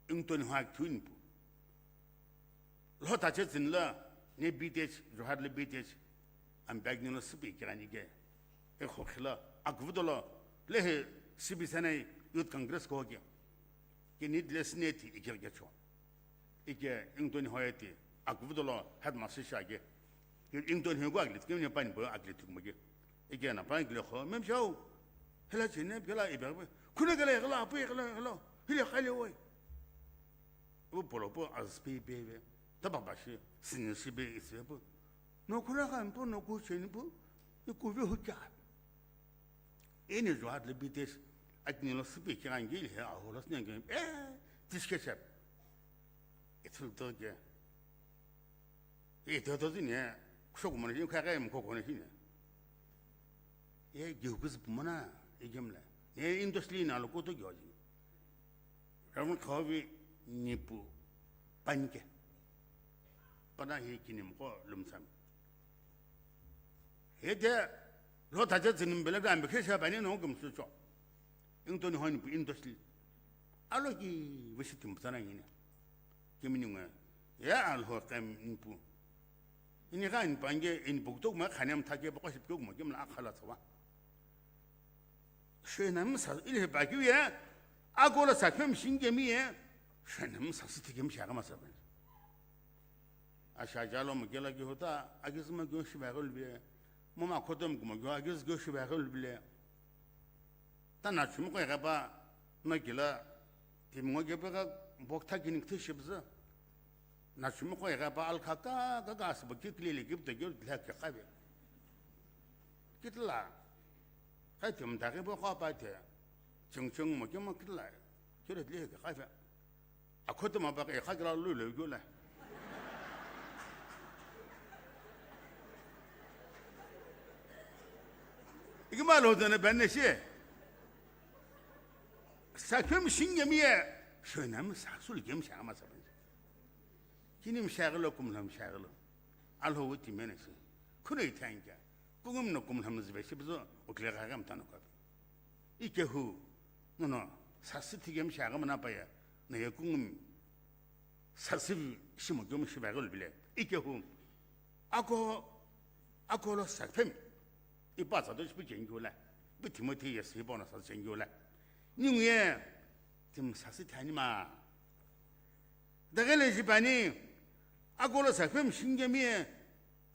Ingtoni hak tuin pu. Lhota che zin la, ne B T H, Jorhat le B T H, am bag ni lo sipi kirani ke. E kho khila, akvudolo, le he sipi sanai Youth Congress ko ke. Ke ni le sneti ikir ke cho. Ike ingtoni hoyeti, akvudolo headmaster sha ke. Ke ingtoni ho aglit, ke ne pani bo aglit kum ke. Ike na pani le kho, mem shau. Hela chine, gela ibe. Kuna gela, gela, apu gela, gela. Hile khale oi. Pu polo pu azpi bebe. Taba bashi, sini sibe isbe pu. No kura kan pu, no ku cheni pu. Ni ku ve hu kya. Eni Jorhat le B T H. Akini lo sipi kiran gil he, aho lo snen gil. Eh, tishke chep. Itul to ke. E to to zine, kusho kumana shi, kaya kaya mko kone shine. E, giu kuzi pumana, e gemla. Ne industry na lo koto gyoji. Ramon Khawi nipu panike. Pana hi kinim ko lumsam. Hede lo taja zinim bela ga ambe khesha bani no gum su cho. Ingtoni honi pu industry. Alo ki wishi tim sana yine. Kimini ngwe. Ya alho kam nipu. Ini ga in pange in buktok ma khanem thake bako shipkok ma kimla akhala tsawa. Shwenam sa, ili he bakyu ye, agola sakhem shingemi ye, shwenam sa siti gem shagama sa ben. Asha jalo mo gela gi hota, agizma gyo shiba gol bile, mo ma khotom mo gyo agiz gyo shiba gol bile. Ta na chumi ko ga ba, na gila, tim ngo ge ba ga bok tha gini kthi shibza. Na chumi ko ga ba al kha ka, ka, ka, sbo ki kli le gib de gyo dla ke khabe. Kitla. Khai tim ta ke bo kha pa te. Chung chung mo ke mo kitla. Kyo le le ke khabe. Akhoto ma ba ke kha kila lu le gyo la. Igima lo zane ben ne she. Sakhem shingemi ye. Shonam sasul gem shama sa ben. Kinim shaglo kumlam shaglo. Alho wuti menesi. Kunai thank you. Kungumi no kumlhami züve shipuzu ukile gha ghi mtano kapi. Ikehu, nono, sasü thikemi shi aghi manapaye, no ye kungumi sasü shimo kemu shive ghi lubile. Ikehu, ako, ako lo saphemi. Ipa tsa do shipu chengiu la. Ipu Timothy yesi ipa no sa chengiu la. Ningu ye, timi sasü thani ma. Dagele jipani, ako lo saphemi shingemi ye,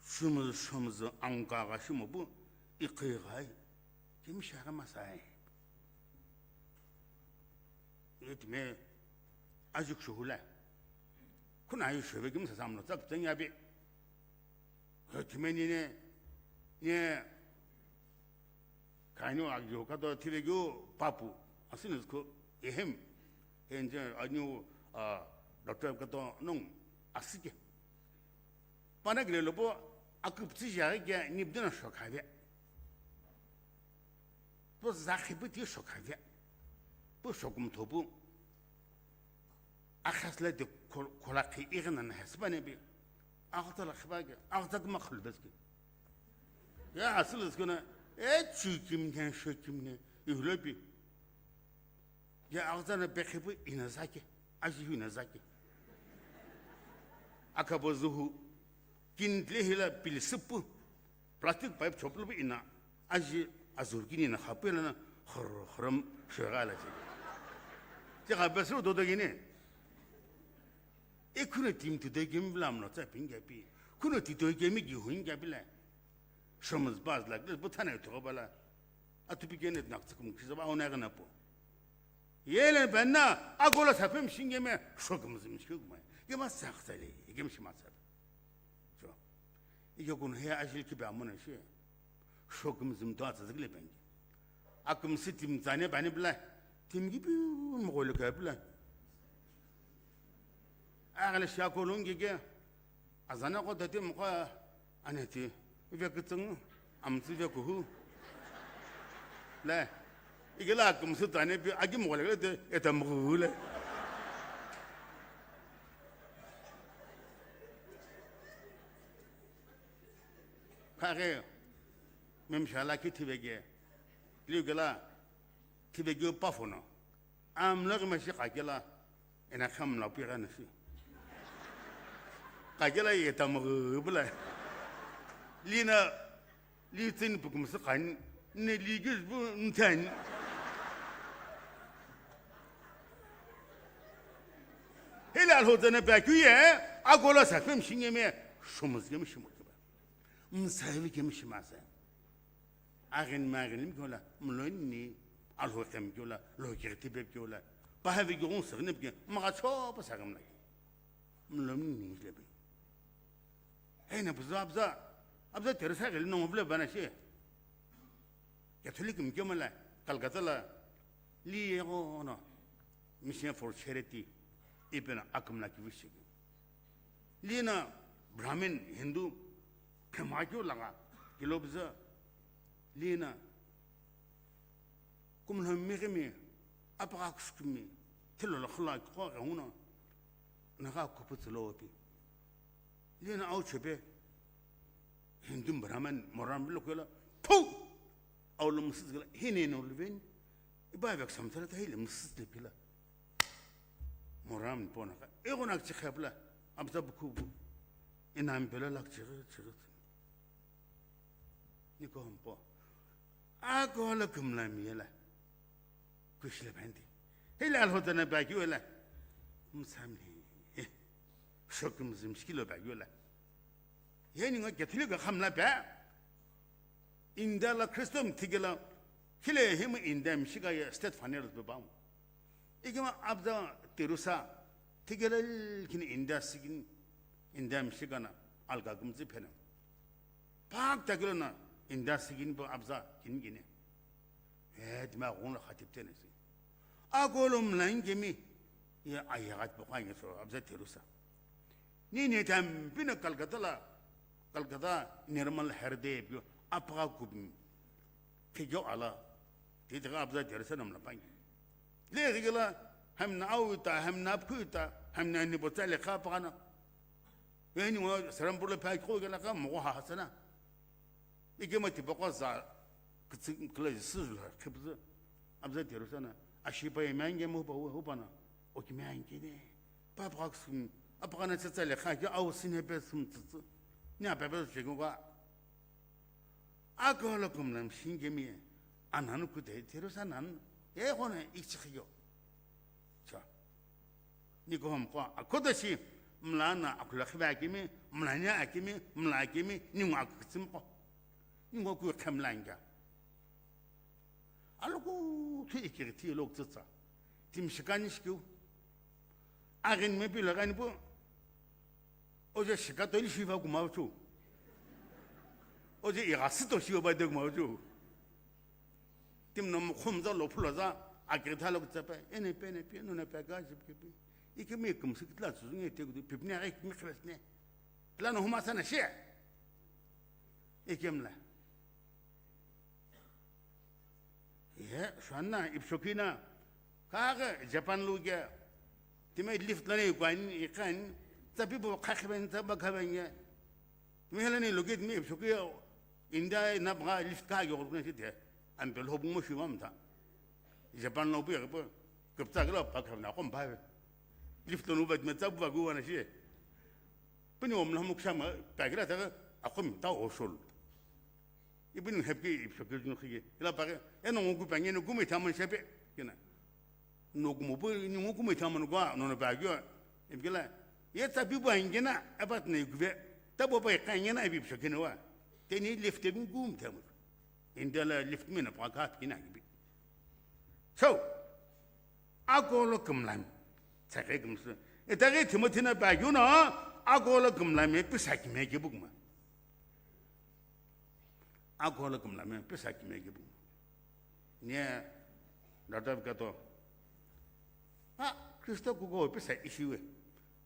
shumu, shumu, angka gha shimo bu, ikhi ghai. Kemi shi aghi masai. Ye timi ajuk shuhula. Kuna ayu shuhube kemi sasa mlo tsa kutsengi abi. Ye timi ni ne, ne, kaini wa agyo kato thile gyo papu. Asini zko ehem. Enje anyu, ah, doctor kato nung asike. Pana gile lobo akuptsi jari ke nibdena shokhave. Pu zakhi pu ti shokhave. Pu shokumtho pu. Akhasla de kol-, kolakhi igana na hesbane bi. Akhta la khibage. Akhta kuma khulbeski. Ya asıl iskuna. E chukim ne, shokim ne. Ihlopi. Ya aghazana pekhipu inazaki, aji hu inazaki. Akabo zuhu, kintle hila pilisipu, plastic pipe choplupu ina, aji azurkini na khapu ina na, khur, khurum, shwega la chi. Chi kha besru dodo gini. Ikhuno tim tudo gim vlamno tsa pinga pi. Khuno tito gemi gi hunga bila. Shomuz baz la, bu thana yuthuka bala. Atupi kene nak tsikum kisa ba ona gana po. Yele benna, agola sapem shingeme, shokum zim shikuma. Gema saksali, gem shima sap. So. Iyo kun he ajil ki ba mona shi. Shokum zim to atsa zikle bengi. Akum sitim zane bani bla. Tim gibi mo gole ka bla. Agale shakolungi ge. Azana ko dati mukha aneti, vekitsung, amtsi vekuhu. Le, igila kumsu tani pi agi mukha le te eta mukhu le. Khage, memshala ki thivege, liugela, thivege pafono. Amla ghi mashi qakela, ena khamla pi gana shi. Qakela ye tamaghi bula. Lina, li tsin pukum si qan, ne li giz bu nthan. Hela alho zana ba kuye, agola sa fem shingeme, shumuz gem shimu kiba. Msavi gem shimasa. Aghin maghin lim kyola, mloni, alho kem kyola, lo kir tipe kyola. Pahavi gong sirnip ke, maga chopa sagam lagi. Mloni lebe. Hey, na bza, bza, abza Teresa gel no vle bana she. Catholic mkyo mala, Calcutta la, li yego no, Mission for Charity, ipena akamla kivishi. Lina Brahmin, Hindu, phema kyo laga, kilo bza, lina, kumlo migimi, apaka kuskumi, thilo la khula kho ga uno, naga kupu tsilo pi. Lina au chepe, Hindu Brahmin, Moran bilo kula, pau! Au lo musi zgla, hine no luven, iba vek samtala ta hile musi de pila. Moram pona ka. Ego nak chikhabla. Amta buku bu. Inam pela lak chiri chiri. Niko hampo. Ako la kumla miyela. Kushla bandi. Hila alhotana baki wala. Msamni. Shokum zimshkilo baki wala. Yeni ngo Catholic khamla ba. India la Christian thigila. Khile him India mshiga ya state funeral be bam. Igima abza Teresa, tigela kini India sigin, India mishigana, alga gumzi pena. Pak tagila na India sigin bo abza kini gine. Eh, dima gun la khatip tenesi. Agolom lain gemi, ya ayagat bo kanya so abza Teresa. Ni ne tam pina Calcutta la, Calcutta Nirmal Herde bio, apga gubmi. Phigyo ala, titiga abza Teresa namla pangi. Le gigila, hamna awita, hamna phuita, hamna ni botsa le kha pagana. Eni wa Serampore le phai kho gela ka mo ha hasana. Ikemu tipaqo za kütsü kula süzülo khipüzü. Abza Teresa na, ashipa yemi ange mo pa, upa na, okimi ange ne. Pa pa ksum, apa kana tsatsa le kha ki au sine pe sum tsütsü. Ni apa pe chego ka. Akolo kumlam shingemi, ananu kute Teresa nan, e khona ichikhiyo. Cha. Niko hom ko, akoda shi, mla na akula khiba akimi, mla nya akimi, mla akimi, ningu akutsim ko. Ningu ku khemla inga. Aloku thu ikiriti lok tsatsa. Tim shikani shikiu. Agin me pilo gani po. Oje shikato ili shiva kumauchu. Oje igasito shiva de kumauchu. Tim no khumza lo phuloza, akirita lok tsapa. Ene pene pi, nuna pe ga jip kipi. Ikemi kumsi kitla tsuzunge te kudu, pipni ai kimi khresne. Kila no huma sana shi. Ikemla. Ye, shwanna, ipshokina, kaka Japan lo ge, time lift lane kwan, ikan, tapi bo khakhe ben, taba khaben ye. Time lane lo ge, time ipshoki, India na ba lift ka ge, orkun shi te, ampel hobung mo shimam ta. Japan lo bu ge bo, kapta ge lo pa khaben, akom ba. Lift lo no ba, me tsa bu ba gu wana shi. Pini omla mukshama, pa ge la ta, akom ta oshol. Ibini hepki ipshoki jun khigi. Ila pake, eno ngoku pa ngene gume thaman shepe. Kina. No gumo bu, ni ngoku me thaman gwa, no no pa gyo. Ibkila, ye tsa bi bu angena, abat ne gube. Tabo pa kangena ibi ipshoki ne wa. Teni lift bin gum thaman. Indala lift me na pa ka kina gibi. So, akolo kumlam. Tsake kumsu. Etake Timothy na pa gyo na, akolo kumlam e pisa kime gibi kuma. Akolo kumlame pisa kime kibu. Nye, dada kato. A, Kristo kuko pisa ishiwe.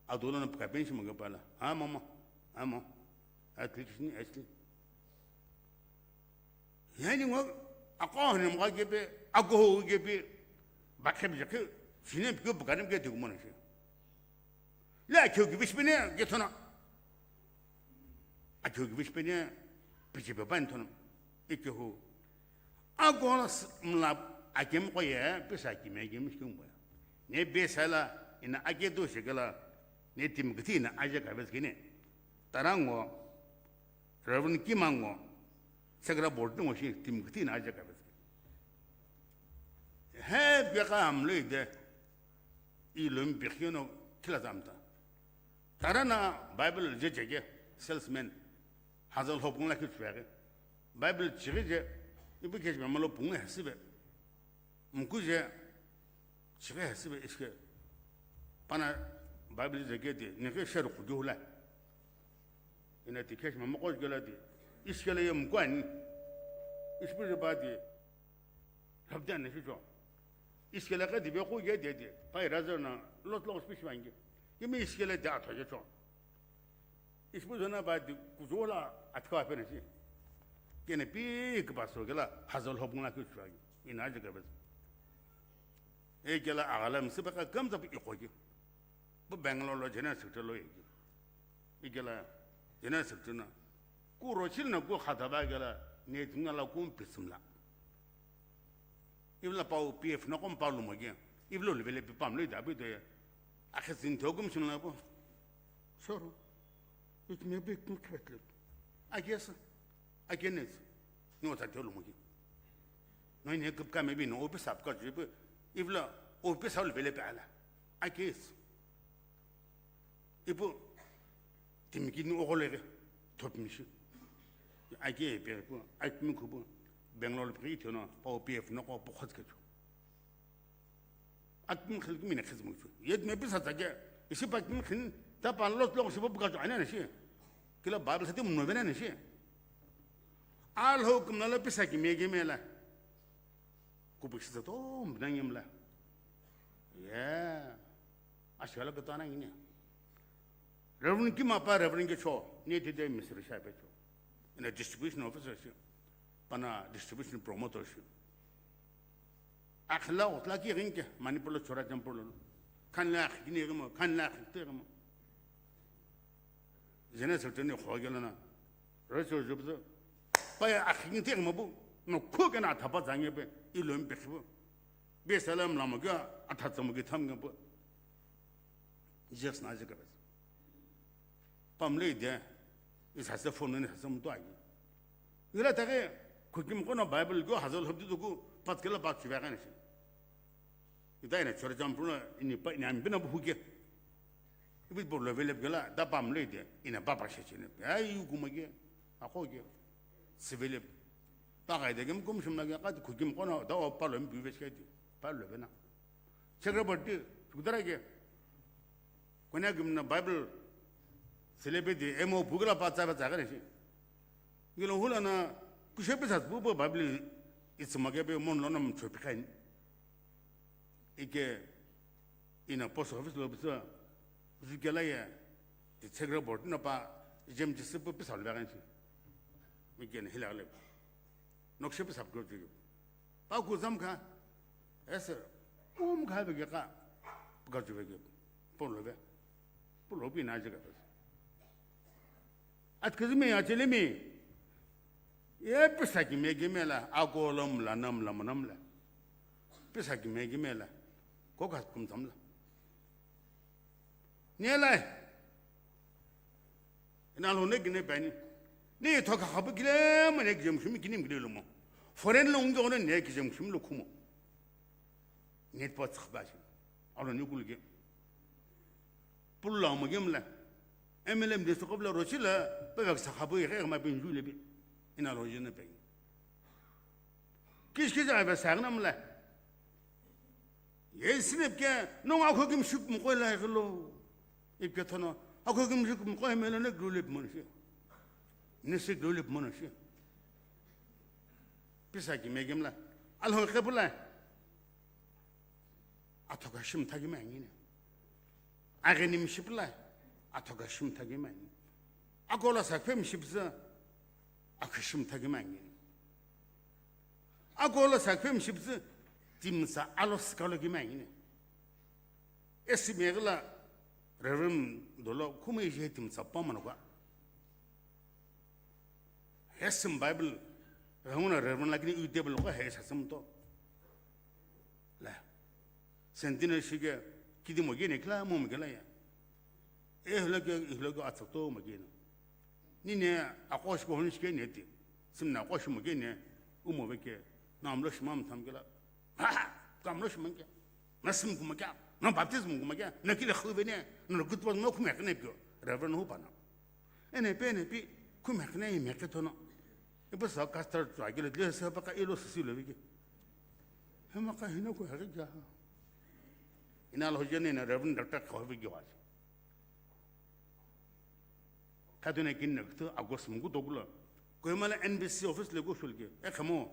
Adolo na pika penshi mo kepala. A, mama. A, mo. A, klikishini, a, shini. Yani ngo, ako hne mo kepe, ako ho kepe. Bakhe bije ke, sine pike bukane ke de mo na shi. Le akheu kivishi pene kethono. Akheu kivishi pene, pichi pe pani thono. Ikehu. Agola mla akem koye, pesa kime kime shikimbo. Ne besala, ina akedo shikala, ne timkiti na aje kaves kine. Tarango, Reverend Kimango, sekra board ngo shi timkiti na aje kaves. He beka amlo ide, ilum bikhiyo no kila zamta. Tarana Bible je jege salesman. Hazal hopung la kichwege. Bible chiri je, ibu kejme malo pungu hesibe. Mku je, chiri hesibe iske. Pana Bible je jege de, neke sheru kujula. Ina ti kejme mako gela de. Iske le yem kwani. Isbu je ba de. Lhapdi ane shicho. Iskele qe dibe qo ye de de. Pai razor na lot lo speech vangi. Yimi iskele de atho ye cho. Ispu zona ba di kuzola atkha pe na shi. Kene pi ke ba so gela hazal hop na ke chwa. Ina je ke bes. E gela agala mse ba ka kam za pi ko ge. Bu Bangalore lo General Secretary lo yegi. Igela General Secretary na. Ku rochil na ku khata ba gela ne tinga la kum pisimla. Ivla pau P F na kom pau lumo ge. Ivlo le vele pi pam lo ida bi de. Akhe sin to gum simla bo. Soro. It may be kum kretlet. I guess. Again, it's no ta telo mo ki. No ne kup ka me bi no office ap ka ju bi ivla office al vele pa ala. Akes. Ipu timiki ni ogole re top mi shi. Ake pe pu akmi ku bu Bangalore pri to no pa P F no ko bu khot ke ju. Akmi khil mi ne khiz mo ju. Yet me pisa ta ke isi pa akmi khin ta pa lot lo shi bu ka ju ana shi. Kila Bible sa ti mo vena shi. Al hukum na la pisa ki me ge me la. Ku bu shi to mbna ngim la. Yeah. Ashkala ka tana ngine. Reverend Kimapa, Reverend Kecho, ne te de Mister Shape cho. Ina distribution officer shi. Pana distribution promoter shi. Akhla utla ki rinke, Manipur lo chora jump lo. Kan la khine rimo, kan la khite rimo. Zene sirtene khogela na. Recho jubzo. Paye akhingi tighi mabu, no khukena athapa zange pe, ilo mpexibu. Be salam lama kya, athatsa mo ki tham ngepu. Jiyas na jika pe. Pamle de, isa se phone ne sa mutu agi. Ngila tage, khukim kono Bible ko hazal hobdi duku, patkela pat chiba gane shi. Ita ina chora jam puna, ini pa, ini ambina bu huke. Ibi por lo vele gela, da pamle de, ina papa shechene. Ai, yu kuma ke, ako ke, sivele. Ta kai de gem kum shimna ke, kat khukim kono, da o palo mbi ve shedi, palo vena. Chekra bati, sukdara ke. Konya gimna Bible, selebe de, emo bugla pa tsa ba tsa gane shi. Ngilo hula na, kushe pe sat bu, bu Bible, it's ma ke pe mon lo nam chopi kain. Ike ina post office lo bisa, zikela ye, ti chekra board na pa, jem jisi pu pisa lo bagan si. Ike na hila le. Nokshe pisa ko ju. Pa ku zam kha, ese, um kha be ka, ka ju be ke, pon lo be. Pon lo bi na je ka. Atkizimi achelimi. Ye pisa ki me gimela, akolom la nam la manam la. Pisa ki me gimela. Koka kum tam la. Nela. Ina lo ne gine bani. Ni thoka khabu gile mo ne gijim shimi ginim gile lo mo. Foreign lo ngi ono ne gijim shimi lo kumo. Net pa tsakh ba shi. Alo ni kulge. Pulo mo gemla. M L M de sokobla rochila, pe vak sakhabu ye ma bin jule bi. Ina lo jina pe. Kish kish ave sagnam la. Ye sinep ke, no nga kho kim shup mo koy la gelo. Ip ke thono, a kho kim shup mo koy melo ne glulip mo shi. Ne se glulip mo shi. Pisa ki me gemla. Al ho khepula. Athoka shim thagi me ngine. Ageni mshipla. Athoka shim thagi me ngine. Akola sakphe mshipza. Akhishim thagi me ngine. Akola sakphe mshipza. Timsa alo skalo gi me ngine. Esi megla Reverend dolo khumui je timsa pamana kwa. Hesim Bible, ranguna Reverend lakini u table ko he sasam to. La. Centenary shige, kidi mo gene kla mo mo gela ya. E hlo ke, e hlo ke atsa to mo gene. Ni ne, akosh ko hon shike ne ti. Sim na akosh mo gene, u mo veke. Na amlo shima mo tham gela. Ha, ha, kamlo shima ke. Na sim kuma ke. Na baptism kuma ke. Na kile khu vene. Na gutwa no kuma ke ne pio. Reverend hu pana. Ene pe, ene pi, khume khne ime ke tono. Ipa sa kastar tu agile le sa pa ka ilo sisi lo vige. Hema ka hino ko hage ja. Ina lo jene na Reverend Doctor ko vige wa. Kadone kin na kuto agos mungu dogula. Ko mala N B C office le go shulge. E khamo.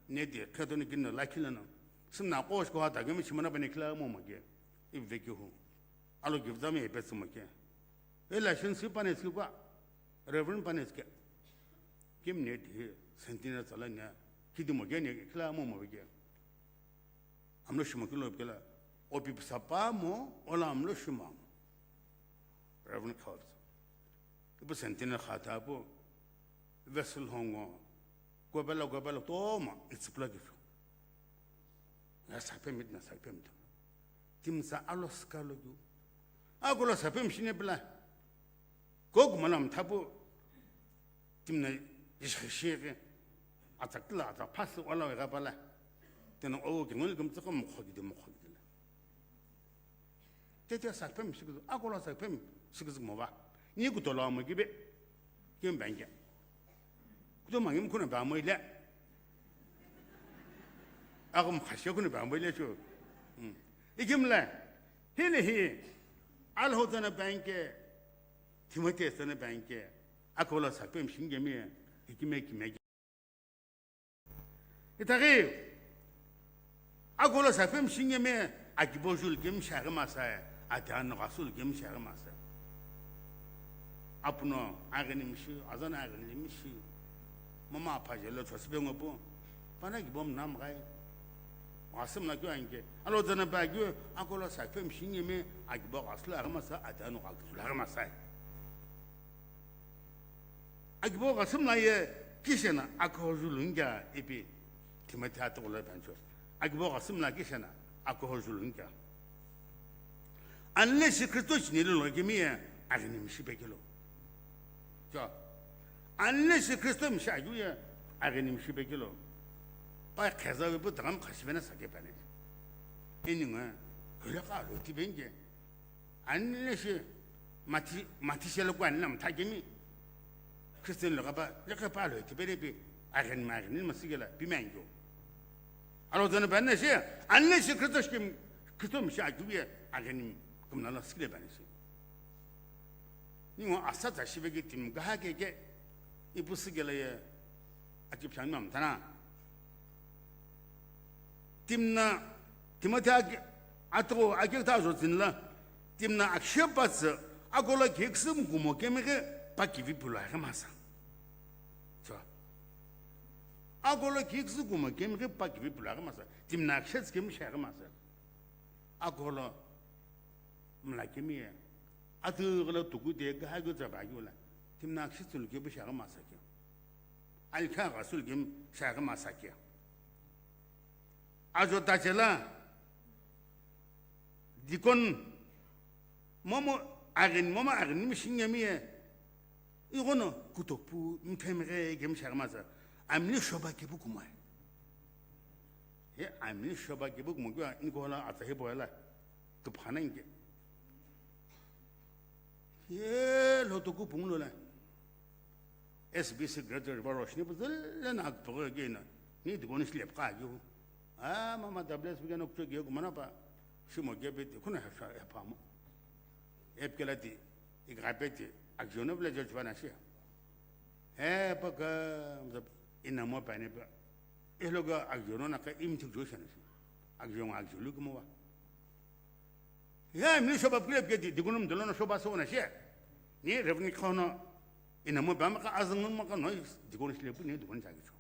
Ne de kadone kin na lakila na. Simna ko ko ta ge mi chimana bane kila mo ma ge. Ibe ki hu. Alo give them a bit mo ke. E license panes ki kwa, Reverend panes ke. Kim ne di Centenary tsala ne, kidi mo ke ne, kila mo mo ke. Amlo shimo kilo kila, opi sapa mo, ola amlo shimo. Reverend Coates. Ipu Centenary khata pu, vessel hongo, gobela, gobela, toma, it's plug. Ya sapemit na sapemit. Timsa alo skalo yu. Akola sapem shine pla. Kok malam thapu. Timna ishishike. Atakla ata pas wala wega pala. Tena o ke ngol kum tsaka mo khodi de mo khodi de la. Tete sapem shikizu. Akola sapem shikizu mo ba. Ni ku tolo mo gibe. Kim bangya. Kuto mangim kuna ba mo ile. Agum khashe kuna ba mo ile chu. Hmm. Ikim le. Hili hi. Alho tana banke. Timothy tana banke. Akola sapem shingemi. Ikime kime. Itaghi. Akola sapem shingemi. Akibo jul kim shaghi masai. Ati ano gasul kim shaghi masai. Apuno agini mishi, azan agini mishi. Mama apa jelo chosbe ngopo. Pana gibom nam gai. Asim na kyo anke. Alo zana ba kyo, akola sapem shingemi, agibo gasla agama sa, atano gasul agama sa. Agibo gasim na ye, Kishena akoho julu nkia ipi Timothy atughulo pencho. Akibo ghasumla kishena akoho julu nkia. Unless Kristo chini lo kimi ye aghini mishi pekilo. Cho. Unless Kristo mishi ayu ye aghini mishi pekilo. Pa kheza we bu tagam khashivena sake pane. Ini nga hula ka lo tibenge. Ani leshi mati, mati shelo kwa ani lam thakemi. Christian lo kapa, le kapa lo ti pere pi, agen ma agen ma sigela, pi mangyo. Alo zana ban leshi, ani leshi Christo shkim, Christo mi sha juye, agen kumna lo sigela ban leshi. Ningo asa za shibe ki tim gaha ke ke, ipu sigela ye, achi pshan mam tana. Timna, Timothy agi-, atughu agi ta ajo tsünla, timna akshe patsü, akola keksu kumo kemighi pa kivi pula ghi masa. So, akola keksu kumo kemighi pa kivi pula ghi masa. Timna akshe tsü kemi shaghi masa. Akola mla kemi ye. Atughu la tuku de gha ghi tsaba ghi la. Timna akshe tsulu kebi shaghi masa kyo. Alkha gha sulu kemi shaghi masa kyo. Ajo tachela, deacon, momu aghini, momu aghini mi shinge mi ye, ighono kutopu mthemghe ghe mi shaghi masa, amli shoba kepu kumai. He, amli shoba kepu kumai, nikola atsa hebo la, tuphana inge. He, lo toku punglo la. S B C Greater River Roshni pu zülle na akpaghi kena, ni deacon shi lepqa keu. Ah, mama W S B kena kucho keu kumana pa, shimo keu pe ti, kuna ha sha, ha pa mo. Ep kela ti, ik ga pe ti, akjono bla judge bana shi. He, pa ka, mza, ina mo pa ne pa. Elo ka akjono na ka im thik jo shana shi. Akjono akjolu kumo wa. Ya, mi shoba pule pike di, deacon mdolo na shoba so na she. Ni Reverend Khono, ina mo ba ma ka azang ma ka no, deacon shi le pu ni deacon cha kicho.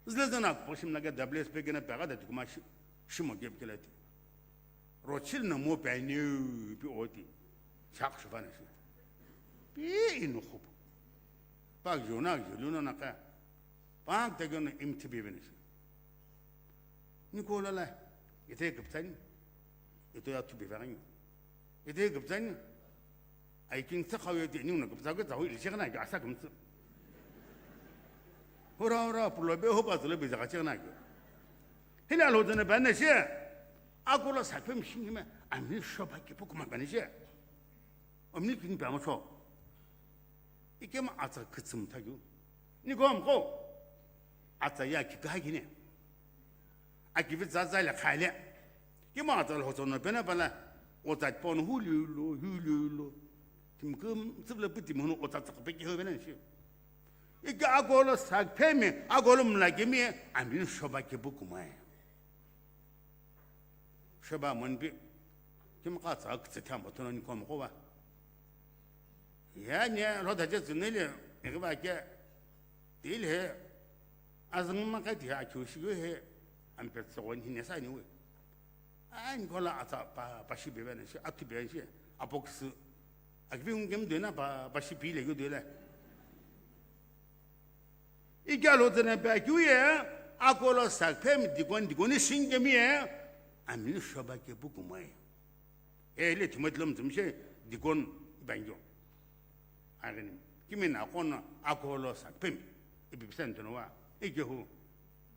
Zle zana po shim na ke W S B kena pa ga da deacon ma shi, shimo ke pike la ti. Rochil na mo pa ni pi o ti. Chak shoba na shi. Pi inu khup. Pa jona, jona na ka. Pang te gyono imthi beveni shi. Nikola la, ite guptsani, ito ya tu beveni. Ite guptsani, ai king sa khawe te ni na guptsa ko tsawi ilche kana ga asa gumtsu. Hora hora pulo be ho ba zule be zaga chena ga. Hina lo zene bane she. Akola sa pem shingi me, ami shoba ki pukuma bane she. Omni kin pa mo cho. Ikema atsa kütsüm thakeu. Nikom ko. Atsa ya ki ka kine. Akivi za za le khale. Kima atsa lo hoto no pena pala. O za pon hu lu lo, hu lu lo. Tim kum tsivle puti mono o za tsak pe ki ho bena shi. Ika agolo sak pemi, agolo mla kimi, amin shoba ki bukumai. Sheba monpi, kimqa tsa kütsü thambo tono nikom qowa. Ya ne, lo da je zunele, ege ba ke, dil he, azung ma ka ti ha kyu shi he, am pe tso ni ne sa ni we. Ai, nikola atsa pa, pa shi bebe ne shi, atu bebe shi, apox, akvi ungem de na pa, pa shi pi le yu de le. Ikya lo tsena pa kyu ye, akolo sak pemi deacon, deacon ni shinge mi ye, amini shoba ke bukumai. E le Timothy lo mzumshe deacon bangyo. Agini, kimi na kono akolo sak pemi, ipi pisen tono wa, ike hu,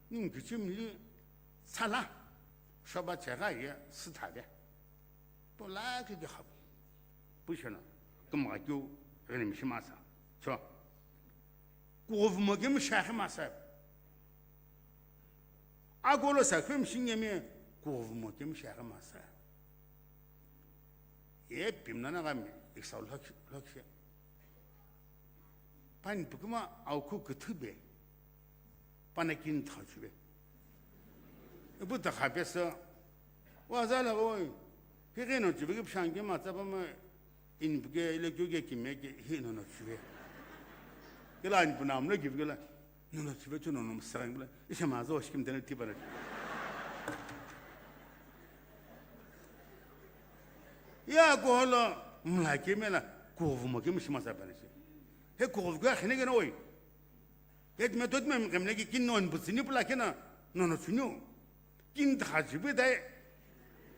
ning kichim li, sala, shoba chega ye, sitade. Po la ke ke hap. Pushana, kuma kyu, rene mishimasa. Cho. Kuvumo ke mishakhe masa. Agolo sa khe mishinyemi, kuvumo ke mishakhe masa. Ye pimna na gami, iksa lhak-, lhakshe. Pani pukuma au ku kuthube. Pana kin thachuve. Ipu takha pesa. Wa za la oi. Hi geno chive ke pshan ke ma tsapa ma. Inipike ile kyo ke kime ke hi no no chive. Kila inipuna amlo kive kila. No no chive chuno no msang bla. Isha ma zo shkim tene tiba na. Ya ko lo mla kime la. Ko vumo kime shima sa bana shi. He ko vumo ke khine ke no oi. Ye timi totimi mi kemle ki kin non butsini pula kena, nono chunyu. Kin thaji bu dai.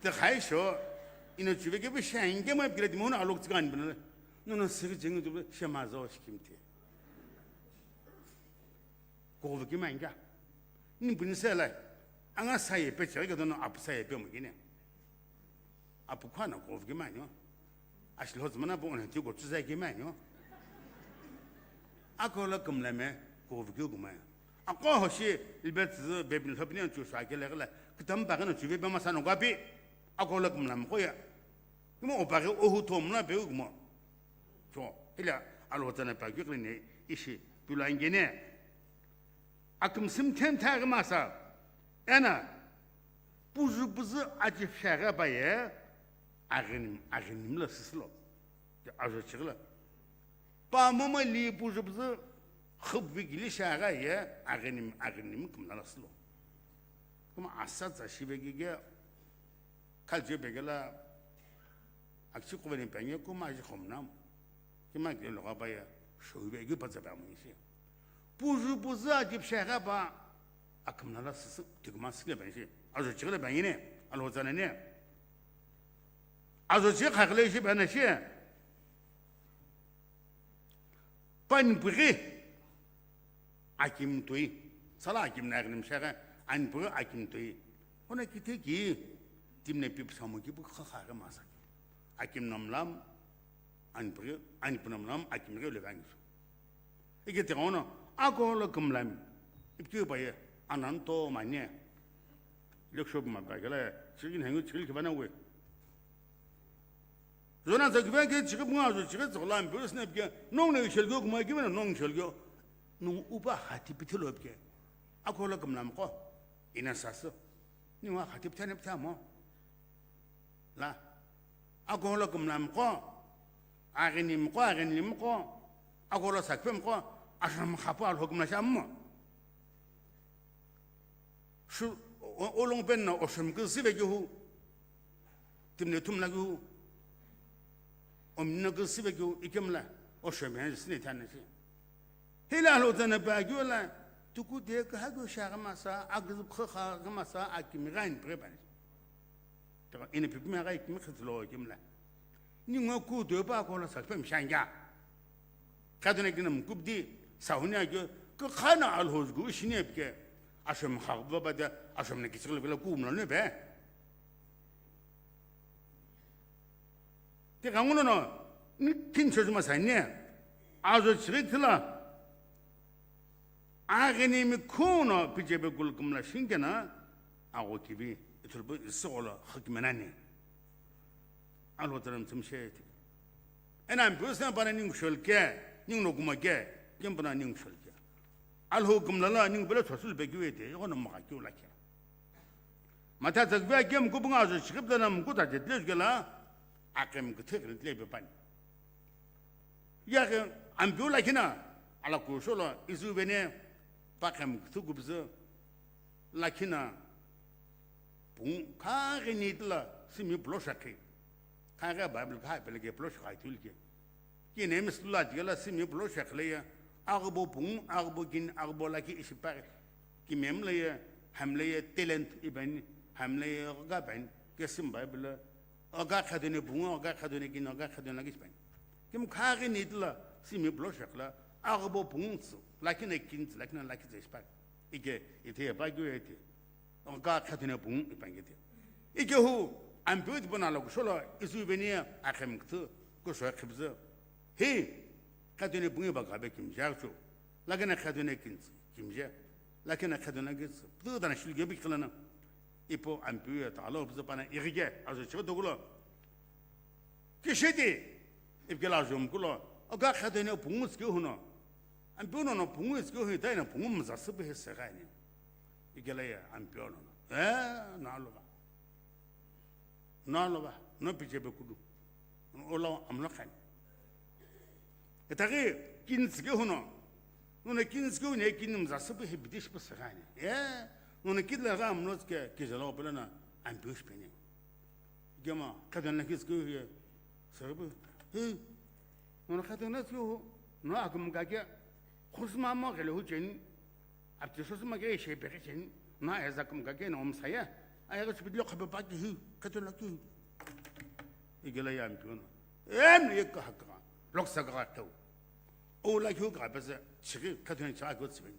Te khai sho. Ino chuve ke bi shan ke ma pile timi hono alok tsikan bina. Nono sigi jingi tu shemazo shikimte. Kovu ki manga. Ni bini sela. Anga saye pe chege dono apu saye pe mo gine. Apu khana kovu ki manyo. Ashilo zmana bo ona ti ko tsuza ki manyo. Akola kumlame kovu ki kumaya. Ako hoshi ilbe tsu be bin lhobni chu sha ke le gala. Kitam ba kana chu be ma sano gapi. Akola kumlam koya. Kimo obage ohu tomla be kumo. So, ila alotana pa gyukle ne ishi pulangene. Akümsüm thentha masa, ena, puju puzu aji phegha baye, aghinim, aghinim la sisilo. Ya ajo chigla. Pa mama li puju puzu khubvi gili shagha ye, aghinim, aghinim kumla la silo. Kuma asa za shibe gige, kalje begela, akchi kuveni penge kuma aji khomnam. Kima gile loga baye, shoibe gi patsa ba mo isi. Puju puzu aji phegha ba, akümla la sisi, tigma sile ba isi. Ajo chigla ba yine, alo zana ne. Ajo chi khakhle shi ba na shi. Panipughi akim toi. Sala akim na aghinim shagha, anipughi akim toi. Hona kite ki, timne pip samu ki bu kha kha masa. Akim namlam, anipughi, anipu namlam, akim ghe le vangi. Ike te ono, ako lo kumlam. Ipki baye, ananto manye. Lekshop ma bagala, chigin hangu chigil kibana we. Zona za kibe ke chigib nga zo chigib zo lam bürüs ne bge nong ne shelgyo kuma kibe nong shelgyo. Nong uba hati pitilo bge. Akola kumlam ko. Ina sasu. Ni wa hati pitane pitamo. La. Akola kumlam ko. Aghinim ko, aghinim ko. Akola sakpem ko. Ashram khapo alhokum la shammo. Shu, o-, olong pen na oshom kü sibe ki hu. Timne tum la ki hu. Om na kü sibe ki hu, ikem la. Oshom hen sine than si. Hila lo tana ba ki la. Tuku de ka ha go sha ga masa, a gü kha kha ga masa, a kimi gain pre ban. Teka ina pipi me ga kimi khitlo kimla. Ni ngo ku do ba ko la sa pem shanga. Ka do ne kinam kubdi sa hunya ge ko khana al hoz gu shine ke. Asham khag ba ba da asham ne kichil bela ku mla ne be. Te ka nguno no ni tin choj ma sa ne. Azo chiri thila. Aghinimi khuno pijebe kulkumla shingena, agho kibi, itulbu isighola khakmenani. Alo taram tsumshe ti. Ena mpiu sena pana ning sholke, ning no kuma ke, kim pana ning sholke. Alho kumlala ning bela tsosul be kiwe te, yono maka kiu lake. Mata tsakbe kem kubunga zo chikip dana mkuta te tle gela, akem kthek tle be pani. Yaghi ampiu lakhi na, ala kusholo izu vene, pakhem kuthu kubzü, lakhi na, pung, khaghi nitla, simi pulo shakhi. Khaghi Bible kha pele ke pulo shakhi thulke. Ki nemis la jigala simi pulo shakhle ya, aghbo pung, aghbo gin, aghbo lakhi ishi pa, ki mem le ya, ham le ya talent iben, ham le ya ga ben, ke sim Bible, Oga khadone pungu, oga khadone kin, oga khadone lagi sipani. Kim khaghi nitla, simi pulo shakla, aghbo pungu tsu, lakina kin tsu, lakina laki tsu ispa. Ike, ite ya pa gyo ite. Oga khadone pungu ipangi te. Ike hu, ampiu tipona lo kusholo, isu venia, akhem ktsu, kusho khibzu. Hi, khadone pungu ba gabe kim jakchu. Lakina khadone kin tsu, kim ja. Lakina khadone lagi tsu. Putu dana shilge bi khlana. Ipo ampiu ya talo putu pana igige, azo chigo dogulo. Kishidi, ipikela jomkulo, oga khadene pungu tsikeu huno. Ampiu nono pungu tsikeu hu, taina pungu mzasüpu he segaini. Ikela ya ampiu nono. Eh, no alo ba. No alo ba, no piche be kudu. Ola amlo khani. Etagi kin tsikeu huno. Nono kin tsikeu ne kin mzasüpu he bidish pu segaini. Eh, nono kidla ga amlo tsike, kijalo pelana ampiu shpeni. Gema, khadon la kis ku ye. Sabu. He. No khadon la ku. No akum ka kya. Khusuma mo ghele hu cheni, apti sosuma ke she pe cheni, na eza kum ka ke na omsa ya, aya ga chupit lo khape pa ki hu, khato la ki. Igela ya mtu no. Em ye ka ha ka, lok sa ka ka. O la ki hu ka pe sa, chiri, khato ni cha ko tsibin.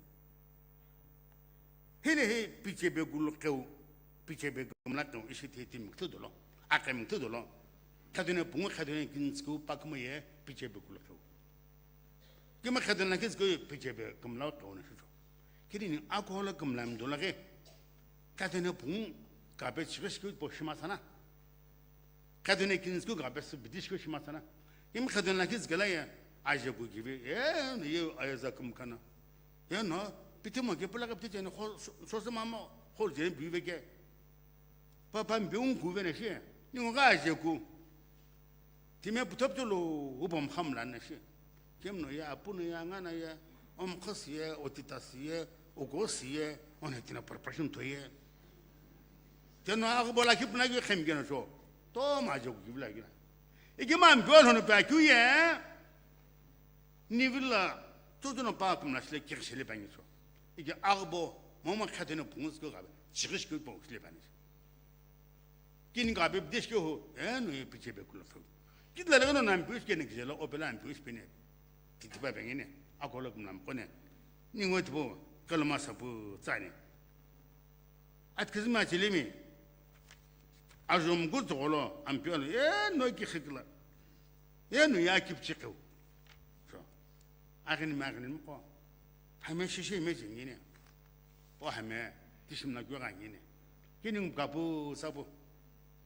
Hile he piche be gulu keu, piche be gumla keu, ishi the tim ktu dolo, akem ktu dolo. Khato ni pungu khato ni kin sku pak mo ye, piche be gulu keu. Kima khadon lakhi zikoi piche be kumlau tona shucho. Kini ni alcohol kumla mdo laghi. Khadon pungu kape chighi shikoi po shima sana. Khadon kin zikoi kape su bidi shikoi shima sana. Kima khadon lakhi zikala ya aje ku gibi. Ye no ye aya za kum kana. Ye no piti mo ke pula ka piti chene ho so so mama ho je bi ve ke. Papa mbiungu vena shi, ningu gha aje ku. Time puthop tolo, upom khamla na shi. Kemno ya, apuno ya, ngana ya, omkhas ya, otitas ya, ogos ya, one tina preparation to ya. Teno agbo la kipna ki khem gena sho. To ma aje ku kibla gena. Iki ma mbio hono pa kyu ya. Nivila, tutu no pa kumla shile kiri shile pa ngicho. Iki agbo, mama khatene pungus ko gabe, chirish ko pungus shile pa ngicho. Kini ka be bdesh ke ho, eh, no ye piche be kula fo. Kidla le no nam pish ke ne gzela, opela nam pish pene. Titi ba bengene, akolok nam kone. Ningo tipo, kalma sapu tsane. Atkizma chilimi. Ajum gu zolo, ampio no, eh, no ki khikla. Eh, no ya kip chikeu. So. Agini magini mko. Hame shishe me jingine. O hame, tishim na gwa ngine. Kini kapu sapu.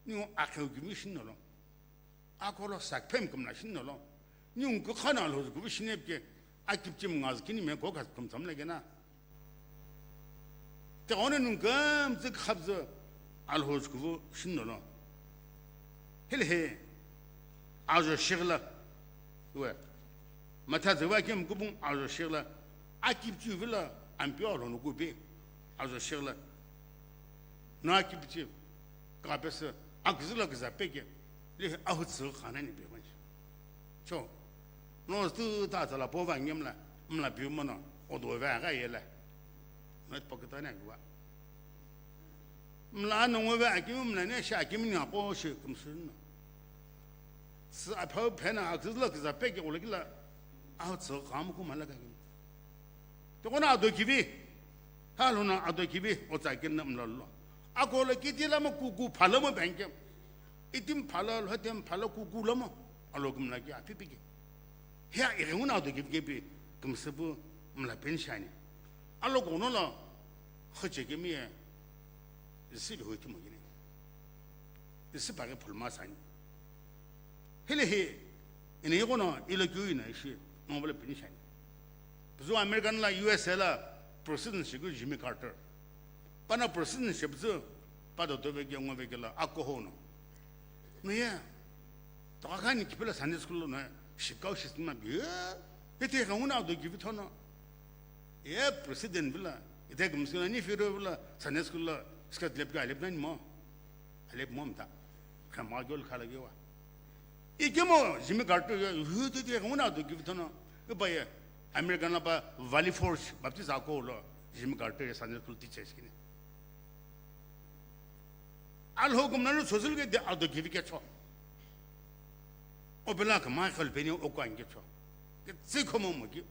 Ningu akheu gimi shinolo. Akolo sakphem kumla shinolo. Ningu kukhana lo gubi shinepke. Akipchim ngaz kini me kokas kum samla gena. Te one nung kam zik khabz alhoj kubu shinolo. Hele he. Ajo shigla. We. Matha zewa kem kubung ajo shigla. Akipchi vila ampio lo no kubi. Ajo shigla. No akipchi. Kapes akzila kza peke. Le ahutsu khana ni be manch. Cho. No stu ta ta la pova ngemla. Mla bi mono. Odo va ga yela. No pakata na gwa. Mla no ngove akim mla ne sha akim ni apo she kumsun. Tsu aphau phena akzila kza peke ulakila. Ahutsu kham kumala ka. Tokona ado kivi. Halona ado kivi otsa kinna mla lo. Akola kiti lama kuku phalama banke. Itim phala lo tem phala kuku lama. Alo kumla ki api pike. Hea irenguna ado kivi kepi kumsepu mla penshani. Alo kono la khache kemi. Isi lo hoi kimo gini. Isi pake phalma sani. Hele he, ene yego no ilo kyu ina ishi, no bale pini shani. Puzu American la U S A la president shiku Jimmy Carter. Pana president shibzu, pada dove ke ngove ke la ako ho no. No ye, to ka ni kipela Sunday school no, shikau shi sima bi, ete ka una do gibi thono. Ye president bila, ete gumsuna ni firo bila, Sunday school la, skat lep ga lep nani mo. Alep mom ta. Kama gol khala gewa. Ikemo Jimmy Carter ya hu te te nguna do give tono. Ba ye American la ba Valley Forge Baptist ako lo Jimmy Carter ya Sunday school teacher skine. Al hukum nanu sosul ke de ado give ke cho. O bela ka ma khol peni o ko ange cho. Ke tsi khomo mo ki.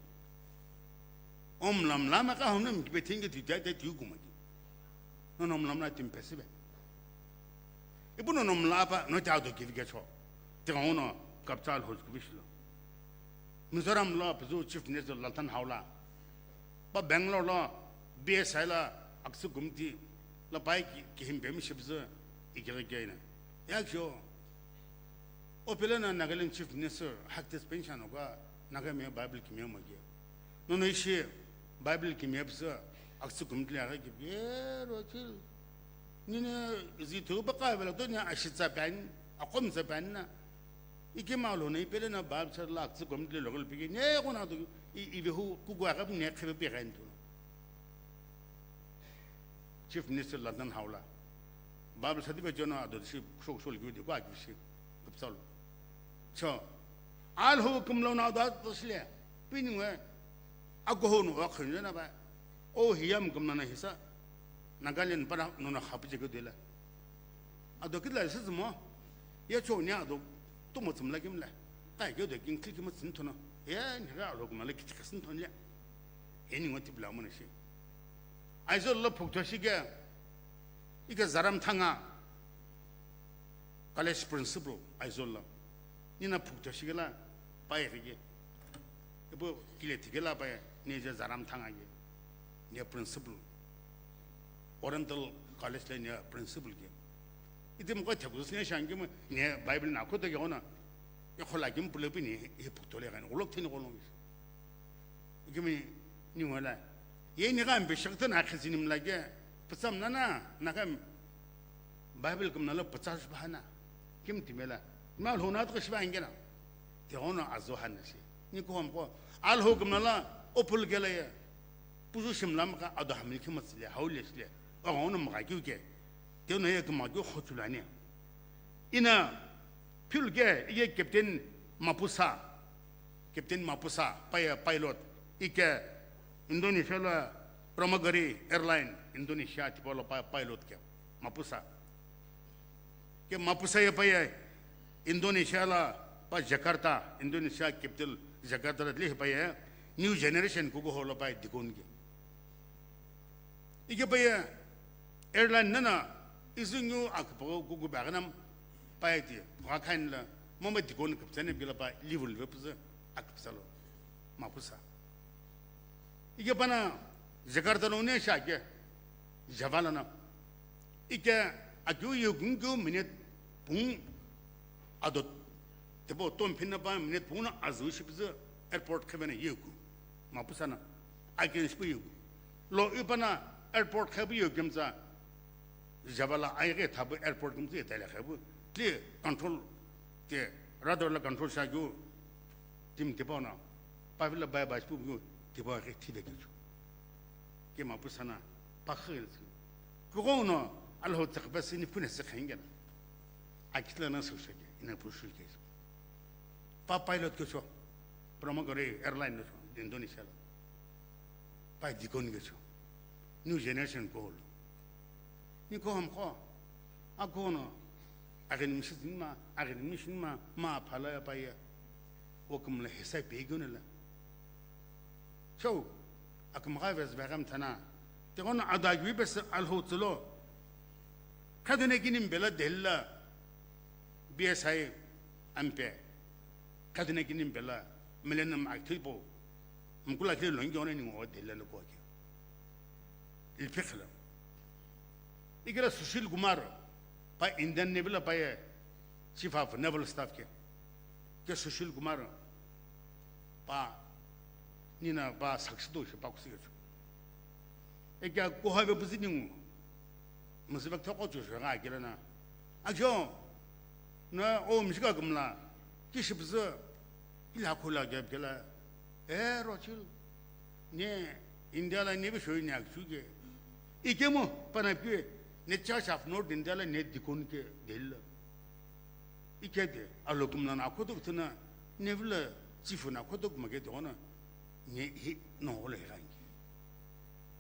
Om lam lama ka hom nam ki betin ke ti tai tai ti kuma ki. No nom lam la tim pesibe. Ipu no nom la pa no ta do kivi ke cho. Te no kapchal hoj ku bishlo. Mizoram lo puzu chief minister Lalthanhawla. Pa Bangalore lo B S I la aksu gumti la pai ki him bem shibzu ikere ke na. Ya kyo. O pele na Nagaland chief minister hak tes pension ka Naga me Bible ki me mo ke. No no ishi Bible ki me bzu aksu gumti la ki be ro chil. Nini zi tu baka vela to ni ashitsa pen, akomtsa pen na. Ikema lo na ipele na Bible sar la aksu gumti lo gol pigi. Ne ko na to i i hu ku gwa ka ne khebe pe gan to. Chief Minister Lalthanhawla. Bible sadi be jona ado shi shok shol gi de kwa gi shi. Gupsal. So, al hukum lo na da to shle. Pinwe. Akuhou no okhonjena ba. O hiya mkümna na hisa. Nagaland para no na khapu cheke dela. Ado kitla sisi mo. Ya cho ni ado tumo tsumla kimla. Kai ke do king klik mo tsin tono. Ya ni ga lo kumala kichika sin ton ya. Eni ngoti bla mo na shi. Aizo lo phukto shi ke. Ike Zaram Thanga College principal Aizawl lo. Nina phukto shikela paye kike. Ipu kile tikela paye ne je Zaram Thanga ke. Ne principal. Oriental College le ne principal ke. Iti mko theku ne shangi mo ne Bible na khoto ke ona. Ya khola kim pule pi ne he phukto le kan. Ulok thini kolong. Ikimi ningu la. Ye ni gha mbe shakta na khizini mla ke. Pitsam nana, na gha Bible kumna la pitsar shibahana. Kim timela. Ma lhona to shibahangena. Te ono azo hanna shi. Ni ko hom ko. Alho kumna la opul gela ye. Puzu shimla maka ado hamil khimatsile, haule shile. O ono maka kiu ke. Te ono ye kuma kiu khotulani. Ina phil ke ye Captain Mapusa. Captain Mapusa, paye pilot, ike Indonesia lo Pramugari Airline, Indonesia tipau lo pa pilot ke, Mapusa. Ke Mapusa ye paye Indonesia lo pa Jakarta, Indonesia capital Jakarta lo tile paye New Generation kuku holo paye deacon ke. Ike paye airline nana isu ngu akpa kuku bagana paye ti, paka khain la, mama deacon kapsane bila pa level ve puza akpsa lo, Mapusa. Ike pana Jakarta lo ne sha ke, Java lana. Ike akyu ye gung kyu minute pung adot, tebo tom phin na pa minute pung na azu shi puza airport khabena ye ku, Mapusa na. Akin shi pu ye ku. Lo ipana airport khabu ye kemza, Java la aighi thabu airport kumtsu ye tele khabu. Tli control ke, radar la control sha kyu. Tim tipau na. Pavila bai bai pu kyu, tipau ke thibe kyu. Ke Mapusa na, pakha kyu. Kuko no, alho tsakpa sini pune se khengena. Akitla na so shake, ina pu shu ke. Pa pilot kyu cho. Pramugari Airline no cho, Indonesia lo. Pai deacon ke cho. New Generation ko lo. Ni ko ham ko. A ko no. Agin mission ma, agin mission ma, ma phala ya paye. O kumla hisa pe gyo la. So, akum ga ves bagam thana. Te kono ada gwi bes alho tsulo. Khadune kinim bela della. B S I ampe. Khadune kinim bela. Millennium activo. Mkula kile longi one ni ngo dela lo ko ke. Ilpikhala. Ikira Sushil Kumar, pa Indian Navy la pa ye, Chief of Naval Staff ke. Ke Sushil Kumar, pa, nina pa saksi do shi pa kusi ke. Ekya ko ha be buzi ningu. Msibak thoko chu shwe nga kila na. Akyo, na o mshika kumla, ki shibzi, ila kula gap kila, eh, Rochil, ne India la ne bi shwe ne akchu ke. Ike mo, pana pye, ne Church of North India la ne deacon ke, del. Ike de, alo kumla na koto kutuna, ne vla chief na koto kumake de ona, ne hi, no, ole rangi.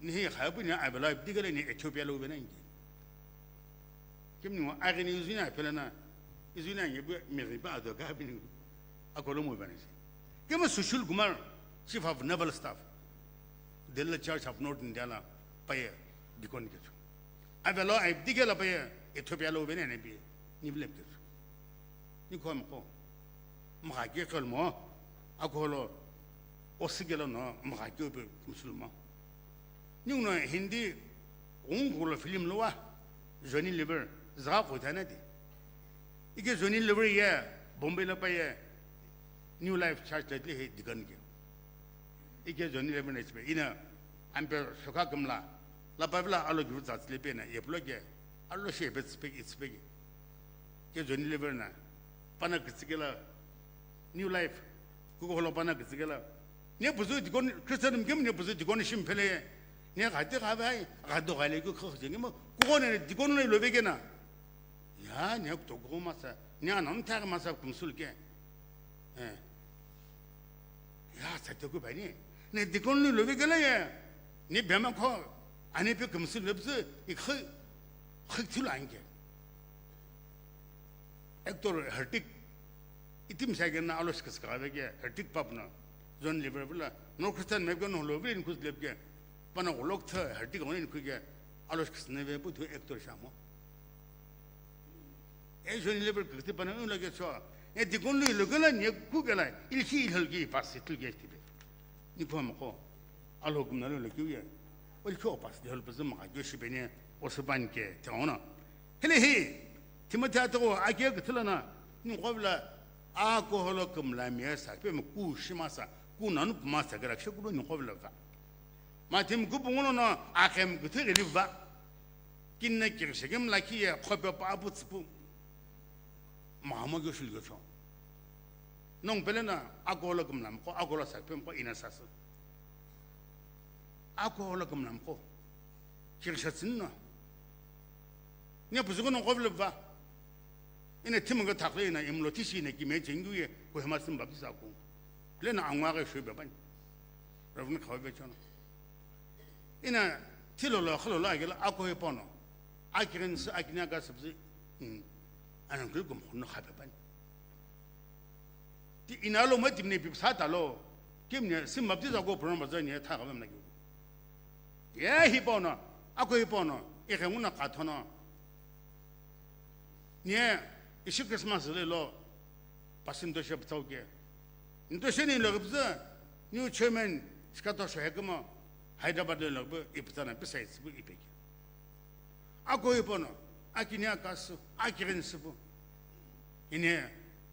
Ni hi khayapu ni avela ipiti kele ni Ethiopia lo uvena ingi. Kim ni wa agini izuni apela na, izuni angi bu miri pa ado ka bini. Akolo mo bani si. Kim Sushil Kumar, Chief of Naval Staff, Delhi Church of North India la paye deacon ke chu. Avela ipiti kele paye Ethiopia lo uvena ne bi, ni bile ke chu. Ni ko mko. Mkha ke kal mo. Akolo, osigelo no, mkha ke pe kumsul mo. Ni uno Hindi, ungkulo film lo wa, Johnny Lever, zaka ko thana di. Ike Johnny Lever ye, Bombay la pa ye, New Life Church le he deacon ke. Ike Johnny Lever ne chipe, ina, ampe shoka kumla, la pa vla alo gyu za tsile pe na, ye plo ke, alo she be tsipek, it's big. Ke Johnny Lever na, pana kitsikela, New Life, kuko holo pana kitsikela, Ne buzu deacon, Christian mgem ne buzu deacon shim phele. Ne gade ga bai, gado ga le ku kho jenge mo. Kuko ne deacon le lo vegena. Ya, ne to go masa. Ne anan ta masa kumsul ke. Eh. Ya, sa to ku bai ne. Ne deacon lo ilovekela ye, ne bema kho, ani pe kümsü lepüzü ikhi, khikthulu anke. Actor Hertik, itim sa kena alo shikis ka veke, Hertik pap no, John Lever vula, no Christian mepke no lo vin kus lepke, pana golok tha Hertik on in kuke, alo shikis ne ve putu actor shamo. E John Lever kiti pana un lage cho, e deacon lo ilokela ne kukela, ilhi ilhol ki pas itul ke tibe. Ni ko mo ko, alo kumna lo kiu ye. Ol kyo pas de hol püzü ma kyo shibene, o suban ke, te ona. Hele hi, Timothy atoko ake kithulana, ni qovla, a ko holo kumla mi sa, pe mo ku shimasa, ku nanu pumasa gara, she kulo ni qovla va. Ma tim ku bungulo no, a kem kithu gili va. Kinna kirshegem la ki ye, khope pa apu tsipu. Ma mo gyo shul gyo cho. Nong pele na, a ko lo kumla mo ko, a ko lo sa, pe mo ko ina sa su. A ko lo kumla mo ko. Kirshatsin no. Ne puzuko no qovla va. Ina thimanga thakle ina imlo tishi ina kime chengyu ye Kohima sim baptist ako. Le na angwa ga shwe beban. Reverend Khawe Bechono. Ina thilo lo khalo lo agela ako ipono. Akirin sa akinya ga sabzi. Hmm. Anan kul gum khun kha beban. Ti ina lo ma timne pip sa ta lo. Kimne sim baptist ako program bazani tha ga bam na. Ye hipono. Ako ipono. Ikhe nguna kathono. Nye, ishi Christmas le lo, pasin to shep tau ke. Nto sheni lo gibza, new chairman, shikato shahekuma, Hyderabad le lo gibza, ipitana pisa itsibu ipeke. Ako ipono, akini akasu, akirin sibu. Ine,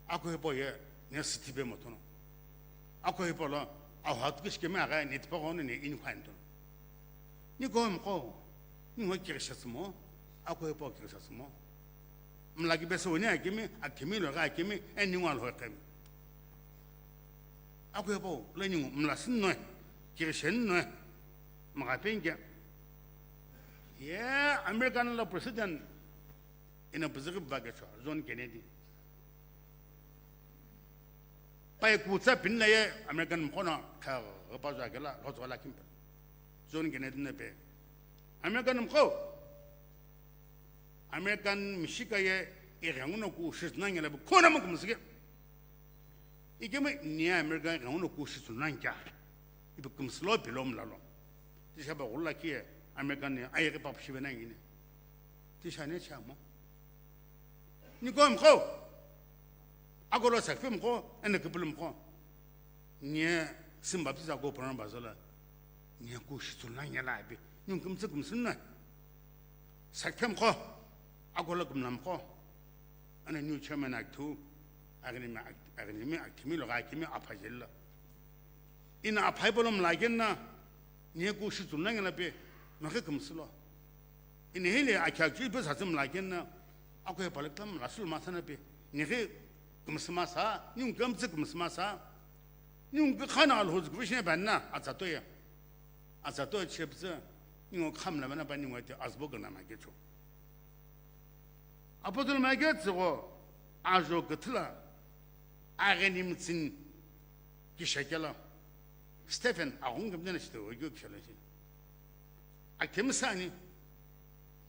ako ipo ye, ne sitibe motono. Ako ipo lo, au hatu kishkeme aga, ne tipa kono ne in kwanto. Ni ko mo ko, ni ngo kirisha sumo, ako ipo kirisha sumo. Mlaki beso ni akimi, akimi lo ga akimi, e ni ngwa lo kemi. Ako ipo, le ni ngo, mla sin no, kirisha no, mga pengya. Ye, American lo president, ina puziki ba ke cho, John Kennedy. Pai kutsa pinla ye, American mkhono, kha, pa zwa kela, lo zwa la kimpa. John Kennedy na pe. American mkho. American mishika ye, ighenguno ku shit na ngela bu, khona mo kumsike. Ikeme ni American ighenguno ku shit na ngya. Ibu kumslo bilom lalo. Tisha ba gula ki American ni, ayi ke pap shibe na ngine. Tisha ne chamo. Ni ko mkho. Ako lo sakpe mkho, ene kipulu mkho. Nye sim baptist ako program bazola. Nye ku shitsu na nye la bi. Nyung kumtsu kumsun na. Sakpem ko. Ako la kumnam ko. Ana new chairman ak thu. Agni me ak, agni me ak kimi lo ga kimi apa jella. Ina aphai bolom lagen na. Nye ku shitsu na nye la bi. Ma ke kumsulo. Ina hele akya chu bi sa sim lagen na. Ako ya palak tam rasul masana bi. Nye ke kumsmasa. Nyung kumtsu kumsmasa. Nyungkha khana alhuz gvishne banna, atsatoya. Atsatoya cheptsa, nyungu khamla mana pa nyungu te azbo gana ma kecho. Apostle ma ke tsego, ajo gthla, ageni mtsin, kishakela. Stephen, agung gvdena shito, ogyo kishala shi. Akemi sani,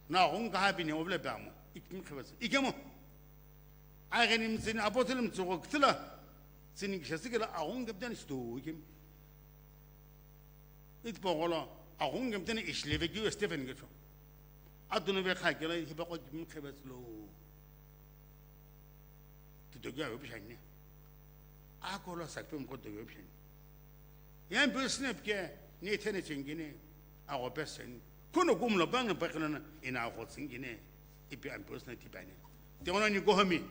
na agung kaha bini ovle bamo, ikmi khvas, ikemo. Ageni mtsin, apostle mtsogo gthla, tsini kishasikela, agung gvdena shito, ikemi. Itpogolo, aghungu kemtene ishleve kiu Stephen kecho. Adunu ve kha kela hipa ko kimi khevetslo. Tidogi ayo pishani. Akolo sakpem ko dogi pishani. Yan bu snap ke, ni thene chengini, ago pesen. Kuno gumlo bang pakilana, ina ago tsingini, ipi ampus na tipani. Te ona ni gohomi.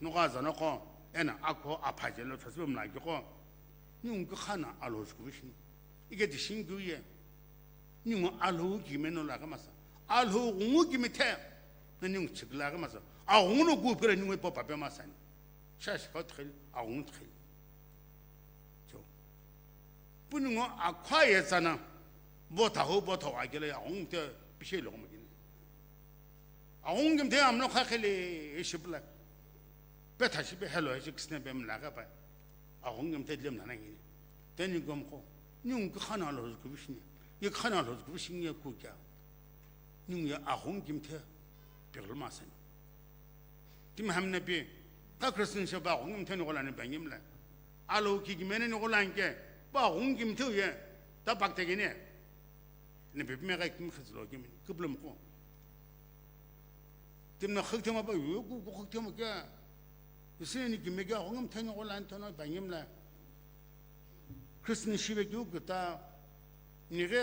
Noga zano ko, ena ako aphaje lo chasibem lagi ko. Ni ungu khana alo shukubishni. Ike dishingi ye. Ni ungu alo ki meno la kamasa. Alo ungu ki mete. Na ni ungu chikla kamasa. A ungu no gu pere ni ungu papa pe masani. Shashi ka tkhil, a ungu tkhil. Cho. Puni ngo a khwa ye tsana. Bo tha ho, bo tha wa gele a ungu te pishe lo mo gini. Aghungu kemthe amlo kha khele ishi pula. Pe thashi pe helo ishi kisne pe mla ka pa. Aghungu kemthe lem nana ngini. Teni gom ko. Ningu kukha no Alhou jukuvi shini, ye kukha no Alhou jukuvi shini ye kukya. Ningu ye aghungu kimthe pighilu masani. Timi hamna pi, ta Christian she pa aghungu kimthe ni gholani pa ngimla. Alhou ki kimene ni gholan ke, pa aghungu kimthe ye, ta pakte kene. Ne pe pime ghai kimi khizilo kimi, kiblumko. Timna khakthema pa, yo ku, ku khakthema kya. Isini kimi kya, aghungu kimthe ni gholan tono pa ngimla. Christian shive keu kuta, nighe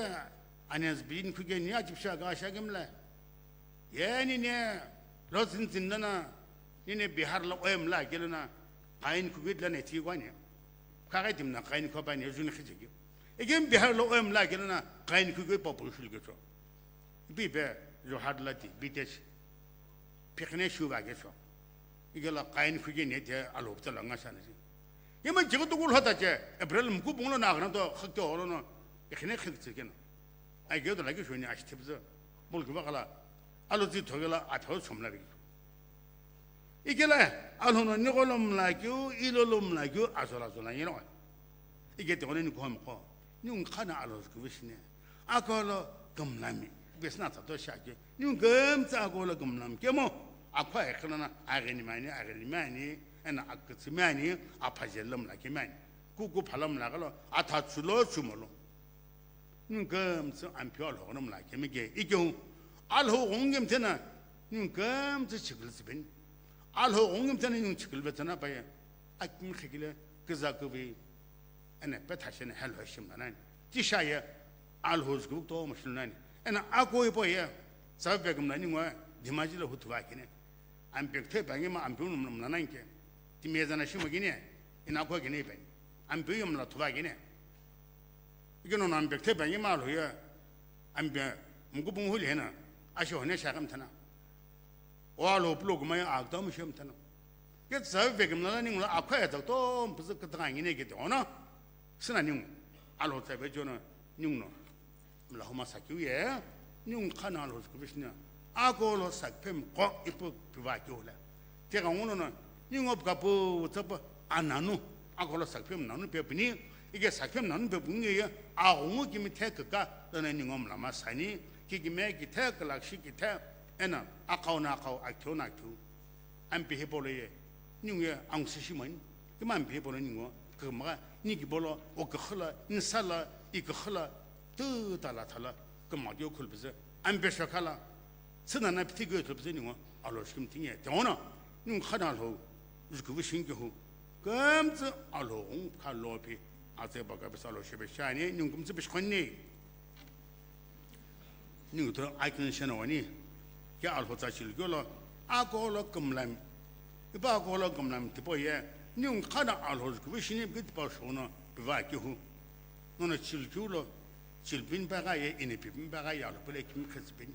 anez bin khuke ni achipsha ga sha gemla. Ye ni ne, lo zin zin nana, ni ne Bihar lo oem la kelo na, kain khuke la ne ti gwa ne. Kha ga timna kain kho pa ne, juni khije keu. Egem Bihar lo oem la kelo na, kain khuke pa pu shul ke cho. Bi be, Jorhat la ti, bi te shi. Pikhine shu va ke sho. Igela kain khuke ne te Alhou putsa la nga shana si. Yema jigo to gulho ta che, April mku bunglo na agna to khakte holo no. Ikhine khik tsikena. Ai ge to la ki shoni ash tipza. Bul ki bakala. Alo zi thogela a thos chomla bi. Igela Alhou no ni golom la kyu, ilo lom la kyu, azola zola yeno. Ige te ni khom ko. Ni un khana Alhou ku vishne. Akolo kumlami. Besna ta to shake. Ningu kümtsü akolo kümlam kemo, akhwa ekhinana, aghini mani, aghini mani, ena akütsü mani, aphaje lamla ke mani. Kuku phalamla kalo, atha chulo chumolo. Ningu kümtsü ampio Alhou ghunumla kemi ke, ikeu, Alhou ghungu kemthena, ningu kümtsü chikil tsibeni. Alhou ghungu kemthena ningu chikil vetsena paye, akimi khikile, kiza kuvi, Ena petha shene hell ho shimla nani. Tisha ye Alhou jukuvi kutomo shimla nani. Ena ako ipo ye tsa vekimla ningu Dhimaji lo huthuva kine. Ampe kuthe bangi ma ampe unum mla nani ke. Timi ye zana shimo kine. Ena ako kine ipe. Ampe yumla thuva kine. Ikino na ampe kuthe bangi ma lo ye. Ampe mukubung huli hena. Asho hone shakam thana. O Alhou pulo kumai agda mu shem thana. Ke tsa vekimla ningu la akhwa ya to mpuzü kutanga ngine ke to no. Sina ningu. Alhou tsa ve jono ningu no. Mla homa sakyu ye. Ningu khana Alhou kubishna. Akolo sakphem ko ipu piva kyu la. Tega ngono no. Ningu pkapu tsapa ananu. Akolo sakphem nanu pe pini. Ige sakphem nanu pe bungi ye. Aghungu kimi the kaka. Dana ningu mla ma sani. Ki kimi ki the kalakshi ki the. Ena akau na akau akyo na akyo. Ampe hipau lo ye, ningu ye angsu shimani, kima ampe hipau lo ningu, kima, ni kipau lo, o kikhala, nsa la, i kikhala, tu tala thala, kima keu khulpizü, ampe shokhala, tsina na pithi keu khulpizü ningu, Alhou shikim tinge, te ona, ningu khana Alhou, jukuvi shingi hu, kümtsü Alhou ghung kha lo pi, atse baka pisa Alhou shibe shani, ningu kümtsü pishkhoni. Ningu to akini shena wani, ke Alhou tsa chilukyo lo, akolo kumlami. Ipa akolo kumlami tipo ye, ningu khana Alhou jukuvi shini bit pa shono, biva kihu. Nono chilukyo lo, chilpin pa ga ye, ini pipin pa ga ye, Alhou pele kimi khazpin.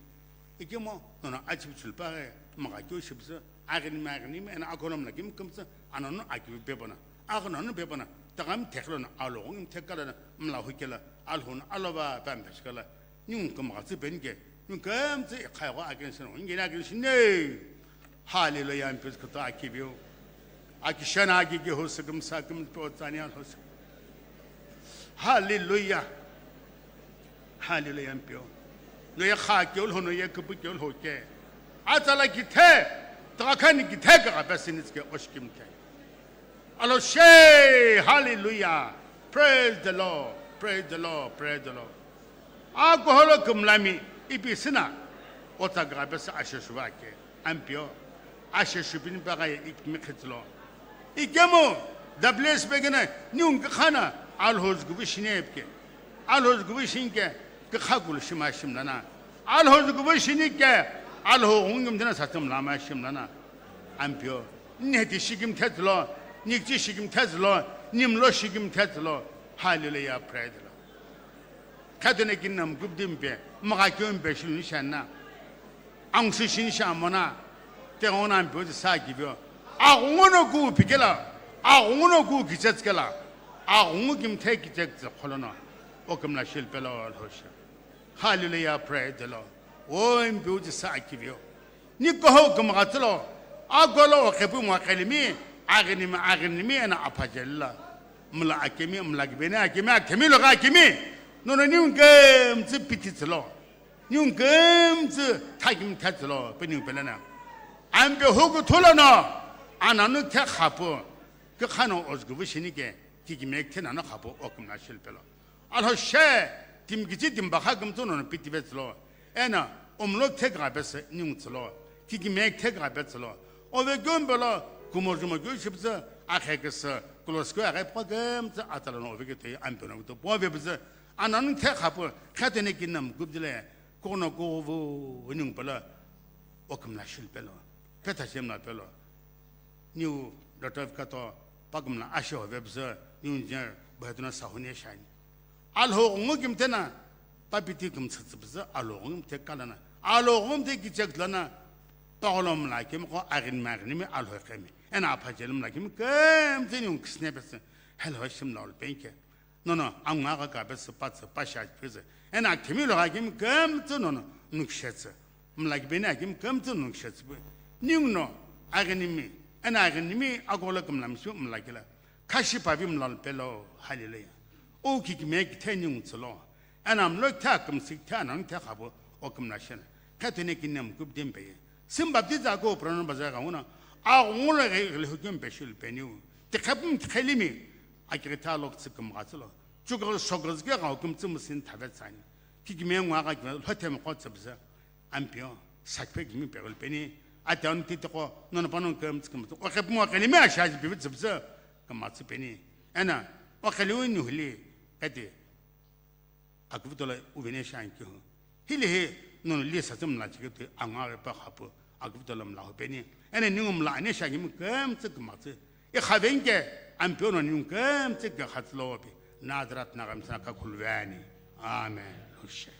Ikemo, nono achibi chilpa ga ye, maga kyo shibsa, Aghini me aghini me ena akono mla kim kumtsa, anano akivi pepana. Akono no pepana, tagami thekhlona, Alhou ghungu thekhalana, mla hukela, Alhou no alova pampe shikala, ningu kumgha tsi penike, ningu kumtsi ikhai gho akin sino, inge na akin shine. Hallelujah, ampis kuta akivio. Akishana akiki ho sikum sakum po tsani Alhou. Hallelujah. Hallelujah, mpio. No ye kha ke Alhou, no ye kupu ke Alhou ke. Atala kithe, takhani kithe ka besi nitske oshkim ke. Alhou she, hallelujah. Praise the Lord, praise the Lord, praise the Lord. Alcohol kumlami, ipi sina, ota ka besi ashe shuva ke. Ampio, ashe shupini pa ga ye ikmi khitlo. Ikemu, the place begin, ningu khana, Alhou jukuvi shine epke. Alhou jukuvi shinke, kikha kulu shima shimlana. Alhou jukuvi shinike, Alhou ghungu mdina satum lama shimlana. Ampio, neti shikim thezlo, nikchi shikim thezlo, nimlo shikim thezlo. Hallelujah, praise the Lord. Khatene kinam group dimpe, maka kyompe shiluni shanna. Angsu shin shamona, te ona mpe sa kibyo. Agungono ku pikela, agungono ku kichetskela, agungu kim the kichek kholono. O kim la shil pelo Alhou she. Hallelujah, praise the Lord. O mpe sa kibyo. Ni koho kumghatsülo, akolo o khepu mo khelimi, aghinimi, aghinimi ena aphajella. Mla akemi, mla kibeni akemi, akemi lo akemi. Nono ningu kümtsü piti tsülo. Ningu kümtsü thakimi thatsülo, pe ningu pelena. Ampe huku thulo no, ananu the khapu, ke khano ozguvu shinike, kikime the nano khapu, okimla shil pelo. Alhou she, timi kichi timi bakha kümtsü nono piti vetsülo. Ena, umlo the kha pese ningu tsülo. Kikime the kha petsülo. Ove kyo mpelo, kumo jumo kyo shipsü, akhe kese, kulos kyo akhe pho kümtsü atalo no ove kyo toi ampe no to po ve pese. Ananu the khapu, khatene kinam gubdile, kono kovu, ningu pelo, okimla shil pelo. Petha shemla pelo. Niu Doctor Vikato, pakimla ashe ove pese, niu engineer, bhai tuna sahuni shani. Alhou ghungu kimtena, papiti kimtsütsü pese, alhou ghungu kimte kalana. Alhou ghungu kimte kichek lana, pagolo mla kimi ko agin magin mi alhou kemi. Ena apha jel mla kimi kümtsü ningu kisne pese, helhou shimla ol penke. Nono, amnga ka ka pese patsü, pasha pese. Ena kimi lo ka kimi kümtsü nono, nukshetsü. Mla kibeni akimi kümtsü nukshetsü. Ningu no, aginimi, ena aginimi, agola kümla mishu mla kila. Khashi pavi mla pelo, hallelujah. O kikime kithe ningu tsülo. Ena mlo kithe akümsü kithe ananu kithe khapu, okimla shena. Khatene kinam kubdem pe. Sim baptiza ko prano baza ka una. Agungu lo ge le hukum pe shul peniu. Tikhapum tikhelimi. Akigitha lok tsüküm gatsülo. Chukar sokar zike gau kümtsü müsün thavet sani. Kikime ngwa ga kime lhothe mokho tsübzü. Ampio, sakphe kimi pegol peni. Atianu titiko, nono pano kümtsü kümtsü. Okhep mo kelime ashaji pivi tsübzü. Kamatsü peni. Ena, okheliu nuhli. Kati. Akuvitola uvene shankihu. Hili hi nono li satsü mla chikithu angawe pa khapu akuvitola mla hupeni. Ene ningu mla ane shakimi kümtsü kümtsü. I khavenke ampio no ningu kümtsü kükhatsülo pi. Nadrat nagamsana kakhulveni. Amen. Hushe.